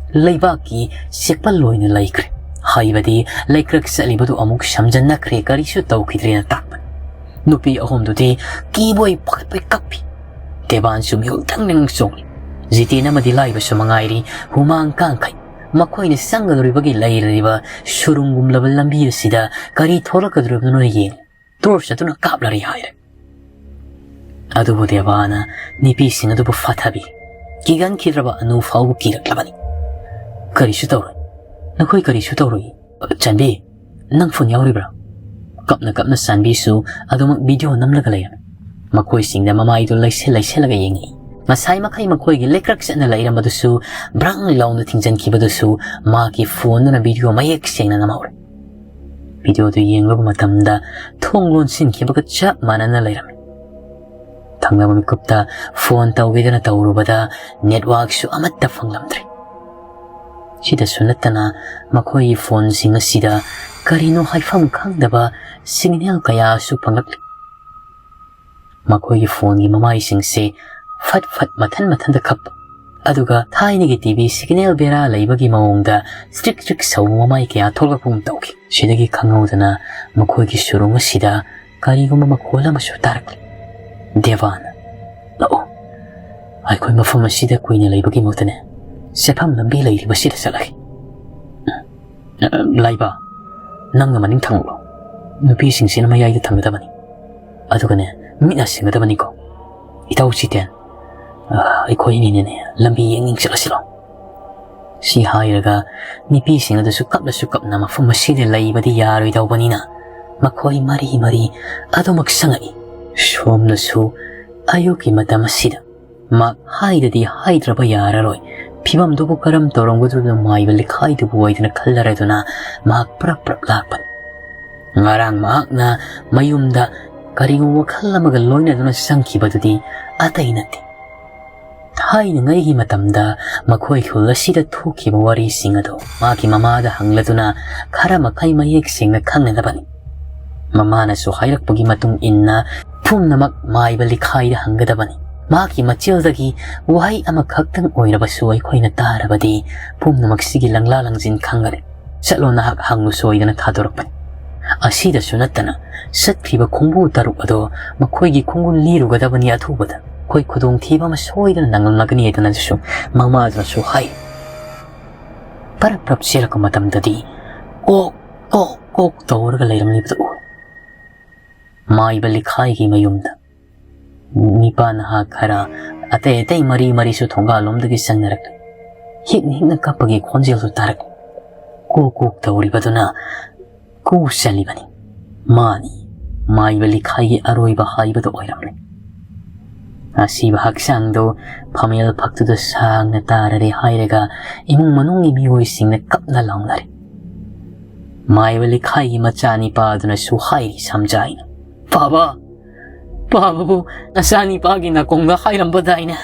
ꯂꯩꯕꯥꯛꯀꯤ ꯆꯦꯛꯄꯜ ꯑꯣꯏꯅ ꯂꯩꯈ꯭ꯔꯦ꯫ ꯍꯥꯏꯕꯗꯤ ꯂꯩꯀ꯭ꯔꯛ ꯆꯠꯂꯤꯕꯗꯨ ꯑꯃꯨꯛ ꯁꯝꯖꯤꯟꯅꯈ꯭ꯔꯦ, ꯀꯔꯤꯁꯨ ꯇꯧꯈꯤꯗ꯭ꯔꯦꯅ ꯇꯥꯛꯄꯅꯤ꯫ ꯅꯨꯄꯤ ꯑꯍꯨꯝꯗꯨꯗꯤ ꯀꯤꯕꯣꯏ ꯄꯥꯈꯠꯄꯣꯏ ꯀꯞꯄꯤ꯫ ꯗꯦꯕꯥꯟꯁꯨ ꯃꯤꯍꯨꯜ ꯗꯪ ꯗꯪ ꯆꯣꯡꯂꯤ꯫ ꯖꯤꯇꯦꯟ ꯑꯃꯗꯤ ꯂꯥꯏꯕꯁꯨ ꯃꯉꯥꯏꯔꯤ, ꯍꯨꯃꯥꯡ ꯀꯥꯡꯈꯩ꯫ ꯃꯈꯣꯏꯅ ꯆꯪꯒꯗꯧꯔꯤꯕꯒꯤ ꯂꯩꯔꯤꯕ ꯁꯨꯔꯨꯡꯒꯨꯝꯂꯕ ꯂꯝꯕꯤ ꯑꯁꯤꯗ ꯀꯔꯤ ꯊꯣꯛꯂꯛꯀꯗꯧꯔꯤꯕꯅꯣ ꯌꯦꯡ꯫ ꯇꯣꯔꯆ ꯑꯗꯨꯅ ꯀꯥꯞꯂꯔꯤ ꯍꯥꯏꯔꯦ꯫ ꯑꯗꯨꯕꯨ ꯗꯦꯕꯥꯅ ꯅꯨꯄꯤꯁꯤꯡ ꯑꯗꯨꯕꯨ ꯐꯥꯊꯕꯤ꯫ ꯀꯤꯒꯟꯈꯤꯗ꯭ꯔꯕ ꯑꯅꯨ ꯐꯥꯎꯕ ꯀꯤꯔꯛꯂꯕꯅꯤ꯫ "ꯀꯔꯤꯁꯨ ꯇꯧꯔꯣꯏ꯫ ꯅꯈꯣꯏ ꯀꯔꯤꯁꯨ ꯇꯧꯔꯣꯏ꯫ ꯆꯥꯟꯕꯤ, ꯅꯪ ꯐꯣꯟ ꯌꯥꯎꯔꯤꯕ꯭ꯔꯥ?" ꯀꯞꯅ ꯀꯞꯅ ꯆꯥꯟꯕꯤꯁꯨ ꯑꯗꯨꯃꯛ ꯚꯤꯗꯤꯑꯣ ꯅꯝꯂꯒ ꯂꯩꯔꯝꯃꯤ꯫ ꯃꯈꯣꯏꯁꯤꯡꯗ ꯃꯃꯥꯏꯗꯨ ꯂꯩꯁꯦ ꯂꯩꯁꯦꯜꯂꯒ ꯌꯦꯡꯉꯤ꯫ ꯉꯁꯥꯏ ꯃꯈꯩ ꯃꯈꯣꯏꯒꯤ ꯂꯩꯀ꯭ꯔꯛ ꯆꯠꯅ ꯂꯩꯔꯝꯕꯗꯨꯁꯨ ꯕ꯭ꯔꯪ ꯂꯥꯎꯅ ꯊꯤꯡꯖꯤꯟꯈꯤꯕꯗꯨꯁꯨ ꯃꯍꯥꯛꯀꯤ ꯐꯣꯟꯗꯨꯅ ꯚꯤꯗꯤꯑꯣ ꯃꯌꯦꯛ ꯁꯦꯡꯅ ꯅꯝꯍꯧꯔꯦ꯫ ꯚꯤꯗꯤꯑꯣꯗꯨ ꯌꯦꯡꯂꯨꯕ ꯃꯇꯝꯗ ꯊꯣꯡ ꯂꯣꯟꯁꯤꯟꯈꯤꯕꯒ ꯆꯞ ꯃꯥꯟꯅꯅ ꯂꯩꯔꯝꯃꯤ꯫ ꯊꯪꯅꯕ ꯃꯤꯀꯨꯞꯇ ꯐꯣꯟ ꯇꯧꯒꯦꯗꯅ ꯇꯧꯔꯨꯕꯗ ꯅꯦꯠꯋꯥꯛꯁꯨ ꯑꯃꯠꯇ ꯐꯪꯂꯝꯗ꯭ꯔꯦ꯫ ꯁꯤꯗꯁꯨ ꯅꯠꯇꯅ ꯃꯈꯣꯏꯒꯤ ꯐꯣꯟꯁꯤꯡ ꯑꯁꯤꯗ ꯀꯔꯤꯅꯣ ꯍꯥꯏꯐꯝ ꯈꯪꯗꯕ ꯁꯤꯒꯅꯦꯜ ꯀꯌꯥꯁꯨ ꯐꯪꯂꯛꯂꯤ꯫ ꯃꯈꯣꯏꯒꯤ ꯐꯣꯟꯒꯤ ꯃꯃꯥꯏꯁꯤꯡꯁꯦ ꯐꯠ ꯐꯠ ꯃꯊꯟ ꯃꯊꯟꯇ ꯈꯞꯄ, ꯑꯗꯨꯒ ꯊꯥꯏꯅꯒꯤ ꯇꯤ ꯚꯤ ꯁꯤꯒꯅꯦꯜ ꯕꯦꯔꯥ ꯂꯩꯕꯒꯤ ꯃꯑꯣꯡꯗ ꯆ꯭ꯔꯤꯛ ꯆ꯭ꯔꯤꯛ ꯁꯧꯕ ꯃꯃꯥꯏ ꯀꯌꯥ ꯊꯣꯛꯂꯛꯄꯒꯨꯝ ꯇꯧꯈꯤ꯫ ꯁꯤꯗꯒꯤ ꯈꯪꯍꯧꯗꯅ ꯃꯈꯣꯏꯒꯤ ꯁꯨꯔꯨꯡ ꯑꯁꯤꯗ ꯀꯔꯤꯒꯨꯝꯕ ꯃꯈꯣꯜ ꯑꯃꯁꯨ ꯇꯥꯔꯛꯂꯤ꯫ ꯗꯦꯕꯥꯅ, "ꯂꯥꯛꯑꯣ, ꯑꯩꯈꯣꯏ ꯃꯐꯝ ꯑꯁꯤꯗ ꯀꯨꯏꯅ ꯂꯩꯕꯒꯤ ꯃꯍꯨꯠꯇꯅꯦ, ꯆꯠꯐꯝ ꯂꯝꯕꯤ ꯂꯩꯔꯤꯕꯁꯤꯗ ꯆꯠꯂꯒꯦ꯫ ꯂꯥꯏꯕ, ꯅꯪꯅ ꯃꯅꯤꯡ ꯊꯪꯂꯣ꯫ ꯅꯨꯄꯤꯁꯤꯡꯁꯤꯅ ꯃꯌꯥꯏꯗ ꯊꯪꯒꯗꯕꯅꯤ꯫ ꯑꯗꯨꯒꯅꯦ, ꯃꯤꯠꯅ ꯁꯤꯡꯒꯗꯕꯅꯤꯀꯣ꯫ ꯏꯇꯥꯎ ꯖꯤꯇꯦꯟ, ꯑ, ꯑꯩꯈꯣꯏ ꯑꯅꯤꯅꯅꯦ ꯂꯝꯕꯤ ꯌꯦꯡ ꯌꯦꯡ ꯆꯠꯂꯁꯤꯔꯣ?" ꯁꯤ ꯍꯥꯏꯔꯒ ꯅꯨꯄꯤꯁꯤꯡ ꯑꯗꯨꯁꯨ ꯀꯞꯂꯁꯨ ꯀꯞꯅ ꯃꯐꯝ ꯑꯁꯤꯗ ꯂꯩꯕꯗꯤ ꯌꯥꯔꯣꯏꯗꯧꯕꯅꯤꯅ ꯃꯈꯣꯏ ꯃꯔꯤ ꯃꯔꯤ ꯑꯗꯨꯃꯛ ꯆꯪꯉꯛꯏ꯫ ꯁꯣꯝꯅꯁꯨ ꯑꯌꯨꯛꯀꯤ ꯃꯇꯝ ꯑꯁꯤꯗ ꯃꯍꯥꯛ ꯍꯥꯏꯗꯗꯤ ꯍꯥꯏꯗ꯭ꯔꯕ ꯌꯥꯔꯔꯣꯏ꯫ ꯐꯤꯕꯝꯗꯨꯕꯨ ꯀꯔꯝ ꯇꯧꯔꯝꯒꯗꯧꯔꯤꯕꯅꯣ ꯃꯥꯏꯕ ꯂꯤꯈꯥꯏꯗꯨꯕꯨ ꯑꯣꯏꯗꯅ ꯈꯜꯂꯔꯗꯨꯅ ꯃꯍꯥꯛ ꯄ꯭ꯔꯞ ꯄ꯭ꯔꯞ ꯂꯥꯛꯄꯅꯤ꯫ ꯉꯔꯥꯡ ꯃꯍꯥꯛꯅ ꯃꯌꯨꯝꯗ ꯀꯔꯤꯒꯨꯝꯕ ꯋꯥꯈꯜ ꯑꯃꯒ ꯂꯣꯏꯅꯗꯨꯅ ꯆꯪꯈꯤꯕꯗꯨꯗꯤ ꯑꯇꯩ ꯅꯠꯇꯦ꯫ ꯊꯥꯏꯅꯉꯩꯒꯤ ꯃꯇꯝꯗ ꯃꯈꯣꯏ ꯈꯨꯜ ꯑꯁꯤꯗ ꯊꯣꯛꯈꯤꯕ ꯋꯥꯔꯤꯁꯤꯡ ꯑꯗꯨ ꯃꯥꯒꯤ ꯃꯃꯥꯗ ꯍꯪꯂꯗꯨꯅ ꯈꯔ ꯃꯈꯩ ꯃꯌꯦꯛ ꯁꯦꯡꯅ ꯈꯪꯅꯅꯕꯅꯤ꯫ ꯃꯃꯥꯅꯁꯨ ꯍꯥꯏꯔꯛꯄꯒꯤ ꯃꯇꯨꯡ ꯏꯟꯅ ꯄꯨꯝꯅꯃꯛ ꯃꯥꯏꯕ ꯂꯤꯈꯥꯏꯗ ꯍꯪꯒꯗꯕꯅꯤ꯫ ꯃꯥꯒꯤ ꯃꯆꯤꯜꯗꯒꯤ ꯋꯥꯍꯩ ꯑꯃꯈꯛꯇꯪ ꯑꯣꯏꯔꯕꯁꯨ ꯑꯩꯈꯣꯏꯅ ꯇꯥꯔꯕꯗꯤ ꯄꯨꯝꯅꯃꯛꯁꯤꯒꯤ ꯂꯪꯂꯥ ꯂꯪꯖꯤꯟ ꯈꯪꯒꯅꯤ꯫ ꯆꯠꯂꯣ, ꯅꯍꯥꯛ ꯍꯪꯉꯨ ꯁꯣꯏꯗꯅ ꯊꯥꯗꯣꯔꯛꯄꯅꯤ꯫ ꯑꯁꯤꯗꯁꯨ ꯅꯠꯇꯅ ꯆꯠꯈ꯭ꯔꯤꯕ ꯈꯣꯡꯕꯨ ꯇꯔꯨꯛ ꯑꯗꯣ ꯃꯈꯣꯏꯒꯤ ꯈꯣꯡꯒꯨꯜ ꯂꯤꯔꯨꯒꯗꯕꯅꯤ ꯑꯊꯨꯕꯗ꯫ ꯑꯩꯈꯣꯏ ꯈꯨꯗꯣꯡꯊꯤꯕ ꯑꯃ ꯁꯣꯏꯗꯅ ꯅꯪꯂꯝꯂꯒꯅꯤ ꯍꯥꯏꯗꯅꯁꯨ ꯃꯃꯥꯗꯨꯅꯁꯨ ꯍꯥꯏ꯫ ꯄꯔꯞ ꯄꯔꯞ ꯆꯦꯜꯂꯛꯄ ꯃꯇꯝꯗꯗꯤ ꯀꯣꯛ ꯀꯣꯛ ꯀꯣꯛ ꯇꯧꯔꯒ ꯂꯩꯔꯝꯂꯤꯕꯗꯨ ꯎꯏ꯫ ꯃꯥꯏꯕ ꯂꯤꯈꯥꯏꯒꯤ ꯃꯌꯨꯝꯗ ꯅꯤꯄꯥ ꯅꯍꯥ ꯈꯔ ꯑꯇꯩ ꯑꯇꯩ ꯃꯔꯤ ꯃꯔꯤꯁꯨ ꯊꯣꯡꯒꯥꯜꯂꯣꯝꯗꯒꯤ ꯆꯪꯅꯔꯛꯂꯤ꯫ ꯍꯤꯛꯅ ꯍꯤꯛꯅ ꯀꯞꯄꯒꯤ ꯈꯣꯟꯖꯦꯜꯁꯨ ꯇꯥꯔꯛꯂꯤ꯫ ꯀꯣꯛ ꯀꯣꯛ ꯇꯧꯔꯤꯕꯗꯨꯅ ꯀꯨ ꯆꯜꯂꯤꯕꯅꯤ꯫ ꯃꯥꯅꯤ, ꯃꯥꯏꯕ ꯂꯤꯈꯥꯏꯒꯤ ꯑꯔꯣꯏꯕ ꯍꯥꯏꯕꯗꯨ ꯑꯣꯏꯔꯝꯂꯦ꯫ ꯑꯁꯤꯕ ꯍꯛꯆꯥꯡꯗꯨ ꯐꯝꯃꯦꯜ ꯐꯛꯇꯨꯗ ꯁꯥꯡꯅ ꯇꯥꯔꯔꯦ ꯍꯥꯏꯔꯒ ꯏꯃꯨꯡ ꯃꯅꯨꯡꯒꯤ ꯃꯤꯑꯣꯏꯁꯤꯡꯅ ꯀꯞꯅ ꯂꯥꯎꯅꯔꯦ꯫ ꯃꯥꯏꯕ ꯂꯩꯈꯥꯏꯒꯤ ꯃꯆꯥꯅꯤꯄꯥꯗꯨꯅꯁꯨ ꯍꯥꯏꯔꯤ ꯁꯝꯖꯥꯏꯅ, "ꯄꯥꯕ, ꯄꯥꯕꯕꯨ ꯅꯆꯥꯅꯤꯄꯥꯒꯤ ꯅꯥꯀꯣꯡꯗ ꯍꯥꯏꯔꯝꯕꯗꯥꯏꯅꯦ,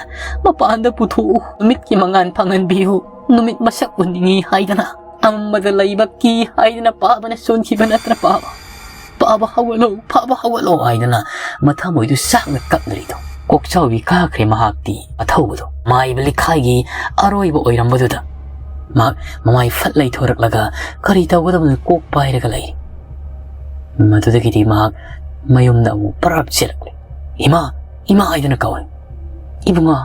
ꯃꯄꯥꯟꯗ ꯄꯨꯊꯣꯛꯎ, ꯅꯨꯃꯤꯠꯀꯤ ꯃꯉꯥꯜ ꯐꯪꯍꯟꯕꯤꯌꯨ, ꯅꯨꯃꯤꯠ ꯃꯁꯛ ꯎꯟꯅꯤꯡꯏ" ꯍꯥꯏꯗꯅ, ꯑꯃꯝꯕꯗ ꯂꯩꯕ ꯀꯤ ꯍꯥꯏꯗꯅ ꯄꯥꯕꯅ ꯁꯣꯟꯈꯤꯕ ꯅꯠꯇ꯭ꯔꯥ ꯄꯥꯕ? "ꯄꯥꯕ ꯍꯧꯒꯠꯂꯣ, ꯄꯥꯕ ꯍꯧꯒꯠꯂꯣ" ꯍꯥꯏꯗꯅ ꯃꯊꯃꯣꯏꯗꯨ ꯆꯥꯛꯅ ꯀꯞꯅꯔꯤꯗꯣ꯫ ꯀꯣꯛꯆꯥꯎꯕꯤ ꯀꯥꯈ꯭ꯔꯦ ꯃꯍꯥꯛꯇꯤ ꯑꯊꯧꯕꯗꯣ꯫ ꯃꯥꯏꯕ ꯂꯩꯈꯥꯏꯒꯤ ꯑꯔꯣꯏꯕ ꯑꯣꯏꯔꯝꯕꯗꯨꯗ ꯃꯍꯥꯛ ꯃꯃꯥꯏ ꯐꯠ ꯂꯩꯊꯣꯔꯛꯂꯒ ꯀꯔꯤ ꯇꯧꯒꯗꯕꯅꯣ ꯀꯣꯛ ꯄꯥꯏꯔꯒ ꯂꯩꯔꯤ꯫ ꯃꯗꯨꯗꯒꯤꯗꯤ ꯃꯍꯥꯛ ꯃꯌꯨꯝꯗ ꯑꯃꯨꯛ ꯄꯔꯞ ꯆꯦꯜꯂꯛꯂꯦ꯫ "ꯏꯃꯥ, ꯏꯃꯥ" ꯍꯥꯏꯗꯨꯅ ꯀꯧꯏ꯫ "ꯏꯕꯨꯡꯉꯣ,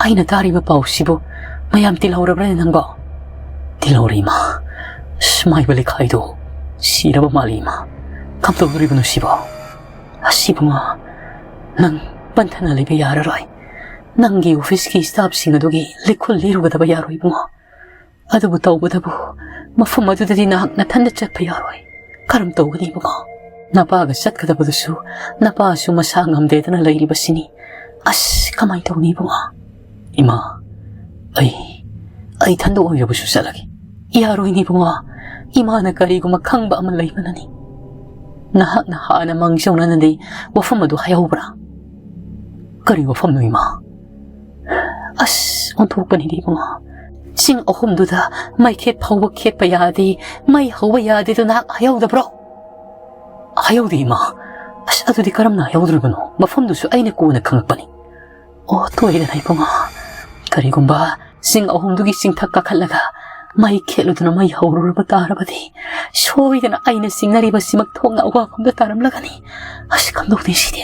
ꯑꯩꯅ ꯇꯥꯔꯤꯕ ꯄꯥꯎꯁꯤꯕꯨ ꯃꯌꯥꯝ ꯇꯤꯜꯍꯧꯔꯕ꯭ꯔꯅꯦ ꯅꯪꯕꯣ?" "ꯇꯤꯜꯍꯧꯔꯦ ꯏꯃꯥ꯫ ꯑꯁ, ꯃꯥꯏꯕ ꯂꯩꯈꯥꯏꯗꯣ ꯁꯤꯔꯕ ꯃꯥꯜꯂꯤ ꯏꯃꯥ꯫ ꯀꯝꯗꯧꯗꯣꯔꯤꯕꯅꯣ ꯁꯤꯕꯣ?" "ꯑꯁ ꯏꯕꯨꯡꯉꯣ, ꯅꯪ ꯄꯟꯊꯅ ꯂꯩꯕ ꯌꯥꯔꯔꯣꯏ꯫ ꯅꯪꯒꯤ ꯑꯣꯐꯤꯁꯀꯤ ꯁ꯭ꯇꯥꯐꯁꯤꯡ ꯑꯗꯨꯒꯤ ꯂꯤꯈꯨꯜ ꯂꯤꯔꯨꯒꯗꯕ ꯌꯥꯔꯣꯏ ꯏꯕꯨꯡꯉꯣ꯫ ꯑꯗꯨꯕꯨ ꯇꯧꯕꯗꯕꯨ ꯃꯐꯝ ꯑꯗꯨꯗꯗꯤ ꯅꯍꯥꯛ ꯅꯊꯟꯗ ꯆꯠꯄ ꯌꯥꯔꯣꯏ꯫ ꯀꯔꯝ ꯇꯧꯒꯅꯤ ꯏꯕꯨꯡꯉꯣ? ꯅꯄꯥꯒ ꯆꯠꯀꯗꯕꯗꯨꯁꯨ ꯅꯄꯥꯁꯨ ꯃꯁꯥ ꯉꯝꯗꯦꯗꯅ ꯂꯩꯔꯤꯕꯁꯤꯅꯤ꯫ ꯑꯁ, ꯀꯃꯥꯏꯅ ꯇꯧꯅꯤ ꯏꯕꯨꯡꯉꯣ?" "ꯏꯃꯥ, ꯑꯩ, ꯑꯩ ꯏꯊꯟꯗ ꯑꯣꯏꯔꯕꯁꯨ ꯆꯠꯂꯒꯦ꯫" "ꯌꯥꯔꯣꯏꯅꯦ ꯏꯕꯨꯡꯉꯣ, ꯏꯃꯥꯅ ꯀꯔꯤꯒꯨꯝꯕ ꯈꯪꯕ ꯑꯃ ꯂꯩꯕꯅꯅꯤ꯫ ꯅꯍꯥꯛꯅ ꯍꯥꯟꯅ ꯃꯥꯡꯖꯧꯅꯅꯗꯤ ꯋꯥꯐꯝ ꯑꯗꯨ ꯍꯥꯏꯍꯧꯕ꯭ꯔꯥ?" "ꯀꯔꯤ ꯋꯥꯐꯝꯅꯣ ꯏꯃꯥ?" "ꯑꯁ, ꯑꯣꯟꯊꯣꯛꯄꯅꯤꯗ ꯏꯕꯨꯡꯉꯣ꯫ ꯆꯤꯡ ꯑꯍꯨꯝꯗꯨꯗ ꯃꯩꯈꯦꯠ ꯐꯥꯎꯕ ꯈꯦꯠꯄ ꯌꯥꯗꯦ, ꯃꯩ ꯍꯧꯕ ꯌꯥꯗꯦꯗꯣ ꯅꯍꯥꯛ ꯍꯥꯏꯍꯧꯗꯕ꯭ꯔꯣ?" "ꯍꯥꯏꯍꯧꯗꯦ ꯏꯃꯥ꯫" "ꯑꯁ, ꯑꯗꯨꯗꯤ ꯀꯔꯝꯅ ꯍꯥꯏꯍꯧꯗ꯭ꯔꯤꯕꯅꯣ? ꯃꯐꯝꯗꯨꯁꯨ ꯑꯩꯅ ꯀꯣꯟꯅ ꯈꯪꯂꯛꯄꯅꯤ꯫" "ꯑꯣ, ꯇꯣꯛꯑꯦꯗꯅ ꯏꯕꯨꯡꯉꯣ꯫ ꯀꯔꯤꯒꯨꯝꯕ ꯆꯤꯡ ꯑꯍꯨꯝꯗꯨꯒꯤ ꯆꯤꯡꯊꯛ ꯀꯥꯈꯠꯂꯒ ꯃꯩ ꯈꯦꯠꯂꯨꯗꯨꯅ ꯃꯩ ꯍꯧꯔꯨꯔꯕ ꯇꯥꯔꯕꯗꯤ, ꯁꯣꯏꯗꯅ ꯑꯩꯅ ꯆꯤꯡꯅꯔꯤꯕꯁꯤꯃꯛ ꯊꯣꯛꯅ ꯑꯋꯥꯐꯝꯗ ꯇꯥꯔꯝꯂꯒꯅꯤ꯫ ꯑꯁ, ꯀꯝꯗꯧꯅꯤ ꯁꯤꯗꯤ?"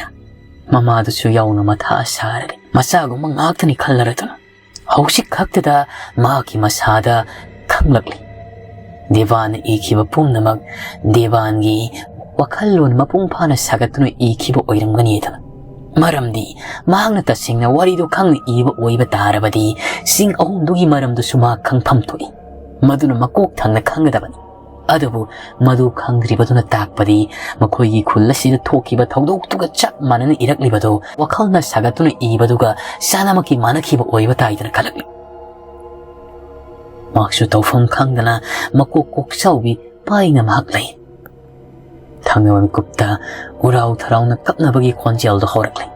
ꯃꯃꯥꯗꯨꯁꯨ ꯌꯥꯎꯅ ꯃꯊꯥ ꯁꯥꯔꯒ ꯃꯆꯥꯒꯨꯝꯕ ꯉꯥꯛꯇꯅꯤ ꯈꯜꯂꯔꯗꯨꯅ ꯍꯧꯖꯤꯛ ꯈꯛꯇꯗ ꯃꯍꯥꯛꯀꯤ ꯃꯁꯥꯗ ꯈꯪꯂꯛꯂꯤ꯫ ꯗꯦꯕꯥꯟꯅ ꯏꯈꯤꯕ ꯄꯨꯝꯅꯃꯛ ꯗꯦꯕꯥꯟꯒꯤ ꯋꯥꯈꯜꯂꯣꯟ ꯃꯄꯨꯡ ꯐꯥꯅ ꯁꯥꯒꯠꯇꯨꯅ ꯏꯈꯤꯕ ꯑꯣꯏꯔꯝꯒꯅꯤꯗꯅ꯫ ꯃꯔꯝꯗꯤ ꯃꯍꯥꯛꯅ ꯇꯁꯦꯡꯅ ꯋꯥꯔꯤꯗꯨ ꯈꯪꯅ ꯏꯕ ꯑꯣꯏꯕ ꯇꯥꯔꯕꯗꯤ ꯆꯤꯡ ꯑꯍꯨꯝꯗꯨꯒꯤ ꯃꯔꯝꯗꯁꯨ ꯃꯍꯥꯛ ꯈꯪꯐꯝ ꯊꯣꯛꯏ꯫ ꯃꯗꯨꯅ ꯃꯀꯣꯛ ꯊꯪꯅ ꯈꯪꯒꯗꯕꯅꯤ꯫ ꯑꯗꯨꯕꯨ ꯃꯗꯨ ꯈꯪꯗ꯭ꯔꯤꯕꯗꯨꯅ ꯇꯥꯛꯄꯗꯤ ꯃꯈꯣꯏꯒꯤ ꯈꯨꯜ ꯑꯁꯤꯗ ꯊꯣꯛꯈꯤꯕ ꯊꯧꯗꯣꯛꯇꯨꯒ ꯆꯞ ꯃꯥꯟꯅꯅ ꯏꯔꯛꯂꯤꯕꯗꯣ ꯋꯥꯈꯜꯅ ꯁꯥꯒꯠꯇꯨꯅ ꯏꯕꯗꯨꯒ ꯆꯥꯅꯃꯛꯀꯤ ꯃꯥꯟꯅꯈꯤꯕ ꯑꯣꯏꯕ ꯇꯥꯏꯗꯅ ꯈꯜꯂꯛꯂꯤ꯫ ꯃꯍꯥꯛꯁꯨ ꯇꯧꯐꯝ ꯈꯪꯗꯅ ꯃꯀꯣꯛ ꯀꯣꯛꯆꯥꯎꯕꯤ ꯄꯥꯏꯅ ꯃꯍꯥꯛ ꯂꯩ꯫ ꯊꯪꯅꯕ ꯃꯤꯀꯨꯞꯇ ꯎꯔꯥꯎ ꯊꯔꯥꯎꯅ ꯀꯞꯅꯕꯒꯤ ꯈꯣꯟꯖꯦꯜꯗꯣ ꯍꯧꯔꯛꯂꯦ꯫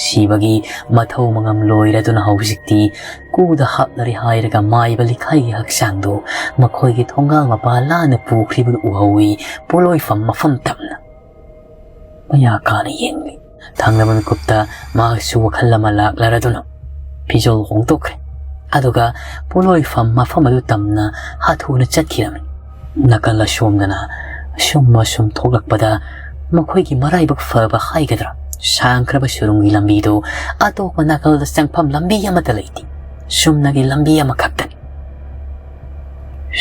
ꯁꯤꯕꯒꯤ ꯃꯊꯧ ꯃꯉꯝ ꯂꯣꯏꯔꯗꯨꯅ ꯍꯧꯖꯤꯛꯇꯤ ꯀꯨꯗ ꯍꯥꯞꯂꯔꯦ ꯍꯥꯏꯔꯒ ꯃꯥꯏꯕ ꯂꯤꯈꯥꯏꯒꯤ ꯍꯛꯆꯥꯡꯗꯨ ꯃꯈꯣꯏꯒꯤ ꯊꯣꯡꯒꯥꯜ ꯃꯄꯥ ꯂꯥꯟꯅ ꯄꯨꯈ꯭ꯔꯤꯕꯗꯨ ꯎꯍꯧꯏ꯫ ꯄꯣꯠꯂꯣꯏꯐꯝ ꯃꯐꯝ ꯇꯝꯅ ꯃꯌꯥ ꯀꯥꯅ ꯌꯦꯡꯂꯤ꯫ ꯊꯪꯅꯕ ꯃꯤꯀꯨꯞꯇ ꯃꯍꯥꯛꯁꯨ ꯋꯥꯈꯜ ꯑꯃ ꯂꯥꯛꯂꯔꯗꯨꯅ ꯐꯤꯖꯣꯜ ꯍꯣꯡꯗꯣꯛꯈ꯭ꯔꯦ꯫ ꯑꯗꯨꯒ ꯄꯣꯠꯂꯣꯏꯐꯝ ꯃꯐꯝ ꯑꯗꯨ ꯇꯝꯅ ꯍꯥꯊꯨꯅ ꯆꯠꯈꯤꯔꯝꯃꯤ꯫ ꯅꯥꯀꯜ ꯑꯁꯣꯝꯗꯅ ꯑꯁꯨꯝ ꯑꯁꯨꯝ ꯊꯣꯛꯂꯛꯄꯗ ꯃꯈꯣꯏꯒꯤ ꯃꯔꯥꯏꯕꯛ ꯐꯕ ꯍꯥꯏꯒꯗ꯭ꯔꯥ, ꯁꯥꯡꯈ꯭ꯔꯕ ꯁꯨꯔꯨꯡꯒꯤ ꯂꯝꯕꯤꯗꯨ ꯑꯇꯣꯞꯄ ꯅꯥꯀꯜꯗ ꯆꯪꯐꯝ ꯂꯝꯕꯤ ꯑꯃꯠꯇ ꯂꯩꯇꯦ꯫ ꯆꯨꯝꯅꯒꯤ ꯂꯝꯕꯤ ꯑꯃꯈꯛꯇꯅꯤ꯫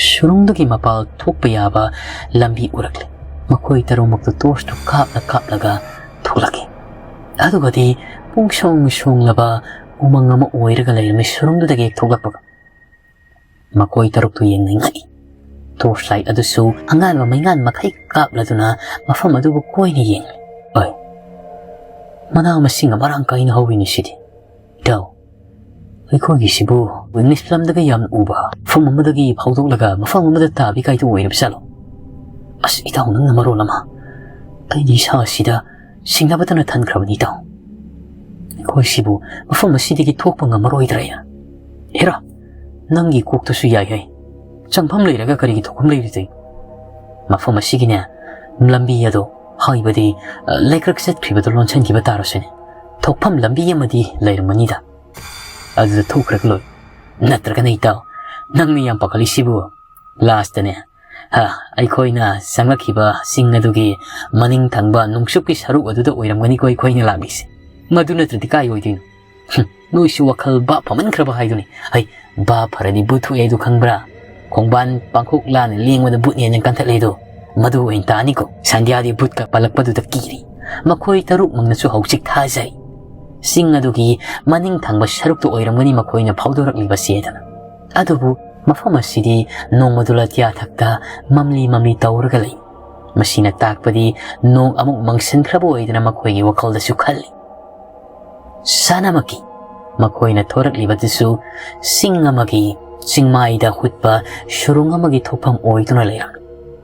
ꯁꯨꯔꯨꯡꯗꯨꯒꯤ ꯃꯄꯥꯜ ꯊꯣꯛꯄ ꯌꯥꯕ ꯂꯝꯕꯤ ꯎꯔꯛꯂꯦ꯫ ꯃꯈꯣꯏ ꯇꯔꯨꯃꯛꯇꯨ ꯇꯣꯔꯁꯇꯨ ꯀꯥꯞꯂ ꯀꯥꯞꯂꯒ ꯊꯣꯛꯂꯛꯈꯤ꯫ ꯑꯗꯨꯒꯗꯤ ꯄꯨꯡꯁꯣꯡ ꯁꯣꯡꯂꯕ ꯎꯃꯪ ꯑꯃ ꯑꯣꯏꯔꯒ ꯂꯩꯔꯝꯃꯤ꯫ ꯁꯨꯔꯨꯡꯗꯨꯗꯒꯤ ꯍꯦꯛ ꯊꯣꯛꯂꯛꯄꯒ ꯃꯈꯣꯏ ꯇꯔꯨꯛꯇꯨ ꯌꯦꯡꯅꯤꯡꯉꯛꯏ꯫ ꯇꯣꯔꯁ ꯂꯥꯏꯠ ꯑꯗꯨꯁꯨ ꯑꯉꯥꯟꯕ ꯃꯩꯉꯥꯟ ꯃꯈꯩ ꯀꯥꯞꯂꯗꯨꯅ ꯃꯐꯝ ꯑꯗꯨꯕꯨ ꯀꯣꯏꯅ ꯌꯦꯡꯂꯤ꯫ ꯑꯣꯏ, ꯃꯅꯥ ꯃꯁꯤꯡ ꯃꯔꯥꯡ ꯀꯥꯏꯅ ꯍꯧꯋꯤꯅꯦ ꯁꯤꯗꯤ꯫ ꯏꯇꯥꯎ, ꯑꯩꯈꯣꯏꯒꯤꯁꯤꯕꯨ ꯏꯪꯂꯤꯁ ꯐꯤꯂꯝꯗꯒ ꯌꯥꯝꯅ ꯎꯕ ꯃꯐꯝ ꯑꯃꯗꯒꯤ ꯐꯥꯎꯗꯣꯛꯂꯒ ꯃꯐꯝ ꯑꯃꯗ ꯇꯥꯕꯤ ꯀꯥꯏꯗꯨ ꯑꯣꯏꯔꯕ ꯖꯥꯠꯂꯣ? ꯑꯁ, ꯏꯇꯥꯎ, ꯅꯪꯅ ꯃꯔꯣꯜ ꯑꯃ, ꯑꯩꯗꯤ ꯏꯁꯥ ꯑꯁꯤꯗ ꯁꯤꯡꯅꯕꯇꯅ ꯊꯟꯈ꯭ꯔꯕꯅꯤ, ꯏꯇꯥꯎ꯫ ꯑꯩꯈꯣꯏꯁꯤꯕꯨ ꯃꯐꯝ ꯑꯁꯤꯗꯒꯤ ꯊꯣꯛꯄ ꯉꯝꯃꯔꯣꯏꯗ꯭ꯔꯥ? ꯍꯦꯔꯥ, ꯅꯪꯒꯤ ꯀꯣꯛꯇꯁꯨ ꯌꯥꯏ ꯍꯥꯏ꯫ ꯆꯪꯐꯝ ꯂꯩꯔꯒ ꯀꯔꯤꯒꯤ ꯊꯣꯛꯐꯝ ꯂꯩꯔꯤꯗꯣꯏ? ꯃꯐꯝ ꯑꯁꯤꯒꯤꯅꯦ, ꯂꯝꯕꯤ ꯑꯗꯣ, ꯍꯥꯏꯕꯗꯤ, ꯑ, ꯂꯩꯀ꯭ꯔꯛ ꯆꯠꯈ꯭ꯔꯤꯕꯗꯣ ꯂꯣꯟꯁꯤꯟꯈꯤꯕ ꯇꯥꯔꯁꯤꯅꯦ꯫ ꯊꯣꯛꯐꯝ ꯂꯝꯕꯤ ꯑꯃꯗꯤ ꯂꯩꯔꯝꯒꯅꯤꯗ꯫ ꯑꯗꯨꯗ ꯊꯣꯛꯈ꯭ꯔꯒ ꯂꯣꯏ꯫ ꯅꯠꯇ꯭ꯔꯒꯅ ꯏꯇꯥꯎ, ꯅꯪꯅ ꯌꯥꯝ ꯄꯥꯈꯠꯂꯤꯁꯤꯕꯨ? ꯂꯥꯁꯇꯅꯦ, ꯍꯥ, ꯑꯩꯈꯣꯏꯅ ꯆꯪꯂꯛꯈꯤꯕ ꯆꯤꯡ ꯑꯗꯨꯒꯤ ꯃꯅꯤꯡ ꯊꯪꯕ ꯅꯣꯡꯆꯨꯞꯀꯤ ꯁꯔꯨꯛ ꯑꯗꯨꯗ ꯑꯣꯏꯔꯝꯒꯅꯤꯀꯣ ꯑꯩꯈꯣꯏꯅ ꯂꯥꯛꯂꯤꯁꯦ꯫ ꯃꯗꯨ ꯅꯠꯇ꯭ꯔꯗꯤ ꯀꯥꯏ ꯑꯣꯏꯗꯣꯏꯅꯣ? ꯍꯨꯝ, ꯅꯣꯏꯁꯨ ꯋꯥꯈꯜ ꯚꯥꯞ ꯐꯃꯟꯈ꯭ꯔꯕ ꯍꯥꯏꯗꯨꯅꯤ꯫ ꯍꯩ, ꯚꯥꯞ ꯐꯔꯗꯤ ꯚꯨꯠ ꯊꯣꯛꯑꯦ ꯍꯥꯏꯗꯨ ꯈꯪꯕ꯭ꯔꯥ? ꯈꯣꯡꯕꯥꯟ ꯄꯥꯡꯈꯣꯛ ꯂꯥꯟꯅ ꯂꯦꯡꯕꯗ ꯚꯨꯠꯅꯦꯅ ꯀꯟꯊꯠꯂꯦꯗꯣ, ꯃꯗꯨ ꯑꯣꯏꯅ ꯇꯥꯅꯤꯀꯣ꯫ ꯁꯟꯙ꯭ꯌꯥꯗꯤ ꯚꯨꯠꯀ ꯄꯜꯂꯛꯄꯗꯨꯗ ꯀꯤꯔꯤ꯫ ꯃꯈꯣꯏ ꯇꯔꯨꯛꯃꯛꯅꯁꯨ ꯍꯧꯖꯤꯛ ꯊꯥꯖꯔꯤ꯫ ꯆꯤꯡ ꯑꯗꯨꯒꯤ ꯃꯅꯤꯡ ꯊꯪꯕ ꯁꯔꯨꯛꯇ ꯑꯣꯏꯔꯝꯒꯅꯤ ꯃꯈꯣꯏꯅ ꯐꯥꯎꯗꯣꯔꯛꯂꯤꯕꯁꯤ ꯍꯥꯏꯗꯅ꯫ ꯑꯗꯨꯕꯨ ꯃꯐꯝ ꯑꯁꯤꯗꯤ ꯅꯣꯡꯃꯗꯨ ꯂꯇꯤꯌꯥ ꯊꯛꯇ ꯃꯝꯂꯤ ꯃꯝꯂꯤ ꯇꯧꯔꯒ ꯂꯩ꯫ ꯃꯁꯤꯅ ꯇꯥꯛꯄꯗꯤ ꯅꯣꯡ ꯑꯃꯨꯛ ꯃꯪꯁꯤꯟꯈ꯭ꯔꯕ ꯑꯣꯏꯗꯅ ꯃꯈꯣꯏꯒꯤ ꯋꯥꯈꯜꯗꯁꯨ ꯈꯜꯂꯤ꯫ ꯁꯥꯟꯅꯃꯛꯀꯤ ꯃꯈꯣꯏꯅ ꯊꯣꯔꯛꯂꯤꯕꯗꯨꯁꯨ ꯆꯤꯡ ꯑꯃꯒꯤ ꯆꯤꯡꯃꯥꯏꯗ ꯍꯨꯠꯄ ꯁꯨꯔꯨꯡ ꯑꯃꯒꯤ ꯊꯣꯛꯐꯝ ꯑꯣꯏꯗꯨꯅ ꯂꯩꯔꯝꯃꯤ꯫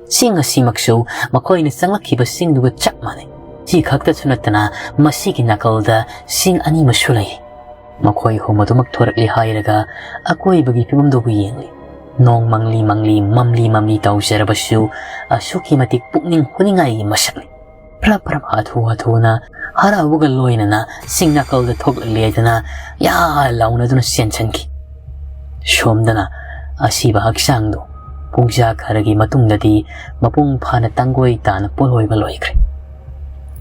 ꯆꯤꯡ ꯑꯁꯤꯃꯛꯁꯨ ꯃꯈꯣꯏꯅ ꯆꯪꯂꯛꯈꯤꯕ ꯆꯤꯡꯗꯨꯒ ꯆꯞ ꯃꯥꯟꯅꯩ꯫ ꯁꯤ ꯈꯛꯇꯁꯨ ꯅꯠꯇꯅ ꯃꯁꯤꯒꯤ ꯅꯥꯀꯜꯗ ꯆꯤꯡ ꯑꯅꯤ ꯑꯃꯁꯨ ꯂꯩ꯫ ꯃꯈꯣꯏ ꯑꯍꯨꯝ ꯑꯗꯨꯃꯛ ꯊꯣꯔꯛꯂꯤ ꯍꯥꯏꯔꯒ ꯑꯀꯣꯏꯕꯒꯤ ꯐꯤꯕꯝꯗꯨꯕꯨ ꯌꯦꯡꯂꯤ꯫ ꯅꯣꯡ ꯃꯪꯂꯤ ꯃꯪꯂꯤ, ꯃꯝꯂꯤ ꯃꯝꯂꯤ ꯇꯧꯖꯔꯕꯁꯨ ꯑꯁꯨꯛꯀꯤ ꯃꯇꯤꯛ ꯄꯨꯛꯅꯤꯡ ꯍꯨꯅꯤꯡꯉꯥꯏꯒꯤ ꯃꯁꯛꯅꯤ꯫ ꯐ꯭ꯔꯞ ꯐ꯭ꯔꯞ ꯍꯥꯊꯨ ꯍꯥꯊꯨꯅ ꯍꯔꯥꯎꯕꯒ ꯂꯣꯏꯅꯅ ꯆꯤꯡ ꯅꯥꯀꯜꯗ ꯊꯣꯛꯂꯛꯂꯦꯗꯅ ꯌꯥ ꯂꯥꯎꯅꯗꯨꯅ ꯆꯦꯟꯁꯤꯟꯈꯤ꯫ ꯁꯣꯝꯗꯅ ꯑꯁꯤꯕ ꯍꯛꯆꯥꯡꯗꯨ ꯄꯨꯡꯖꯥ ꯈꯔꯒꯤ ꯃꯇꯨꯡꯗꯗꯤ ꯃꯄꯨꯡ ꯐꯥꯅ ꯇꯥꯡꯒꯣꯏ ꯇꯥꯅ ꯄꯣꯠꯂꯣꯏꯕ ꯂꯣꯏꯈ꯭ꯔꯦ꯫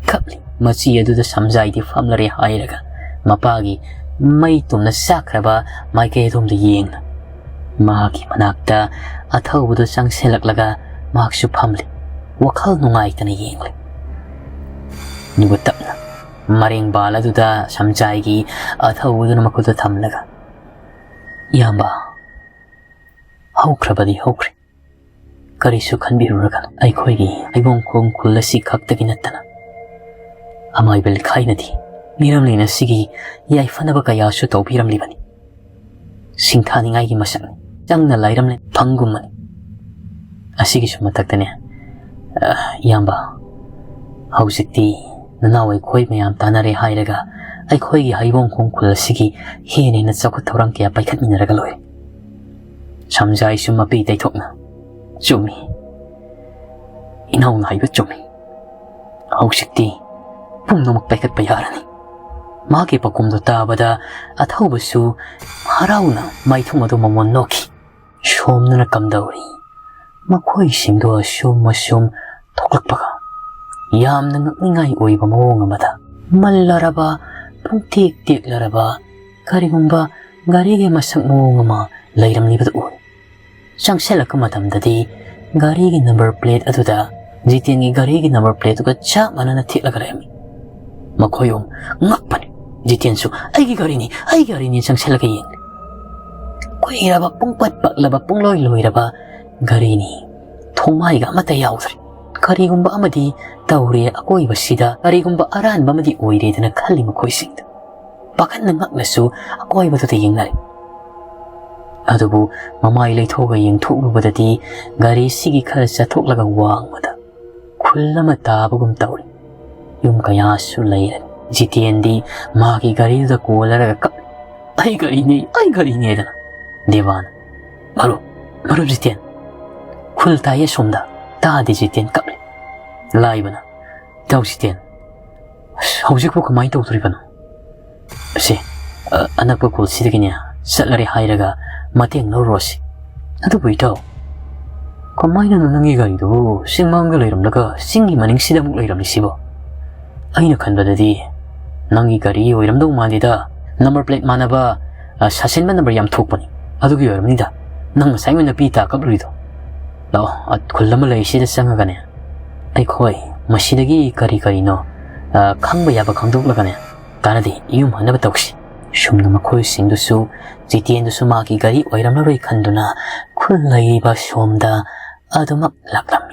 ꯀꯞꯂꯤ꯫ ꯃꯆꯤ ꯑꯗꯨꯗ ꯁꯝꯖꯥꯏꯗꯤ ꯐꯝꯂꯔꯦ ꯍꯥꯏꯔꯒ ꯃꯄꯥꯒꯤ ꯃꯩ ꯇꯨꯝꯅ ꯆꯥꯛꯈ꯭ꯔꯕ ꯃꯥꯏꯀꯩ ꯑꯗꯣꯝꯗ ꯌꯦꯡꯅ꯫ ꯃꯍꯥꯛꯀꯤ ꯃꯅꯥꯛꯇ ꯑꯊꯧꯕꯗꯨ ꯆꯪꯁꯤꯜꯂꯛꯂꯒ ꯃꯍꯥꯛꯁꯨ ꯐꯝꯂꯤ꯫ ꯋꯥꯈꯜ ꯅꯨꯡꯉꯥꯏꯇꯅ ꯌꯦꯡꯂꯤ꯫ ꯑꯗꯨꯒ ꯇꯞꯅ ꯃꯔꯦꯡꯕꯥꯜ ꯑꯗꯨꯗ ꯁꯝꯖꯥꯏꯒꯤ ꯑꯊꯧꯕꯗꯨꯅ ꯃꯈꯨꯠꯇ ꯊꯝꯂꯒ, "ꯏꯌꯥꯝꯕ, ꯍꯧꯈ꯭ꯔꯕꯗꯤ ꯍꯧꯈ꯭ꯔꯦ꯫ ꯀꯔꯤꯁꯨ ꯈꯟꯕꯤꯔꯨꯔꯒꯅꯨ꯫ ꯑꯩꯈꯣꯏꯒꯤ ꯍꯩꯕꯣꯡꯈꯣꯡ ꯈꯨꯜ ꯑꯁꯤ ꯈꯛꯇꯒꯤ ꯅꯠꯇꯅ ꯑꯃꯥꯏꯕ ꯂꯩꯈꯥꯏꯅꯗꯤ ꯃꯤꯔꯝꯂꯦꯟ ꯑꯁꯤꯒꯤ ꯌꯥꯏꯐꯅꯕ ꯀꯌꯥꯁꯨ ꯇꯧꯕꯤꯔꯝꯂꯤꯕꯅꯤ꯫ ꯁꯤꯡꯊꯥꯅꯤꯡꯉꯥꯏꯒꯤ ꯃꯁꯛꯅꯤ꯫ ꯆꯪꯅ ꯂꯥꯏꯔꯝꯂꯦꯟ ꯐꯪꯒꯨꯝꯕꯅꯤ꯫ ꯑꯁꯤꯒꯤꯁꯨ ꯃꯊꯛꯇꯅꯦ, ꯑ, ꯏꯌꯥꯝꯕ, ꯍꯧꯖꯤꯛꯇꯤ ꯅꯅꯥꯎ ꯑꯩꯈꯣꯏ ꯃꯌꯥꯝ ꯇꯥꯟꯅꯔꯦ ꯍꯥꯏꯔꯒ ꯑꯩꯈꯣꯏꯒꯤ ꯍꯩꯕꯣꯡꯈꯣꯡ ꯈꯨꯜ ꯑꯁꯤꯒꯤ ꯍꯦꯟꯅ ꯍꯦꯟꯅ ꯆꯥꯎꯈꯠ ꯊꯧꯔꯥꯡ ꯀꯌꯥ ꯄꯥꯏꯈꯠꯃꯤꯟꯅꯔꯒ ꯂꯣꯏꯔꯦ꯫" ꯁꯝꯖꯥꯏꯁꯨ ꯃꯄꯤ ꯇꯩꯊꯣꯛꯅ, "ꯆꯨꯝꯃꯤ, ꯏꯅꯥꯎꯅ ꯍꯥꯏꯕ ꯆꯨꯝꯃꯤ꯫ ꯍꯧꯖꯤꯛꯇꯤ ꯄꯨꯝꯅꯃꯛ ꯄꯥꯏꯈꯠꯄ ꯌꯥꯔꯅꯤ꯫" ꯃꯥꯒꯤ ꯄꯥꯎꯈꯨꯝꯗꯨ ꯇꯥꯕꯗ ꯑꯊꯧꯕꯁꯨ ꯍꯔꯥꯎꯅ ꯃꯥꯏꯊꯣꯡ ꯑꯗꯨ ꯃꯃꯣꯟ ꯅꯣꯛꯈꯤ꯫ ꯁꯣꯝꯗꯅ ꯀꯝꯗꯧꯔꯤ? ꯃꯈꯣꯏꯁꯤꯡꯗꯨ ꯑꯁꯨꯝ ꯑꯁꯨꯝ ꯊꯣꯛꯂꯛꯄꯒ ꯌꯥꯝꯅ ꯉꯛꯅꯤꯡꯉꯥꯏ ꯑꯣꯏꯕ ꯃꯑꯣꯡ ꯑꯃꯗ ꯃꯜꯂꯔꯕ, ꯄꯨꯡꯇꯦꯛ ꯇꯦꯛꯂꯔꯕ ꯀꯔꯤꯒꯨꯝꯕ ꯒꯥꯔꯤꯒꯤ ꯃꯁꯛ ꯃꯑꯣꯡ ꯑꯃ ꯂꯩꯔꯝꯂꯤꯕꯗꯨ ꯎꯏ꯫ ꯆꯪꯁꯤꯜꯂꯛꯄ ꯃꯇꯝꯗꯗꯤ ꯒꯥꯔꯤꯒꯤ ꯅꯝꯕꯔ ꯄ꯭ꯂꯦꯠ ꯑꯗꯨꯗ ꯖꯤꯇꯦꯟꯒꯤ ꯒꯥꯔꯤꯒꯤ ꯅꯝꯕꯔ ꯄ꯭ꯂꯦꯠꯇꯨꯒ ꯆꯞ ꯃꯥꯟꯅꯅ ꯊꯦꯠꯂꯒ ꯂꯩꯔꯝꯃꯤ꯫ ꯃꯈꯣꯏ ꯑꯍꯨꯝ ꯉꯛꯄꯅꯤ꯫ ꯖꯤꯇꯦꯟꯁꯨ, "ꯑꯩꯒꯤ ꯒꯥꯔꯤꯅꯤ, ꯑꯩꯒꯤ ꯒꯥꯔꯤꯅꯤ" ꯆꯪꯁꯤꯜꯂꯒ ꯌꯦꯡꯂꯤ꯫ ꯀꯨꯏꯔꯕ, ꯄꯨꯡꯄꯠ ꯄꯠꯂꯕ, ꯄꯨꯡꯂꯣꯏ ꯂꯣꯏꯔꯕ ꯘꯔꯤꯅꯤ꯫ ꯊꯣꯡꯃꯥꯏꯒ ꯑꯃꯠꯇ ꯌꯥꯎꯗ꯭ꯔꯦ꯫ ꯀꯔꯤꯒꯨꯝꯕ ꯑꯃꯗꯤ ꯇꯧꯔꯦ ꯑꯀꯣꯏꯕꯁꯤꯗ, ꯀꯔꯤꯒꯨꯝꯕ ꯑꯔꯥꯟꯕ ꯑꯃꯗꯤ ꯑꯣꯏꯔꯦꯗꯅ ꯈꯜꯂꯤ ꯃꯈꯣꯏꯁꯤꯡꯗ꯫ ꯄꯥꯈꯠꯅ ꯉꯛꯅꯁꯨ ꯑꯀꯣꯏꯕꯗꯨꯗ ꯌꯦꯡꯅꯔꯦ꯫ ꯑꯗꯨꯕꯨ ꯃꯃꯥꯏ ꯂꯩꯊꯣꯛꯑꯒ ꯌꯦꯡꯊꯣꯛꯂꯨꯕꯗꯗꯤ ꯘꯔꯤꯁꯤꯒꯤ ꯈꯔ ꯆꯠꯊꯣꯛꯂꯒ ꯋꯥꯡꯃꯗ ꯈꯨꯜ ꯑꯃ ꯇꯥꯕꯒꯨꯝ ꯇꯧꯔꯤ꯫ ꯌꯨꯝ ꯀꯌꯥꯁꯨ ꯂꯩꯔꯦ꯫ ꯖꯤꯇꯦꯟꯗꯤ ꯃꯥꯒꯤ ꯘꯔꯤꯗꯨꯗ ꯀꯣꯜꯂꯔꯒ ꯀꯞ, "ꯑꯩ ꯘꯔꯤꯅꯦ, ꯑꯩ ꯘꯔꯤꯅꯦ" ꯍꯥꯏꯗꯅ꯫ ꯗꯦꯕꯥꯅ, "ꯃꯔꯨꯞ, ꯃꯔꯨꯞ ꯖꯤꯇꯦꯟ, ꯈꯨꯜ ꯇꯥꯏꯌꯦ ꯁꯣꯝꯗ"꯫ ꯇꯥꯗꯦ ꯖꯤꯇꯦꯟ ꯀꯞꯂꯦ꯫ ꯂꯥꯏꯕꯅ, "ꯏꯇꯥꯎ ꯖꯤꯇꯦꯟ, ꯑꯁ, ꯍꯧꯖꯤꯛꯄꯨ ꯀꯃꯥꯏꯅ ꯇꯧꯗꯣꯔꯤꯕꯅꯣ? ꯑꯁꯤ, ꯑ, ꯑꯅꯛꯄ ꯈꯨꯜꯁꯤꯗꯒꯤꯅꯦ ꯆꯠꯂꯔꯦ ꯍꯥꯏꯔꯒ ꯃꯇꯦꯡ ꯂꯧꯔꯨꯔꯁꯤ꯫ ꯑꯗꯨꯕꯨ ꯏꯇꯥꯎ, ꯀꯃꯥꯏꯅꯅꯣ ꯅꯪꯒꯤ ꯒꯥꯔꯤꯗꯨꯕꯨ ꯆꯤꯡꯃꯥꯡꯗ ꯂꯩꯔꯝꯂꯒ ꯆꯤꯡꯒꯤ ꯃꯅꯤꯡꯁꯤꯗ ꯑꯃꯨꯛ ꯂꯩꯔꯝꯂꯤꯁꯤꯕꯣ? ꯑꯩꯅ ꯈꯟꯕꯗꯗꯤ ꯅꯪꯒꯤ ꯒꯥꯔꯤ ꯑꯣꯏꯔꯝꯗꯧ ꯃꯥꯟꯗꯦꯗ꯫ Number plate ꯃꯥꯟꯅꯕ, ꯑ, ꯁꯥꯁꯤꯟꯕ number ꯌꯥꯝ ꯊꯣꯛꯄꯅꯤ꯫ ꯑꯗꯨꯒꯤ ꯑꯣꯏꯔꯝꯅꯤꯗ ꯅꯪ ꯉꯁꯥꯏ ꯑꯣꯏꯅ ꯄꯤ ꯇꯥ ꯀꯞꯂꯨꯏꯗꯣ꯫ ꯂꯥꯛꯑꯣ, ꯑ, ꯈꯨꯜ ꯑꯃ ꯂꯩ, ꯁꯤꯗ ꯆꯪꯉꯒꯅꯦ ꯑꯩꯈꯣꯏ ꯃꯁꯤꯗꯒꯤ ꯀꯔꯤ ꯀꯔꯤꯅꯣ, ꯑ, ꯈꯪꯕ ꯌꯥꯕ ꯈꯪꯗꯣꯛꯂꯒꯅꯦ ꯀꯥꯟꯅꯗꯦ, ꯌꯨꯝ ꯍꯟꯅꯕ ꯇꯧꯁꯤ"꯫ ꯁꯨꯝꯅ ꯃꯈꯣꯏꯁꯤꯡꯗꯨꯁꯨ, ꯖꯤꯇꯦꯟꯗꯨꯁꯨ ꯃꯥꯒꯤ ꯒꯥꯔꯤ ꯑꯣꯏꯔꯝꯂꯔꯣꯏ ꯈꯟꯗꯨꯅ ꯈꯨꯜ ꯂꯩꯔꯤꯕ ꯁꯣꯝꯗ ꯑꯗꯨꯃꯛ ꯂꯥꯛꯂꯝꯃꯤ꯫